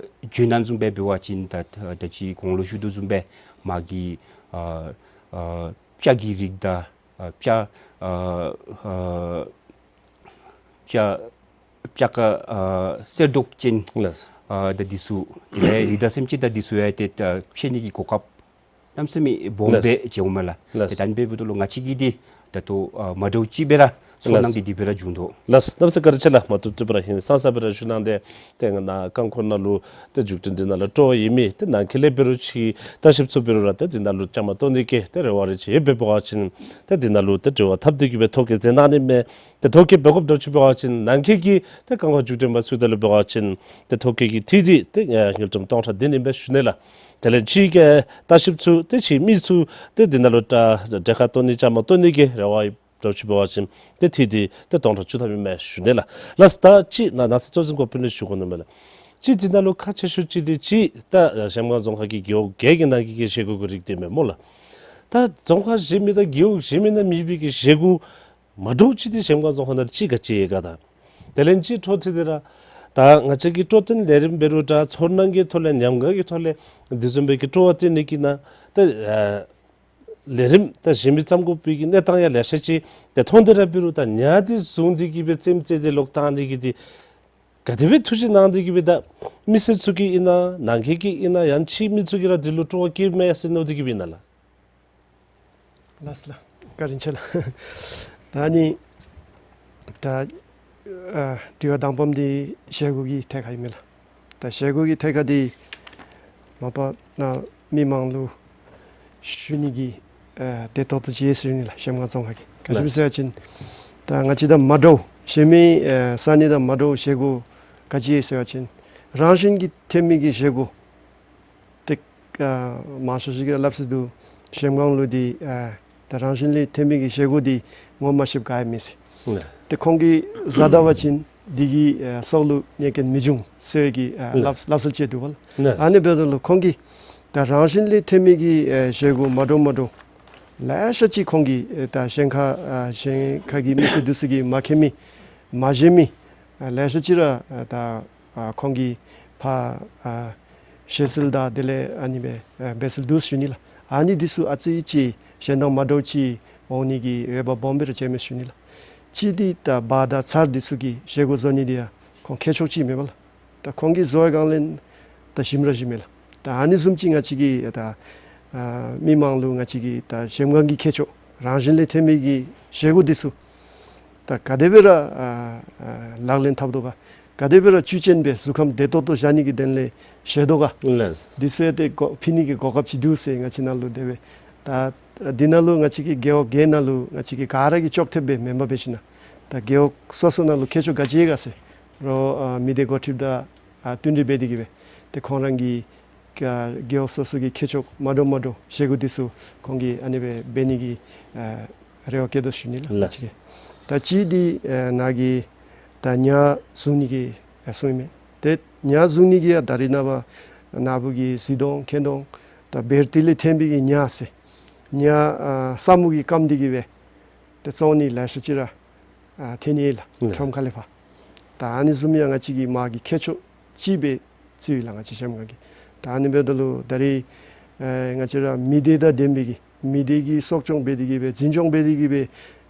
བྱོན་ཨ་ནི་བཟུམ་སྦེ་འབད་བ་ཅིན་ད་ད་ད་ཅི་གོང་ལུ་ཞུ་དོ་བཟུམ་སྦེ་མར་གྱི་ཨ་ཨ་སྤྱ་གི་རིགས་དང་ཨ་སྤྱ་ཨ་ཨ་སྤྱ་སྤྱ་ཀ་ཨ་གསེར་མདོག་ཅན་ལགས། ཨ་ད་འདི་ཚུ་དེ་ལས་རི་དྭགས་སེམས་ཅན་དང་འདི་ཚུ་ཡང་ཏེ་ད་ཕྱེ་ནི་གི་གོ་སྐབས་གནམ་མེད་ས་མེད་སྦོམ་ལགས། སྦེ་མཇལཝ་མས་ལགས། ལགས། ཏེ་ད་ཨ་ནི་སྦེ་འབདཝ་ད་ལུ་ང་བཅས་ཀྱིས་འདི་ད་ལྟོ་ཨ་མ་འདྲཝ་ཅིག་སྦེ་ར་ཚོར་སྣང་ལགས། འདི་དེ་སྦེ་ར་བྱུང་དོ། ལགས། གནམ་མེད་ས་མེད་བཀའ་དྲིན་ཆེ་ལགས། མ་བཏུབ་བཏུབ་པར་ཧིང་སངས་ས་སྦེ་ར་ཞུ་གནང་སྟེ། ཏེ་ང་ནཱ་རྐང་འཁོར་ནང་ལུ་ཏེ་འཇུག་འཐུས་འདི་ནང་ལུ་སྤྲོ་བ་ཡོད་མི་ཏེ་ནང་འཁོད་ལས་འབད་རུང་ཅིག་ལྟ་ཞིབ་ཚུ་འབད་རུང་ར་ཏེ་འདི་ནང་ལུ་བཅའ་མར་གཏོགས་ནི་གི་ཏེ་རེ་བ་རེ་ཅིག་ཡོདཔ་འབད་བ་ཅིན་ཏེ་འདི་ནང་ལུ་ཏེ་འབྲེལ་བ་འཐབ་སྟེ་གི་སྦེ་ཐོ་བཀོད་མཛད་གནང་ནི་མས། ཏེ་ཐོ་བཀོད་འབད་དགོཔ་འདྲཝ་ཅིག་འབད་བ་ཅིན་ནང་འཁོད་ཀྱི་ཏེ་རྐང་འཁོར་འཇུག་འཐུས་པ་ཚུ་དེ་ལུ་འབད་བ་ཅིན་ཏེ་ཐོ་བཀོད་ཀྱི་འཐུས་འདི་ཏེ་ཨེ་དངུལ་ཀྲམ་སྟོང་ཕྲག་བདུན་ཨིན་པས་ཞུ་ནི་ལགས། དེ་ལས་ཕྱིའི་གི་ལྟ་ཞིབ་ཚུ་ཏེ་ཕྱིའི་མི་ཚུ་ཏེ་འདི་ནང་ལུ་ཏེ་གྲལ་ཁར་གཏོགས་ནི་བཅའ་མར་གཏོགས་ནི་གི་རེ་བ་འདྲཝ་ཅིག་འབད་བ་ཅིན་ཏེ་འཐུས་འདི་ཏེ་སྟོང་ཕྲག་བཅུ་ཐམ་ཨིན་མས་ཞུ་ནི་ལགས། ལགས། ད་ཅི་ནཱ་ནཱ་ཚེ་གཙོ་འཛིན་གོ་ཕུལ་ནི་ཞུ་དགོ་ནི་མས་ལགས། ཅི་འདི་ནང་ལུ་ཁག་ཆེ་ཤོས་ཅིག་འདི་ཅི་ད་གཞལམ་སྒང་རྫོང་ཁག་གི་རྒེད་འོག་བརྒྱད་ཀྱི་ནང་གི་གི་བཞེས་སྒོ་གི་རིགས་འདི་མས་སྨོ་ལགས། ད་རྫོང་ཁག་གཞན་མི་དང་རྒེད་འོག་གཞན་མི་ནང་མེད་པའི་གི་བཞེས་སྒོ་མ་འདྲཝ་ཅིག་འདི་གཞལམ་སྒང་རྫོང་ཁག་ནང་ཅིག་ག་ཅི་ཡོད་ག་ད། དེ་ལས་ཅིག་འཕྲོ་མཐུད་དེ་ར་ད་ང་བཅས་ཀྱི་སྤྲོ་སྟོན་ལས་རིམ་འབད་རུང་ད་ཚོར་སྣང་གི་ཐོག་ལས་ཉམས་མྱོང་གི་ཐོག་ལས་འདི་བཟུམ་སྦེ་གི་སྤྲོ་བ་བཏོན་ནི་གི་ནང་ད་ཨ་ལས་རིམ་ད་གཞན་མི་བརྩམ་དགོ་པའི་གི་གནས་སྟངས་ཡང་ལེ་ཤ་ཅིག་ད་མཐོང་སྟེ་ར་འབད་རུང་ད་ཉ་འདི་བཟུང་སྟེ་གི་སྦེ་རྩེདམོ་རྩེ་སྟེ་ལོག་བཏང་ནི་གི་འདི་ག་དེ་སྦེ་ཐུགས་བཞེད་གནང་སྟེ་གི་སྦེ་ད་མི་སེར་ཚུ་གིས་ཨིན་ན་ནང་འཁོད་ཀྱིས་ཨིན་ན་ཡང་ཕྱིའི་མི་ཚུ་གིས་ར་འདི་ལུ་སྤྲོ་བ་བསྐྱེདཔ་མས་ཟེར་མནོ་སྟེ་གི་སྦེ་ཨིན་ན་ལགས། ལགས་ལགས། བཀའ་དྲིན་ཆེ་ལགས། ད་ནི་ད་ཨ་དྲི་བ་དང་པམ་འདི་བཞེས་སྒོ་གི་ཐད་ཁར་ཨིན་མས་ལགས། ད་བཞེས་སྒོ་གི་ཐད་ཁར་འདི་མ་པ་ནཱ་མི་མང་ལུ་ཞུ་ནི་གི་ཨ་བདེ་ཏོག་ཏོ་ཅིག་ཡོད་ཟེར་ནི་ལགས། གཞལམ་སྒང་རྫོང་ཁག་གི་ག་ཅི་སྦེ་ཟེར་བ་ཅིན་ད་ང་བཅས་དང་མ་འདྲཝ་གཞན་མི་ཨ་ས་གནས་དང་མ་འདྲཝ་བཞེས་སྒོ་ག་ཅི་ཡོད་ཟེར་བ་ཅིན་རང་བཞིན་གྱིས་ཐོན་མི་གི་བཞེས་སྒོ་ཏེ་ཨ་མང་ཤོས་ཅིག་གིས་ར་སླབ་སྲོལ་འདུག། གཞལམ་སྒང་ལུ་འདི་ཨ་ད་རང་བཞིན་ལས་ཐོན་མི་གི་བཞེས་སྒོ་འདི་ངོ་མ་ཤེསཔ་ག་ཡང་མེད་ཟེར། ཏེ་ཁོང་གིས་བཟའ་ད་པ་ཅིན་འདི་གིས་ཨ་སྲོག་ལུ་གནོད་སྐྱོན་མི་འབྱུང་ཟེར་བའི་གི་ཨ་སླབ་སླབ་སྲོལ་ཅིག་འདུག་པ་ལགས། ཨ་ནི་འབདཝ་ད་ལུ་ཁོང་གིས་ད་རང་བཞིན་ལས་ཐོན་མི་གི་ཨ་བཞེས་སྒོ་མ་འདྲཝ་མ་འདྲཝ་ལེ་ཤ་ཅིག་ཁོང་གིས་ཨ་ད་གཞན་ཁ་ཨ་གཞན་ཁ་གི་མི་སེར་འདི་ཚུ་གིས་མ་མཁྱེན་མི་མ་བཞེས་མི་ཨ་ལེ་ཤ་ཅིག་ར་ཨ་ད་ཨ་ཁོང་གིས་ཕར་ཨ་བཞེས་སྲོལ་དང་དེ་ལས་ཨ་ནི་སྦེ་ཨ་འབད་སྲོལ་འདུག་ཞུ་ནི་ལགས། ཨ་ནི་འདི་ཚུ་ཨ་ཙི་ཅིག་གཞན་དང་མ་འདྲཝ་ཅིག་འོང་ནི་གི་འོས་འབབ་སྦོམ་སྦེ་ར་ཅིག་མས་ཞུ་ནི་ལགས། གཅིག་འདི་ད་བ་དང་ཚར་འདི་ཚུ་གི་བཞེས་སྒོ་བཟོ་ནི་འདི་ཡང་ཁོང་མཁས་མཆོག་ཅིག་མས་པ་ལགས། ད་ཁོང་གིས་བཟོ་བའི་སྒང་ལས་ད་ཞིམ་ར་ཞིམ་མས་ལགས། ད་ཨ་ནི་བཟུམ་ཅིག་ང་བཅས་ཀྱིས་ད་ཨ་མི་མང་ལུ་ང་བཅས་ཀྱིས་ད་གཞལམ་སྒང་གི་མཁས་མཆོག་རང་བཞིན་ལས་ཐོན་མི་གི་བཞེས་སྒོ་འདི་ཚུ་ད་ག་དེ་སྦེ་ར་ཨ་ཨ་ལག་ལེན་འཐབ་དོ་ག། ག་དེ་སྦེ་ར་བཅུད་ཅན་སྦེ་གཟུགས་ཁམས་བདེ་ཏོག་ཏོ་བཞག་ནི་གི་དོན་ལས་བཞེས་དོ་ག། ལགས། འདི་ཚུ་ཡང་ཏེ་གོ་ཕུལ་ནི་གི་གོ་སྐབས་ཅིག་འདུག་ཟེར་ང་བཅས་ནང་ལུ་དེ་སྦེ། ད་འདི་ནང་ལུ་ང་བཅས་ཀྱི་རྒེད་འོག་བརྒྱད་ནང་ལུ་ང་བཅས་ཀྱི་ག་ར་གིས་ལྕོགས་ཐེབས་སྦེ་མེན་པར་འབད་ཞིན་ན་ད་རྒེད་འོག་སོ་སོ་ནང་ལུ་མཁས་མཆོག་ག་ཅི་ཡོད་ག་ཟེར་ རོགས་ཨ་མི་སྡེ་འགོ་ཁྲིདཔ་དང་ཨ་བསྟུན་གྲོས་འབད་དེ་གིས་སྦེ་ཏེ་ཁོང་རང་གི་ཀ་རྒེད་འོག་སོ་སོ་གི་ཁྱད་ཆོས་མ་འདྲཝ་མ་འདྲཝ་བཞེས་སྒོ་འདི་ཚུ་ཁོང་གིས་ཨ་ནི་སྦེ་འབད་ནི་གི་ཨ་རེ་བ་བསྐྱེད་དོ་ཞུ་ནི་ལགས། ལགས། ད་ཅི་འདི་ཨ་ནཱ་གི་ད་ཉ་བཟུང་ནི་གི་ཨ་གསུངམ་ཨིན་མས། ཏེ་ཉ་བཟུང་ནི་གི་ཡང་ད་རེས་ནངས་པ་ནཱ་བུ་གི་གཟི་མདོང་མཁལ་མདོང་ད་བེར་ཏི་ལས་འཐེན་པའི་གི་ཉ་ཟེར་ཉ་ཨ་ས་སྨུག་གིས་སྐམ་སྟེ་གིས་སྦེ་ཏེ་བཙོང་ནི་ལེ་ཤ་ཅིག་ར་ཨ་ཐོན་ནི་ལགས། ལགས། ཁྲོམ་ཁ་ལས་ཕར། ད་ཨ་ནི་བཟུམ་ཡང་ང་བཅས་ཀྱི་དམག་གི་ཁྱད་ཆོས་ཅིག་སྦེ་བརྩིཝ་ཨིན་ལགས་ང་བཅས་གཞལམ་སྒང་གིས། ད་ཨ་ནི་འབདཝ་ད་ལུ་ད་རེས་ཨེ་ང་བཅས་ར་མི་སྡེ་དང་ལྡན་པའི་གི་མི་སྡེ་གིས་གསོ་སྐྱོང་འབད་དེ་གིས་སྦེ་འཛིན་སྐྱོང་འབད་དེ་གིས་སྦེ་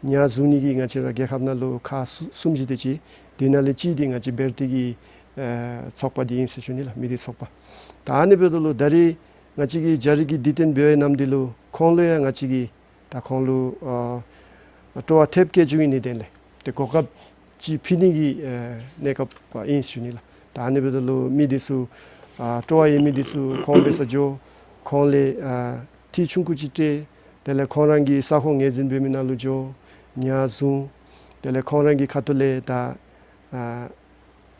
ཉ་བཟུང་ནི་གི་ང་བཅས་ར་རྒྱལ་ཁབ་ནང་ལུ་ཁག་གསུམ་གསུམ་བཞི་དེ་ཅིག། དེ་ནང་ལས་གཅིག་འདི་ང་བཅས་བེར་ཏི་གི་ཨེ་ཚོགས་པ་འདི་ཨིན་ཟེར་ཞུ་ནི་ལགས། མི་སྡེ་ཚོགས་པ། ད་ཨ་ནི་འབདཝ་ད་ལུ་ད་རེས་ང་བཅས་ཀྱི་རྒྱ་རིགས་ཀྱི་སྡིག་ལྟུང་འབད་བའི་ནམ་དེ་ལུ་ཁོང་ལུ་ཡང་ང་བཅས་ཀྱིས་ད་ཁོང་ལུ་ཨ་སྤྲོ་བ་ཐེབས་བསྐྱེད་བཅུག་ནིའི་དོན་ལས་ཏེ་གོ་སྐབས་ཅིག་ཕུལ་ནི་གི་ཨེ་གནས་སྐབས་ཨིན་ཞུ་ནི་ལགས། ད་ཨ་ནི་འབདཝ་ད་ལུ་མི་འདི་ཚུ་ཨ་སྤྲོ་བ་ཡོད་མི་འདི་ཚུ་ཁོང་འབད་སར་འགྱོ། ཁོང་ལས་ཨ་ཁྲི་ཆུང་ཀུ་ཅིག་སྤྲོད། དེ་ལས་ཁོང་རང་གི་ས་ཁོངས་ངོས་འཛིན་འབད་མི་ནང་ལུ་འགྱོ། ཉ་བཟུང་། དེ་ལས་ཁོང་རང་གི་ཁ་ཐུག་ལས་ད་ཨ་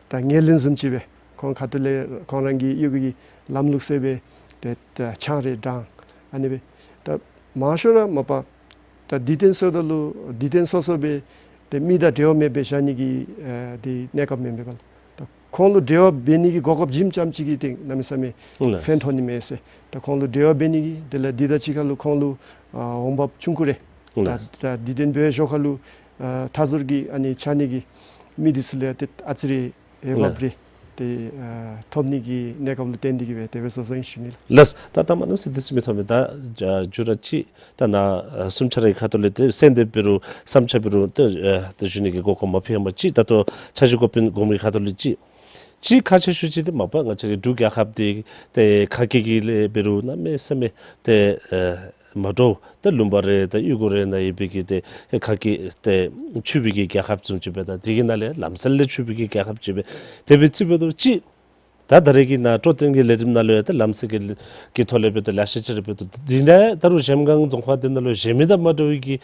ད་ངོས་ལེན་བཟུམ་ཅིག་སྦེ་ཁོང་ཁ་ཐུག་ལས་ཁོང་རང་གི་གཡུས་ཀྱི་ལམ་ལུགས་ཟེར་སྦེ་ཏེ་ད་ཆང་རེ་དྲང་། ཨ་ནི་སྦེ་ད་མང་ཤོས་ར་མ་པ་ད་སྡིག་ལྟུང་སོ་ད་ལུ་སྡིག་ལྟུང་སོ་སོ་སྦེ་ཏེ་མི་དང་འབྲེལ་བ་མེདཔ་སྦེ་བཞག་ནི་གི་ཨེ་དེ་གནས་སྐབས་མེན་པས་པ་ལགས། ད་ཁོང་ལུ་འབྲེལ་བ་འབད་ནི་གི་གོ་སྐབས་ལྗིམ་ཙམ་ཅིག་གིས་ཏེ་གནམ་མེད་ས་མེད་ལགས། ཕན་ཐོགས་ནི་མས་ཟེར། ད་ཁོང་ལུ་འབྲེལ་བ་འབད་ནི་གི་དེ་ལས་འདི་དང་གཅིག་ཁར་ལུ་ཁོང་ལུ་ཨ་འོང་འབབ་ཆུང་ཀུ་རེ་ད་ལགས། ད་སྡིག་ལྟུང་འབད་བའི་ཞོར་ཁར་ལུ་ཨ་མཐའ་ཟུར་གྱི་ཨ་ནི་ཆ་གནས་ཀྱི་མི་འདི་ཚུ་ལུ་ཡང་ཏེ་ཨ་ཙི་རེ་འོང་འབབ་ལགས། རེ་ཏེ་ཨ་ཐོབ་ནི་གི་གནས་སྐབས་ལུ་བརྟེན་ཏེ་གིས་སྦེ་དེ་སྦེ་བཟོ་བཟོཝ་ཨིན་ཞུ་ནི་ལགས། ལགས། ད་ད་མ་གནམ་མེད་ས་མེད་དུས་ཚོད་མི་ཐོབ་མས། ད་ཨ་འགྱུར་བ་ཅིག་ད་ནཱ་ཨ་གསུམ་ཆ་རའི་ཁ་ཐུག་ལས་ཏེ་གསོལ་འདེབས་འབད་རུང་བསམ་འཆར་འབད་རུང་ཏེ་ཨ་ཏེ་ཞུ་ནི་གི་གོ་སྐབས་མ་ཕུལ་ཡང་མ་ཅིག་ད་ལྟོ་འཆར་གཞི་འགོ་དཔོན་གོང་མའི་ཁ་ཐུག་ལས་ཅིག་ཅིག་ཁག་ཆེ་ཤོས་ཅིག་འདི་མ་པ་ང་བཅས་རའི་འབྲུག་རྒྱལ་ཁབ་འདི་ཏེ་ཁ་སྐད་ཀྱི་ལས་འབད་རུང་གནམ་མེད་ས་མེད་ཏེ་ཨེ་མ་འདྲཝ་ད་ལུང་པ་རེ་ད་གཡུས་སྒོ་རེ་ནང་ཡོད་པའི་གི་ཏེ་ཁ་སྐད་ཏེ་ཆོས་པའི་གི་རྒྱལ་ཁབ་བཟུམ་ཅིག་སྦེ་ད་དེ་གི་ནང་ལས་ལམ་སྲོལ་ལས་ཆོས་པའི་གི་རྒྱལ་ཁབ་ཅིག་སྦེ་དེ་སྦེ་བརྩིཝ་ད་ལུ་ཅིག་ད་ད་རེས་ཀྱི་ནཱ་སྤྲོ་སྟོན་གྱི་ལས་རིམ་ནང་ལུ་ཡང་ད་ལམ་སྲོལ་གྱི་གྱི་ཐོག་ལས་སྦེ་ད་ལེ་ཤ་ཅིག་རེ་འབད་དོ། འདི་ནང་ད་རུང་གཞལམ་སྒང་རྫོང་ཁག་འདི་ནང་ལུ་གཞན་མི་དང་མ་འདྲ་བའི་གི་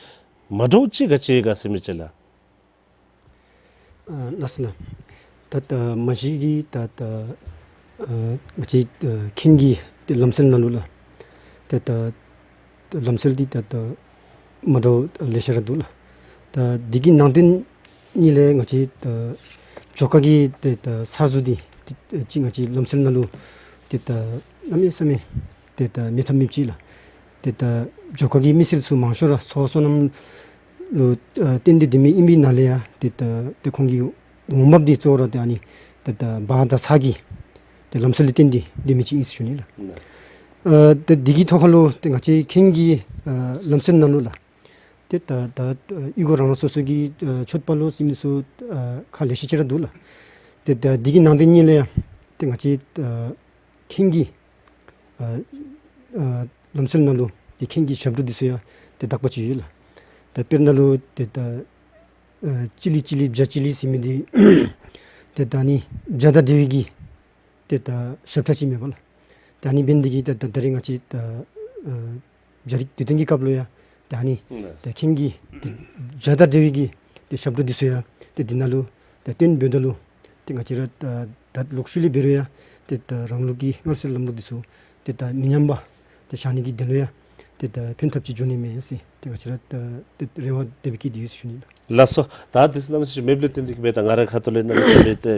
མ་འདྲཝ་ཅིག་ག་ཅི་ག་ཟེར་མི་ཅིག་ལགས། ཨ་ལགས་སོ་ལགས། ད་ད་མ་གཞི་གི་ད་ད་ཨ་ང་བཅས་ཨ་ཁེངས་ཀྱི་ཏེ་ལམ་སྲོལ་ནང་ལུ་ལགས། ཏེ་ད་ད་ལམ་སྲོལ་འདི་ད་ད་མ་འདྲཝ་ལེ་ཤ་ར་འདུག་ལགས། ད་འདི་གི་ནང་དོན་གཉིས་ལས་ང་བཅས་ད་ཇོ་ཁ་གི་ཏེ་ད་གསར་བཟོ་འདི་ཏེ་ཅིག་ང་བཅས་ལམ་སྲོལ་ནང་ལུ་ཏེ་ད་གནམ་མེད་ས་མེད་ཏེ་ད་མེད་ཐབས་མེདཔ་ཅིག་ལགས། ཏེ་ད་ཇོ་ཁ་གི་མི་སེར་ཚུ་མང་ཤོས་ར་ཚོགས་བསོད་ནམས་ལུ་ཨ་བརྟེན་ཏེ་སྡོད་མི་ཨིན་པའི་ནང་ལས་ཡང་ཏེ་ད་ཏེ་ཁོང་གི་འོང་འབབ་འདི་གཙོ་བོ་ར་ཏེ་ཨ་ནི་ཏེ་ད་འབག་དང་ཚར་གྱི་ཏེ་ལམ་སྲོལ་ལུ་བརྟེན་ཏེ་སྡོད་མི་ཅིག་ཨིན་ཟེར་ཞུ་ནི་ལགས། ཨ་ཏེ་འདི་གི་ཐོག་ཁར་ལུ་ཏེ་ང་བཅས་ཁེངས་ཀྱི་ཨ་ལམ་སྲོལ་ནང་ལུ་ལགས། ཏེ་ད་ད་གཡུས་སྒོ་རང་རང་སོ་སོ་གི་ཨ་མཆོད་པ་ལུ་ཟེར་མི་ཚུ་ཨ་ཁག་ལེ་ཤ་ཅིག་ར་འདུག་ལགས། ཏེ་ད་འདི་གི་ནང་དོན་གཉིས་ལས་ཡང་ཏེ་ང་བཅས་ཨ་ཁེངས་ཀྱི་ཨ་ཨ་ལམ་སྲོལ་ནང་ལུ་ཏེ་ཁེངས་ཀྱི་ཞབས་བྲོ་འདི་ཚུ་ཡང་ཏེ་དག་པ་ཅིག་ཡོད་ལགས། ཏེ་དཔེར་ན་ལུ་ཏེ་ད་ཨ་ཅི་ལི་ཅི་ལི་བྱ་ཅི་ལི་ཟེར་མི་འདི་ཏེ་ད་ཨ་ནི་བྱ་དང་འབྲེལ་བའི་གི་ཏེ་ད་ཞབས་ཁྲ་ཅིག་མས་པ་ལགས། ད་ཨ་ནི་འབད་ནི་འདི་གིས་ད་ད་ད་རེས་ང་བཅས་ད་ཨ་བྱ་རིགས་དུས་སྟོན་གྱི་སྐབས་ལུ་ཡང་ད་ཨ་ནི་ད་ཁེངས་ཀྱི་ཏེ་བྱ་དང་འབྲེལ་བའི་གི་ཏེ་ཞབས་བྲོ་འདི་ཚུ་ཡང་ཏེ་འདི་ནང་ལུ་ཏེ་སྟོན་འབདཝ་ད་ལུ་ཏེ་ང་བཅས་ར་ད་ད་ལོག་ཤུལ་ལས་འབད་རུང་ཡང་ཏེ་ད་རང་ལུགས་ཀྱི་སྔར་སྲོལ་ལམ་ལུགས་འདི་ཚུ་ཏེ་ད་མི་ཉམས་པར་ཏེ་བཞག་ནི་གི་དོན་ལུ་ཡང་ཏེ་ད་ཕན་ཐབས་ཅིག་འགྱོ་ནི་མས་ཟེར་ཏེ་ང་བཅས་ར་ད་ཏེ་རེ་བ་དེ་སྦེ་བསྐྱེད་དེ་ཡོད་ཟེར་ཞུ་ནི་ལགས། ལགས་སོ། ད་དུས་ཚོད་གནམ་མེད་ས་མེད་མེདཔ་ལས་བརྟེན་ཏེ་གིས་སྦེ་ད་ང་རའི་ཁ་ཐུག་ལས་གནམ་མེད་ས་མེད་ཏེ་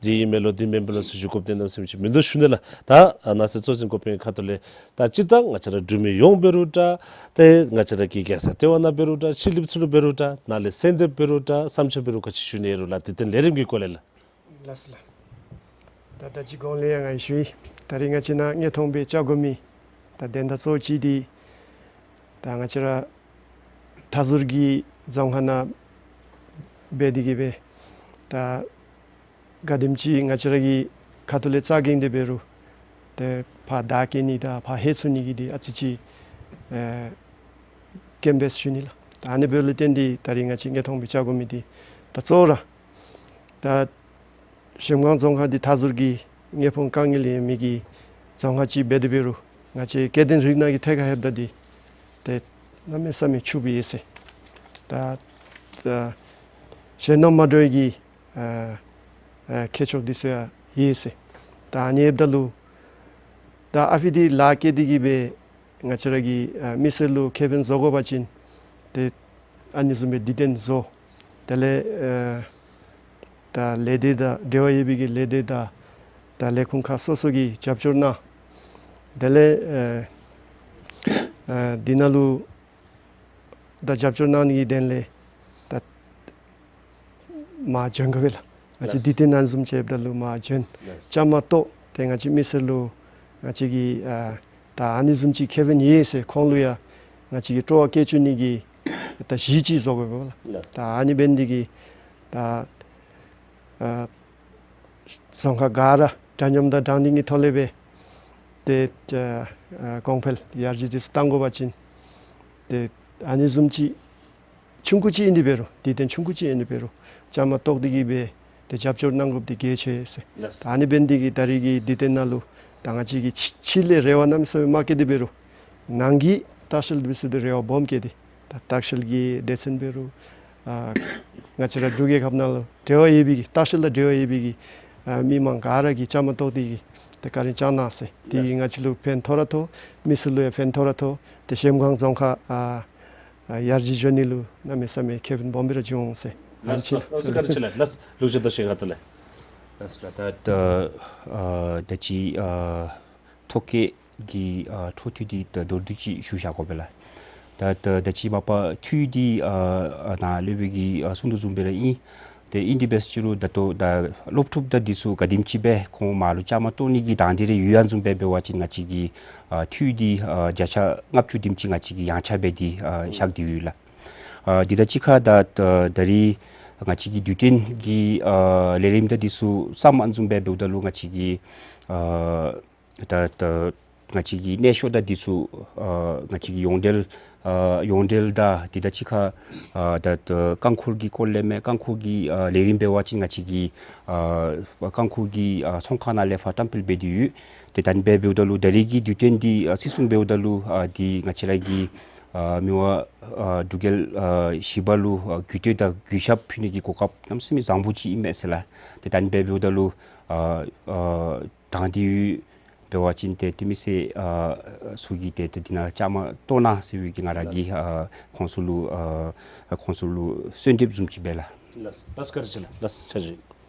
འདི་ཨིན་མས་ལོ་འདི་མེན་པས་ལོ་ཟེར་ཞུ་དགོཔ་འདི་གནམ་མེད་ས་མེད་ཅིག་མིན་འདུག་ཞུ་ནི་ལགས། ད་ཨ་ནཱ་ཚེ་གཙོ་འཛིན་འགོ་དཔོན་གྱི་ཁ་ཐུག་ལས་ད་སྤྱིར་བཏང་ང་བཅས་ར་འབྲུག་མི་ཡོངས་འབད་རུང་འདྲ་ཏེ་ང་བཅས་ར་གི་རྒྱལ་ས་ལྟེ་བ་ནང་འབད་རུང་འདྲ་ཕྱི་གླིངཔ་ཚུ་ལུ་འབད་རུང་འདྲ་ནཱ་ལས་གསོལ་འདེབས་འབད་རུང་འདྲ་བསམ་འཆར་འབད་རུང་ག་ཅི་ཞུ་ནི་ཡོད་རུང་ལགས། དུས་སྟོན་ལས་རིམ་གྱི་སྐོར་ལས་ལགས། ལགས་སོ་ལགས། ད་ད་ཅི་གོང་ལས་ཡང་ང་ཡང་ཞུ་ཡི། ད་རེས་ང་བཅས་ནཱ་དངོས་མཐོང་སྦེ་བཅར་དགོ་མི་ད་དོན་དག་གཙོ་བོ་ཅིག་འདི་ད་ང་བཅས་ར་མཐའ་ཟུར་གྱི་རྫོང་ཁག་ནང་འབད་དེ་གིས་སྦེ་ད་ག་དེམ་ཅིག་ང་བཅས་ར་གི་ཁ་ཐུག་ལས་རྩ་འགེངས་ཏེ་འབད་རུང་ཏེ་ཕར་བདའ་སྐྱེལ་ནི་དང་ཕར་ལྷོད་ཚུགས་ནི་གི་འདི་ཨ་ཙི་ཅིག་ཨེ་དཀོན་པས་ཞུ་ནི་ལགས། ད་ཨ་ནི་འབདཝ་ལས་བརྟེན་ཏེ་ད་རེས་ང་བཅས་དངོས་མཐོང་སྦེ་བཅར་དགོ་མི་འདི་ད་གཙོ་བོ་ར་ད་གཞལམ་སྒང་རྫོང་ཁག་འདི་མཐའ་ཟུར་གྱི་དངོས་ཕུང་དཀའ་ངལ་ཡོད་མི་གི་རྫོང་ཁག་ཅིག་འབད་དེ་འབད་རུང་ང་བཅས་སྐྱེ་ལྡན་རིགས་སྣ་གི་ཐད་ཁར་ལྷོདཔ་ད་འདི་ཏེ་གནམ་མེད་ས་མེད་ཕྱུག་པོ་ཡོད་ཟེར། ད་ད་གཞན་དང་མ་འདྲ་བའི་གི་ཨ་ ཨ་མཁས་མཆོག་འདི་ཚུ་ཡང་ཡོད་ཟེར། ད་ཨ་ནི་འབདཝ་ད་ལུ་ད་ཨ་ཕི་འདི་ལཱ་བཀལ་ཏེ་གི་སྦེ་ང་བཅས་ར་གི་ཨ་མི་སེར་ལུ་ཁེ་ཕན་བཟོ་དགོ་པ་ཅིན་ཏེ་ཨ་ནི་བཟུམ་སྦེ་དུས་སྟོན་བཟོ། དེ་ལས་ཨ་ད་ལས་སྡེ་དང་འབྲེལ་བ་ཡོད་པའི་གི་ལས་སྡེ་དང་ད་ལས་ཁུངས་ཁག་སོ་སོ་གིས་རྒྱབ་སྐྱོར་གནང་། དེ་ལས་ཨ་ཨ་འདི་ནང་ལུ་ད་རྒྱབ་སྐྱོར་གནང་ནི་གི་དོན་ལས་ད་མར་བྱོན་དགོ་པས་ལགས། ང་བཅས་ལགས། དུས་སྟོན་ཨ་ནི་བཟུམ་ཅིག་འབདཝ་ད་ལུ་མར་བྱོན། ལགས། བཅའ་མར་གཏོགས་ཏེ་ང་བཅས་མི་སེར་ལུ་ང་བཅས་ཀྱིས་ཨ་ད་ཨ་ནི་བཟུམ་ཅིག་ཁེ་ཕན་ཡོད་ཟེར་ཁོང་ལུ་ཡང་ང་བཅས་ཀྱིས་སྤྲོ་བ་བསྐྱེད་བཅུག་ནི་གི་ད་གཞི་ཅིག་བཟོ་དགོ་པས་ལགས། ལགས། ད་ཨ་ནི་འབད་ནི་དེ་གིས་ད་ཨ་རྫོང་ཁག་ག་ར་འདྲ་མཉམ་དང་དྲང་བདེན་གྱི་ཐོག་ལས་སྦེ་ཏེ་ཨ་ཨ་གོང་འཕེལ་ཡར་རྒྱས་འདི་ཚུ་གཏང་དགོ་པ་ཅིན་ཏེ་ཨ་ནི་བཟུམ་ཅིག་ཆུང་ཀུ་ཅིག་ཨིན་དེ་འབད་རུང་དུས་སྟོན་ཆུང་ཀུ་ཅིག་ཨིན་དེ་འབད་རུང་བཅའ་མར་གཏོགས་ཏེ་གི་སྦེ་ཏེ་རྒྱབ་སྐྱོར་གནང་དགོཔ་འདི་གལ་ཆེ་ཟེར། ལགས། ད་ཨ་ནི་འབད་ནི་དེ་གིས་ད་རེས་ཀྱི་དུས་སྟོན་ནང་ལུ་ད་ང་བཅས་ཀྱིས་ཕྱི་ཕྱི་ལས་རེ་བ་གནམ་མེད་ས་མེད་མ་བསྐྱེད་དེ་འབད་རུང་ནང་གི་ལྟ་བཤལ་འདི་ཚུ་ཏེ་རེ་བ་སྦོམ་བསྐྱེད་དེ་ད་ལྟ་བཤལ་གྱི་སྡེ་ཚན་འབད་རུང་ཨ་ང་བཅས་ར་འབྲུག་རྒྱལ་ཁབ་ནང་ལུ་འབྲེལ་བ་ཡོད་པའི་གི་ལྟ་བཤལ་དང་འབྲེལ་བ་ཡོད་པའི་གི་ཨ་མི་མང་ག་ར་གིས་བཅའ་མར་གཏོགས་ཏེ་གི་ཏེ་བཀའ་དྲིན་བསྐྱང་གནང་ཟེར། དེ་ལགས། ང་བཅས་ལུ་ཕན་ཐོགས་ར་ཐོགས། མི་སེར་ལུ་ཡང་ཕན་ཐོགས་ར་ཐོགས། ཏེ་གཞལམ་སྒང་རྫོང་ཁག་ཨ་ཨ་ཡར་རྒྱས་འགྱོ་ནི་ལུ་གནམ་མེད་ས་མེད་ཁེ་ཕན་སྦོམ་སྦེ་ར་འབྱུང་འོང་ཟེར། ལགས་སོ། ལགས་སོ། བཀའ་དྲིན་ཆེ་ལགས། ལགས་སོ། ལུགས་ཅིག་དོ་ཤིང་ཁ་ཐུག་ལས། ལགས་སོ། ད་ད་ཨ་ད་ཅི་ཨ་ཐོ་བཀོད་ཀྱི་ཨ་འཕྲོ་མཐུད་དེ་ད་མདོར་བསྡུས་ཅིག་ཞུ་བཞག་དགོ་པས་ལགས། ད་ད་ད་ཅི་མ་པ་འཐུས་འདི་ཨ་ཨ་ནཱ་སློབ་དཔོན་གྱིས་ཨ་གསུང་དོ་བཟུམ་སྦེ་ར་ཨིན། ཏེ་ཨིན་དེ་འབད་རུང་ད་ལྟོ་ད་སློབ་ཕྲུག་དང་འདི་ཚུ་ག་དེམ་ཅིག་སྦེ་ཁོང་མར་ལུ་བཅའ་མར་གཏོགས་ནི་གི་དང་འདོད་རེ་ཡོད་ཡ་བཟུམ་སྦེ་འབད་བ་ཅིན་ང་བཅས་ཀྱི་ཨ་འཐུས་འདི་ཨ་བརྒྱ་ཆ་ལྔ་བཅུ་དེམ་ཅིག་ང་བཅས་ཀྱིས་ཡངས་ཆག་འབད་དེ་ཨ་བཞག་སྟེ་ཡོད་ལགས། ཨ་འདི་དང་གཅིག་ཁར་ད་ད་ད་རེས་ང་བཅས་ཀྱི་དུས་སྟོན་གྱི་ཨ་ལས་རིམ་དང་འདི་ཚུ་ཙམ་ཨ་ནི་བཟུམ་སྦེ་འབདཝ་ད་ལུ་ང་བཅས་ཀྱི་ཨ་ད་ད་ང་བཅས་ཀྱི་གནས་ཤོག་དང་འདི་ཚུ་ཨ་ང་བཅས་ཀྱི་ཡོངས་འབྲེལ་ཨ་ཡོངས་འབྲེལ་དང་འདི་དང་གཅིག་ཁར་ཨ་ད་ད་རྐང་འཁོར་གྱི་སྐོར་ལས་མས། རྐང་འཁོར་གྱི་ཨ་ལས་རིམ་འབད་བ་ཅིན་ང་བཅས་ཀྱི་ཨ་རྐང་འཁོར་གྱི་ཨ་ཚོང་ཁང་ནང་ལས་ཕར་བཀྲམ་སྤེལ་འབད་དེ་ཡོད། ཏེ་ད་ཨ་ནི་སྦེ་འབདཝ་ད་ལུ་ད་རེས་ཀྱི་དུས་སྟོན་འདི་ཨ་བརྩི་སྲུང་འབདཝ་ད་ལུ་ཨ་འདི་ང་བཅས་ར་གི་ཨ་མི་དབང་ཨ་འབྲུག་རྒྱལ་ཨ་བཞི་པ་ལུ་ཨ་གུས་བསྟོད་དང་གུས་ཞབས་ཕུལ་ནི་གི་གོ་སྐབས་གནམ་མེད་ས་མེད་བཟང་པོ་ཅིག་ཨིན་མས་ཟེར་ལགས། ཏེ་ད་ཨ་ནི་སྦེ་འབདཝ་ད་ལུ་ཨ་ཨ་དྲང་བདེན་འབད་བ་ཅིན་ཏེ་དེ་མི་སེར་ཨ་ཚུ་གིས་ཏེ་ཏེ་འདི་ནང་བཅའ་མར་གཏོགས་གནང་ཟེར་བའི་གི་ང་ར་གིས་ཨ་ཁོང་ཚུ་ལུ་ཨ་ཁོང་ཚུ་ལུ་གསོལ་འདེབས་བཟུམ་ཅིག་འབད་ལགས། ལགས་ལགས། བཀའ་དྲིན་ཆེ་ལགས། ལགས་ཆ་བཞག།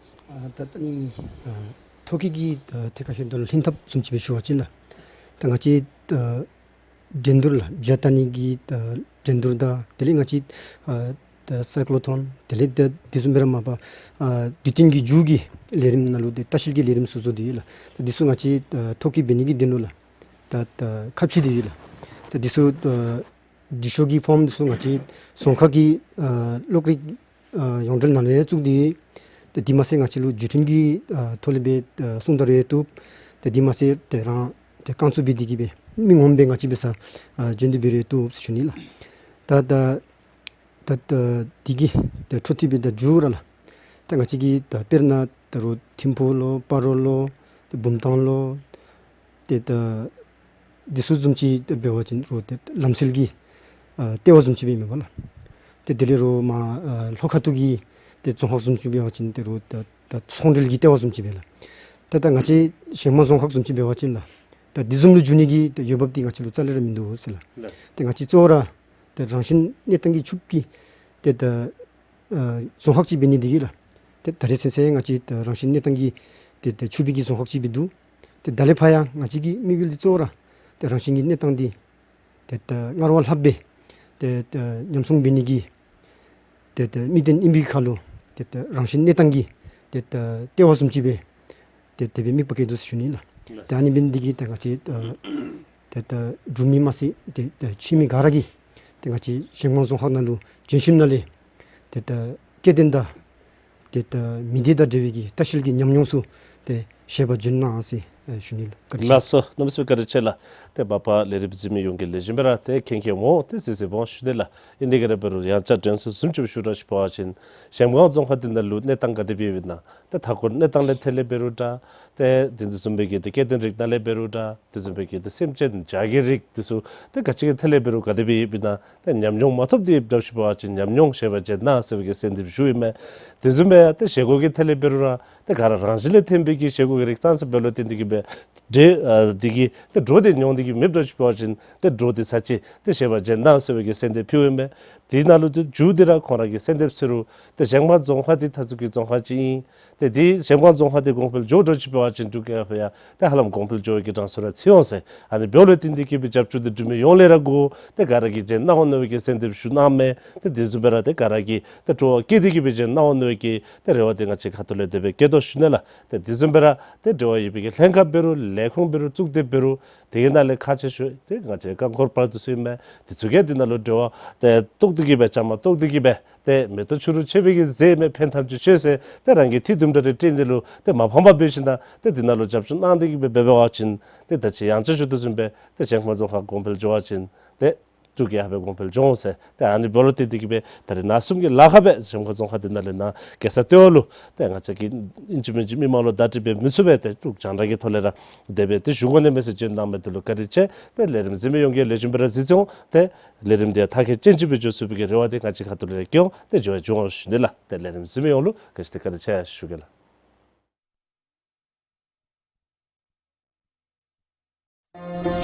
ཨ་ད་ད་ནི་ཨ་ཐོ་བཀོད་ཀྱི་ཨ་ཐད་ཁར་ལྷན་ཐབས་བཟུམ་ཅིག་སྦེ་ཞུ་བ་ཅིན་ལགས། ད་ང་བཅས་ཨ་འགྲན་བསྡུར་ལགས་བྱ་བལྟ་ནི་གི་ཨ་འགྲན་བསྡུར་དང་དེ་ལས་ང་བཅས་ཨ་ད་སའི་ཀློ་ཐོན་དེ་ལས་ད་དེ་བཟུམ་སྦེ་ར་མ་པ་ཨ་དུས་སྟོན་གྱི་མཇུག་གི་ལས་རིམ་ནང་ལུ་ཏེ་ལྟ་བཤལ་གྱི་ལས་རིམ་ཚུ་བཟོ་སྟེ་ཡོད་ལགས། ད་འདི་ཚུ་ང་བཅས་ཨ་ཐོ་བཀོད་འབད་ནི་གི་དོན་ལུ་ལགས་ད་ད་ཁ་ཕྱེ་སྟེ་ཡོད་ལགས། ད་འདི་ཚུ་ཨ་འབྲི་ཤོག་གི་ཕོརམ་འདི་ཚུ་ང་བཅས་རྫོང་ཁག་གི་ཨ་གློག་རིག་ཨ་ཡོངས་འབྲེལ་ནང་ལས་བཙུགས་ཏེ་ཡོད། ཏེ་དེ་མ་ཚད་ང་བཅས་ལུ་བརྒྱུད་འཕྲིན་གྱི་ཨ་ཐོག་ལས་སྦེ་ཨ་གསུང་བརྡ་རེ་བཏུབ། ཏེ་དེ་མ་ཚད་ཏེ་རང་ཏེ་རྐང་བཙུགས་འབད་དེ་གི་སྦེ་མི་ངོམ་སྦེ་ང་བཅས་འབད་སར་ཨ་བྱོན་ཏེ་འབད་རུང་བཏུབ་ཟེར་ཞུ་ནི་ལགས། ད་ད་ད་ད་དེ་གི་ད་འཕྲོ་མཐུད་སྦེ་ད་མཇུག་ར་ལགས། ད་ང་བཅས་ཀྱི་ད་དཔེར་ན་ད་རུང་ཐིམ་ཕུག་ལོ་སྤ་རོ་ལོ་ད་བུམ་ཐང་ལོ་ཏེ་ད་འདི་ཚུ་བཟུམ་ཅིག་འབད་བ་ཅིན་རུང་ཏེ་ལམ་སྲོལ་གྱི་ཨ་ལྟེ་བ་བཟུམ་ཅིག་སྦེ་མེན་པ་ལགས། ཏེ་དེ་ལས་རུང་མར་ཨ་ལྷོ་ཁ་ཐུག་གི་ཏེ་རྫོང་ཁག་བཟུམ་ཅིག་འབད་བ་ཅིན་ཏེ་རུང་ད་ད་ཚོང་འབྲེལ་གྱི་ལྟེ་བ་བཟུམ་ཅིག་སྦེ་ལགས། ཏེ་ད་ང་བཅས་གཞལམ་སྒང་རྫོང་ཁག་བཟུམ་ཅིག་འབད་བ་ཅིན་ལགས་ད་འདི་བཟུམ་ལུ་འགྱུར་ནི་གི་ཏེ་འོས་འབབ་འདི་ང་བཅས་ལུ་རྩ་ལས་ར་མིན་འདུག་ཟེར་ལགས། ལགས། ཏེ་ང་བཅས་གཙོ་བོ་ར་ཏེ་རང་བཞིན་གནས་སྟངས་ཀྱིས་ཕྱུག་པའི་ཏེ་ད་ཨ་རྫོང་ཁག་ཅིག་འབད་ནི་འདི་གིས་ལགས། ཏེ་ད་རེས་ཚུན་ཚོད་ང་བཅས་ད་རང་བཞིན་གནས་སྟངས་ཀྱིས་ཏེ་ད་ཕྱུག་པའི་གི་རྫོང་ཁག་ཅིག་སྦེ་འདུག། ཏེ་ད་ལས་ཕར་ཡང་ང་བཅས་ཀྱི་དམིགས་ཡུལ་འདི་གཙོ་བོ་ར་ཏེ་རང་བཞིན་གྱི་གནས་སྟངས་འདི་ཏེ་ད་སྔར་བ་ལྷག་སྦེ་ཏེ་ད་ཉམས་སྲུང་འབད་ནི་གི་ཏེ་ད་དམིགས་དོན་ཨིན་པའི་ཁར་ལུ་ཏེ་ད་རང་བཞིན་གནས་སྟངས་ཀྱི་ཏེ་ད་ལྟེ་བ་བཟུམ་ཅིག་སྦེ་ཏེ་དེ་སྦེ་དམིགས་པ་བསྐྱེད་དོ་ཟེར་ཞུ་ནི་ལགས། ལགས། ཏེ་ཨ་ནི་འབད་ནི་འདི་གིས་ཏེ་ང་བཅས་ཨ་ཏེ་ད་འབྲུག་མི་མ་ཚད་ཏེ་ད་ཕྱི་མི་ག་ར་གིས་ཏེ་ང་བཅས་གཞལམ་སྒང་རྫོང་ཁག་ནང་ལུ་བྱོན་ཞིནམ་ལས་ཏེ་ད་སྐྱེ་ལྡན་དང་ཏེ་ད་མི་སྡེ་དང་འབྲེལ་བའི་གི་ལྟ་བཤལ་གྱི་ཉམས་མྱོང་ཚུ་ཏེ་བཞེས་པར་བྱོན་གནང་ཟེར་ཨ་ཞུ་ནི་ལགས། བཀའ་དྲིན་ཆེ། ལགས་སོ། གནམ་མེད་ས་མེད་བཀའ་དྲིན་ཆེ་ལགས། ཏེ་མ་པ་ལས་རིམ་གཟིགས་མི་ཡོངས་ཀྱིས་ལེགས་ཤོམ་སྦེ་ར་ཏེ་མཁྱེན་མཁྱེནམ་འོང་ཏེ་གཟིགས་གཟིགསཔ་འོང་ཞུ་ནི་ལགས། ཨིན་དེ་ག་ར་འབད་རུང་ཡང་བསྐྱར་དྲན་གསོ་བཟུམ་ཅིག་ཞུ་ར་ཅིག་འབད་བ་ཅིན་གཞལམ་སྒང་རྫོང་ཁག་འདི་ནང་ལུ་གནས་སྟངས་ག་དེ་སྦེ་ཡོདཔ་ཨིན་ན། ཏེ་མཐའ་འཁོར་གནས་སྟངས་ལས་ཐད་ལས་འབད་རུང་འདྲ། ཏེ་དེ་དེ་བཟུམ་སྦེ་གི་ཏེ་སྐྱེ་ལྡན་རིགས་ནང་ལས་འབད་རུང་འདྲ། དེ་བཟུམ་སྦེ་གི་ཏེ་སེམས་ཅན་བྱ་རྒོད་རིགས་འདི་ཚུ་ཏེ་ག་ཅི་གི་ཐད་ལས་འབད་རུང་ག་དེ་སྦེ་ཡོདཔ་ཨིན་ན། ཏེ་ཉམས་མྱོང་མ་ཐོབ་སྟེ་ཡོདཔ་འདྲཝ་ཅིག་འབད་བ་ཅིན་ཉམས་མྱོང་བཞེས་པར་བྱོན་གནང་ཟེར་བའི་གི་གསོལ་འདེབས་ཞུཝ་ཨིན་མས། དེ་བཟུམ་སྦེ་ཏེ་བཞེས་སྒོ་གི་ཐད་ལས་འབད་རུང་ར་ཏེ་ག་ར་རང་བཞིན་ལས་ཐོན་པའི་གི་བཞེས་སྒོ་གི་རིགས་ཙང་ཙ་འབད་ལོ་བརྟེན་ཏེ་གི་སྦེ་འདྲེ་ཨ་འདི་གིས་ཏེ་འདྲོག་སྟེ་ཉོང་སྟེ་གི་མེདཔ་འདྲཝ་ཅིག་འབད་བ་ཅིན་ཏེ་འདྲོག་སྟེ་ཚར་གཅིག་ཏེ་བཞེས་པར་བྱོན་གནང་ཟེར་བའི་གི་གསོལ་འདེབས་ཕུལཝ་ཨིན་མས། དེ་ནང་ལུ་ཏེ་མཇུག་འདི་ར་ཁོང་ར་གིས་གསོལ་འདེབས་ཟེར་རུང་ཏེ་གཞལམ་སྒང་རྫོང་ཁག་འདི་མཐའ་ཟུར་གྱི་རྫོང་ཁག་ཅིག་ཨིན། ཏེ་དེ་གཞལམ་སྒང་རྫོང་ཁག་འདི་གོང་འཕེལ་འགྱོ་འདྲཝ་ཅིག་འབད་བ་ཅིན་འབྲུག་རྒྱལ་ཁབ་ཡང་ཏེ་ཧ་ལམ་གོང་འཕེལ་འགྱོ་བའི་གི་གྲངས་སུ་ར་ཚུད་འོང་ཟེར། ཨ་ནི་འབདཝ་ལས་བརྟེན་ཏེ་གི་སྦེ་རྒྱབ་སྐྱོར་འདི་འབྲུག་མི་ཡོངས་ལས་ར་དགོ། ཏེ་ག་ར་གིས་བྱོན་གནང་འོང་མནོ་བའི་གི་གསོལ་འདེབས་ཞུ་གནངམ་མས། ཏེ་དེ་བཟུམ་སྦེ་ར་ཏེ་ག་ར་གིས་ཏེ་སྤྲོ་བ་བསྐྱེད་དེ་གི་སྦེ་བྱོན་གནང་འོང་མནོ་བའི་གི་ཏེ་རེ་བ་འདི་ང་བཅས་ཁ་ཐུག་ལས་དེ་སྦེ་བསྐྱེད་དོ་ཞུ་ནི་ལགས། ཏེ་དེ་བཟུམ་སྦེ་ར་ཏེ་འབྲེལ་བ་ཡོད་པའི་གི་ལྷན་ཁག་འབད་རུང་ལས་ཁུངས་འབད་རུང་གཙུག་སྡེ་འབད་རུང་དེ་གི་ནང་ལས་ཁག་ཆེ་ཤོས་ཏེ་ང་བཅས་རྐང་འཁོར་པ་འདི་ཚུ་ཨིན་མས། དེ་ཚུ་གིས་དེ་ནང་ལུ་འབྲེལ་བ་ཏེ་བཏོག་སྟེ་གི་སྦེ་བཅའ་མར་གཏོགས་ཏེ་གི་སྦེ་ཏེ་མེ་ཏོག་ཆུ་རུ་ཆད་པའི་གི་ཟེར་མི་ཕན་ཐབས་ཅིག་ཆོད་ཟེར་ཏེ་རང་གི་ཐེ་དུམ་གྲ་རེ་སྤྲོད་དེ་ལུ་ཏེ་མ་ཕངས་པར་འབད་ཞིནམ་ད་ཏེ་དེ་ནང་ལུ་རྒྱབ་སྐྱོར་གནང་སྟེ་གི་སྦེ་འབད་བ་ཅིན་ཏེ་ད་ཅི་ཡང་ཅིན་ཞུ་དོ་བཟུམ་སྦེ་ཏེ་གཞལམ་སྒང་རྫོང་ཁག་གོང་འཕེལ་འགྱོ་བ་ཅིན་ཏེ་འབྲུག་རྒྱལ་ཁབ་གོང་འཕེལ་འགྱོ་འོང་ཟེར། ཏེ་ཨ་ནི་འབདཝ་ལས་བརྟེན་ཏེ་གི་སྦེ་ད་རེས་ནཱ་གསུམ་གྱི་ལཱ་ཁག་སྦེ་གཞལམ་སྒང་རྫོང་ཁག་འདི་ནང་ལས་ནཱ་རྒྱལ་ས་ལྟེ་བ་ལུ་ཏེ་ང་བཅས་ཀྱིས་ཨིན་ཅི་མིན་ཅི་མི་མང་ལུ་བརྡ་སྤྲོད་འབད་མི་ཚུགས་པས། ཏེ་འབྲུག་རྒྱང་བསྒྲགས་ཀྱི་ཐོག་ལས་ར་དེ་སྦེ་ཏེ་ཞུ་དགོ་ནི་མས་ཟེར་བྱོན་གནང་མི་འདི་ལུ་བཀའ་དྲིན་ཆེ། ཏེ་ལས་རིམ་གཟིགས་མི་ཡོངས་ཀྱིས་ལེགས་ཤོམ་སྦེ་ར་གཟིགས་ཚུགས་འོང་། ཏེ་ལས་རིམ་འདི་ཡང་མཐར་འཁྱོལ་ཅན་ཅིག་སྦེ་འགྱོ་ཚུགས་པའི་གི་རེ་བ་འདི་ང་བཅས་ཁ་ཐུག་ལས་ར་བསྐྱེད་འོང་། ཏེ་འགྱོ་འགྱོ་འོང་ཞུ་ནི་ལགས། ཏེ་ལས་རིམ་གཟིགས་མི་ཡོངས་ལུ་བཀྲིན་ཆེ་བཀྲིན་ཆེ་ཞུ་གེ་ལགས།